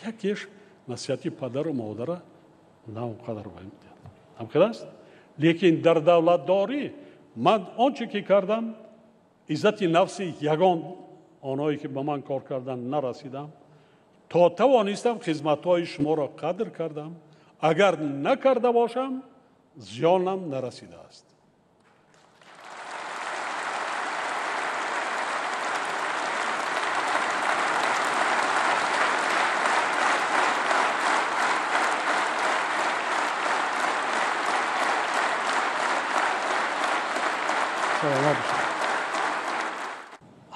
якеш насиҳати падару модара на он қадар медиҳад. Ҳамхел аст? Лекин дар давлатдорӣ ман он чӣ ки кардам, иззати нафси ягон онҳое ки ба ман кор карданд нарасидам. То тавонистам хизматҳои шуморо қадр кардам. Агар накарда бошам, зиёнам нарасидааст.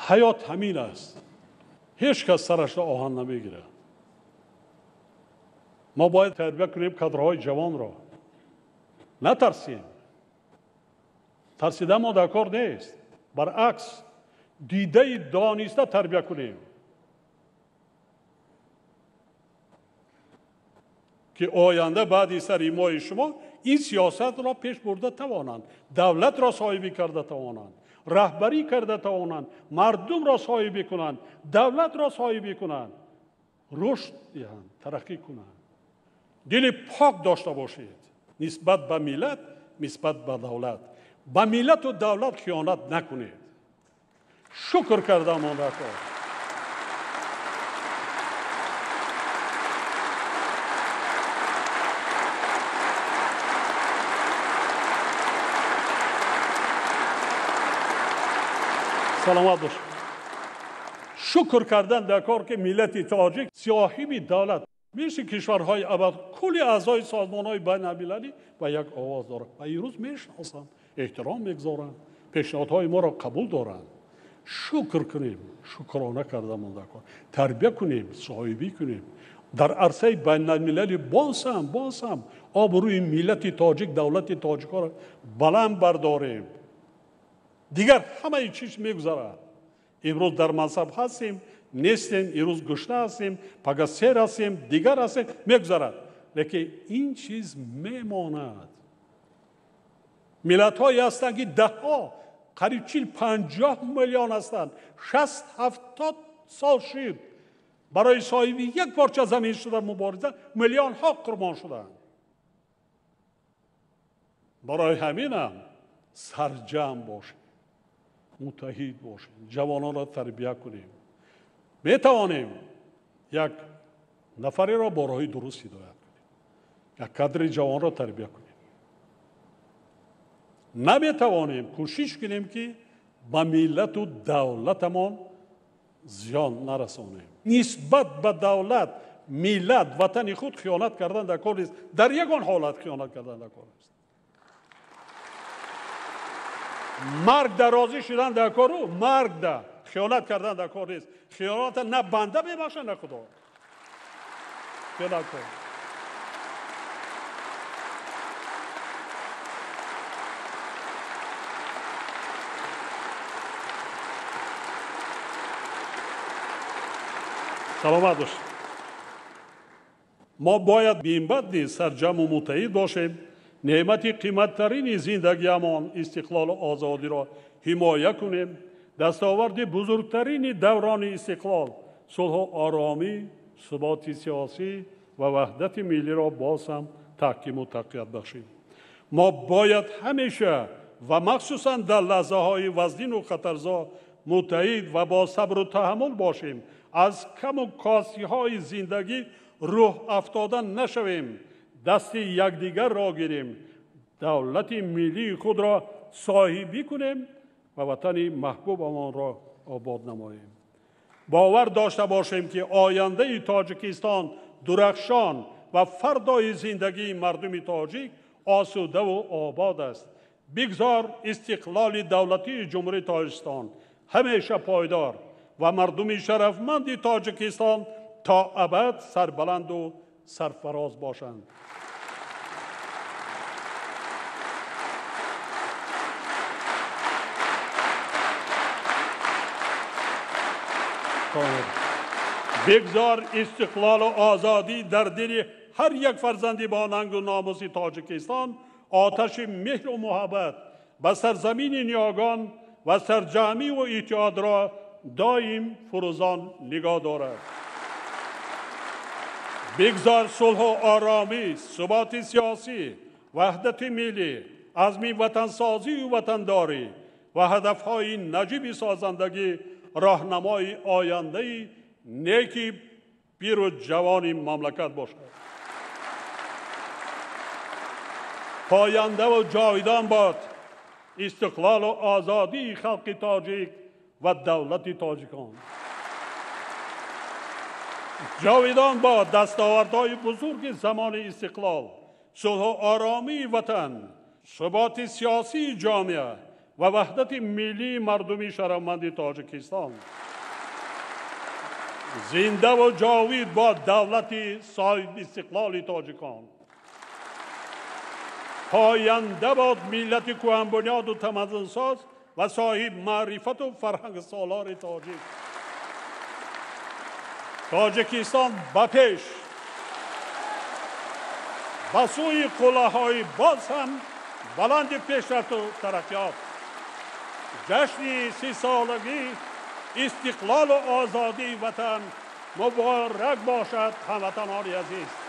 Ҳаёт ҳамин аст. Ҳеҷ кас сарашро оҳан намегирад. Мо бояд тарбия кунем кадрҳои ҷавонро. Натарсем. Тарсидан мо дар кор нест. Баръакс, дидаи дониста тарбия кунем, ки оянда баъди сари мои шумо ин сиёсатро пеш бурда тавонанд, давлатро соҳибӣ карда тавонанд, раҳбарӣ карда тавонанд, мардумро соҳибӣ кунанд, давлатро соҳибӣ кунанд, рушд диҳанд, тараққӣ кунанд. Дили пок дошта бошед нисбат ба миллат, нисбат ба давлат. Ба миллату давлат хиёнат накунед. Шукр кардам он дар кор. Саломат бошед. Шукр кардан дар кор ки миллати тоҷик соҳиби давлат мисли кишварҳои абад кулли аъзои созмонҳои байналмилалӣ ба як овоз доранд ва имрӯз мешиносанд, эҳтиром мегузоранд, пешниҳодҳои моро қабул доранд. Шукр кунем, шукрона кардан дар кор, тарбия кунем, соҳибӣ кунем. Дар арсаи байналмилалӣ боз ҳам обрӯи миллати тоҷик, давлати тоҷикҳоро баланд бардорем. Дигар ҳамаи чиз мегузарад. Имрӯз дар мансаб ҳастем, нестем, имрӯз гушна ҳастем, пага сер ҳастем, дигар ҳастем, мегузарад. Лекин ин чиз мемонад. Миллатҳое ҳастанд ки даҳҳо, қариб 40-50 миллион ҳастанд, 60-70 сол шуд барои соҳиби як порча замин шуда мубориза миллионҳо қурбон шуданд. Барои ҳаминам сарҷамъ бошем, муттаҳид бошем, ҷавононро тарбия кунем. Метавонем як нафареро бо роҳи дуруст ҳидоят кунем, як кадри ҷавонро тарбия кунем. Наметавонем кӯшиш кунем ки ба миллату давлатамон зиён нарасонем. Нисбат ба давлат, миллат, ватани худ хиёнат кардан дар кор нест. Дар ягон ҳолат хиёнат кардан дар кор нест. Марг дар розӣ шудан дар кору марг да хиёнат кардан дар кор нест. Хиёната на банда мебахшад, на Худо. Хиёнат кор. Саломат бошед. Мо бояд бимбад низ сарҷамъу муттаҳид бошем. Неъмати қиматтарини зиндагиамон истиқлолу озодиро ҳимоя кунем. Дастоварди бузургтарини даврони истиқлол, сулҳу оромӣ, суботи сиёсӣ ва ваҳдати миллиро боз ҳам таҳкиму тақвият бахшем. Мо бояд ҳамеша ва махсусан дар лаҳзаҳои вазнину хатарзо муттаҳид ва бо сабру таҳаммул бошем. Аз каму косиҳои зиндагӣ рӯҳ афтода нашавем, дасти якдигарро гирем, давлати миллии худро соҳибӣ кунем, ва ватани маҳбубамонро обод намоем. Бовар дошта бошем, ки ояндаи Тоҷикистон дурахшон ва фардои зиндагии мардуми тоҷик осудаву обод аст. Бигзор истиқлоли давлатии Ҷумҳурии Тоҷикистон ҳамеша пойдор ва мардуми шарафманди Тоҷикистон то абад сарбаланду сарфароз бошанд. Бигзор истиқлолу озодӣ дар дили ҳар як фарзанди бо нангу номуси Тоҷикистон оташи меҳру муҳаббат ба сарзамини ниёгон ва сарҷамъиву иттиҳодро доим фурӯзон нигоҳ дорад. Бигзор сулҳу оромӣ, суботи сиёсӣ, ваҳдати миллӣ, азми ватансозию ватандорӣ ва ҳадафҳои наҷиби созандагӣ роҳнамои ояндаи неки пиру ҷавони мамлакат бошад. Пояндаву ҷовидон бод истиқлолу озодии халқи тоҷик ва давлати тоҷикон. Ҷовидон бод дастовардҳои бузурги замони истиқлол, сулҳу оромии ватан, суботи сиёсии ҷомеа ва ваҳдати миллии мардуми шарафманди Тоҷикистон. Зиндаву ҷовид бод давлати соҳибистиқлоли тоҷикон. Поянда бод миллати кӯҳанбунёду тамаддунсоз ва соҳиб маърифату фарҳангсолори тоҷик. Тоҷикистон ба пеш, ба сӯи қуллаҳои боз ҳам баланди пешрафту тараққиёт. Ҷашни 30-солагӣ истиқлолу озодии ватан муборак бошад, ҳамватанони азиз.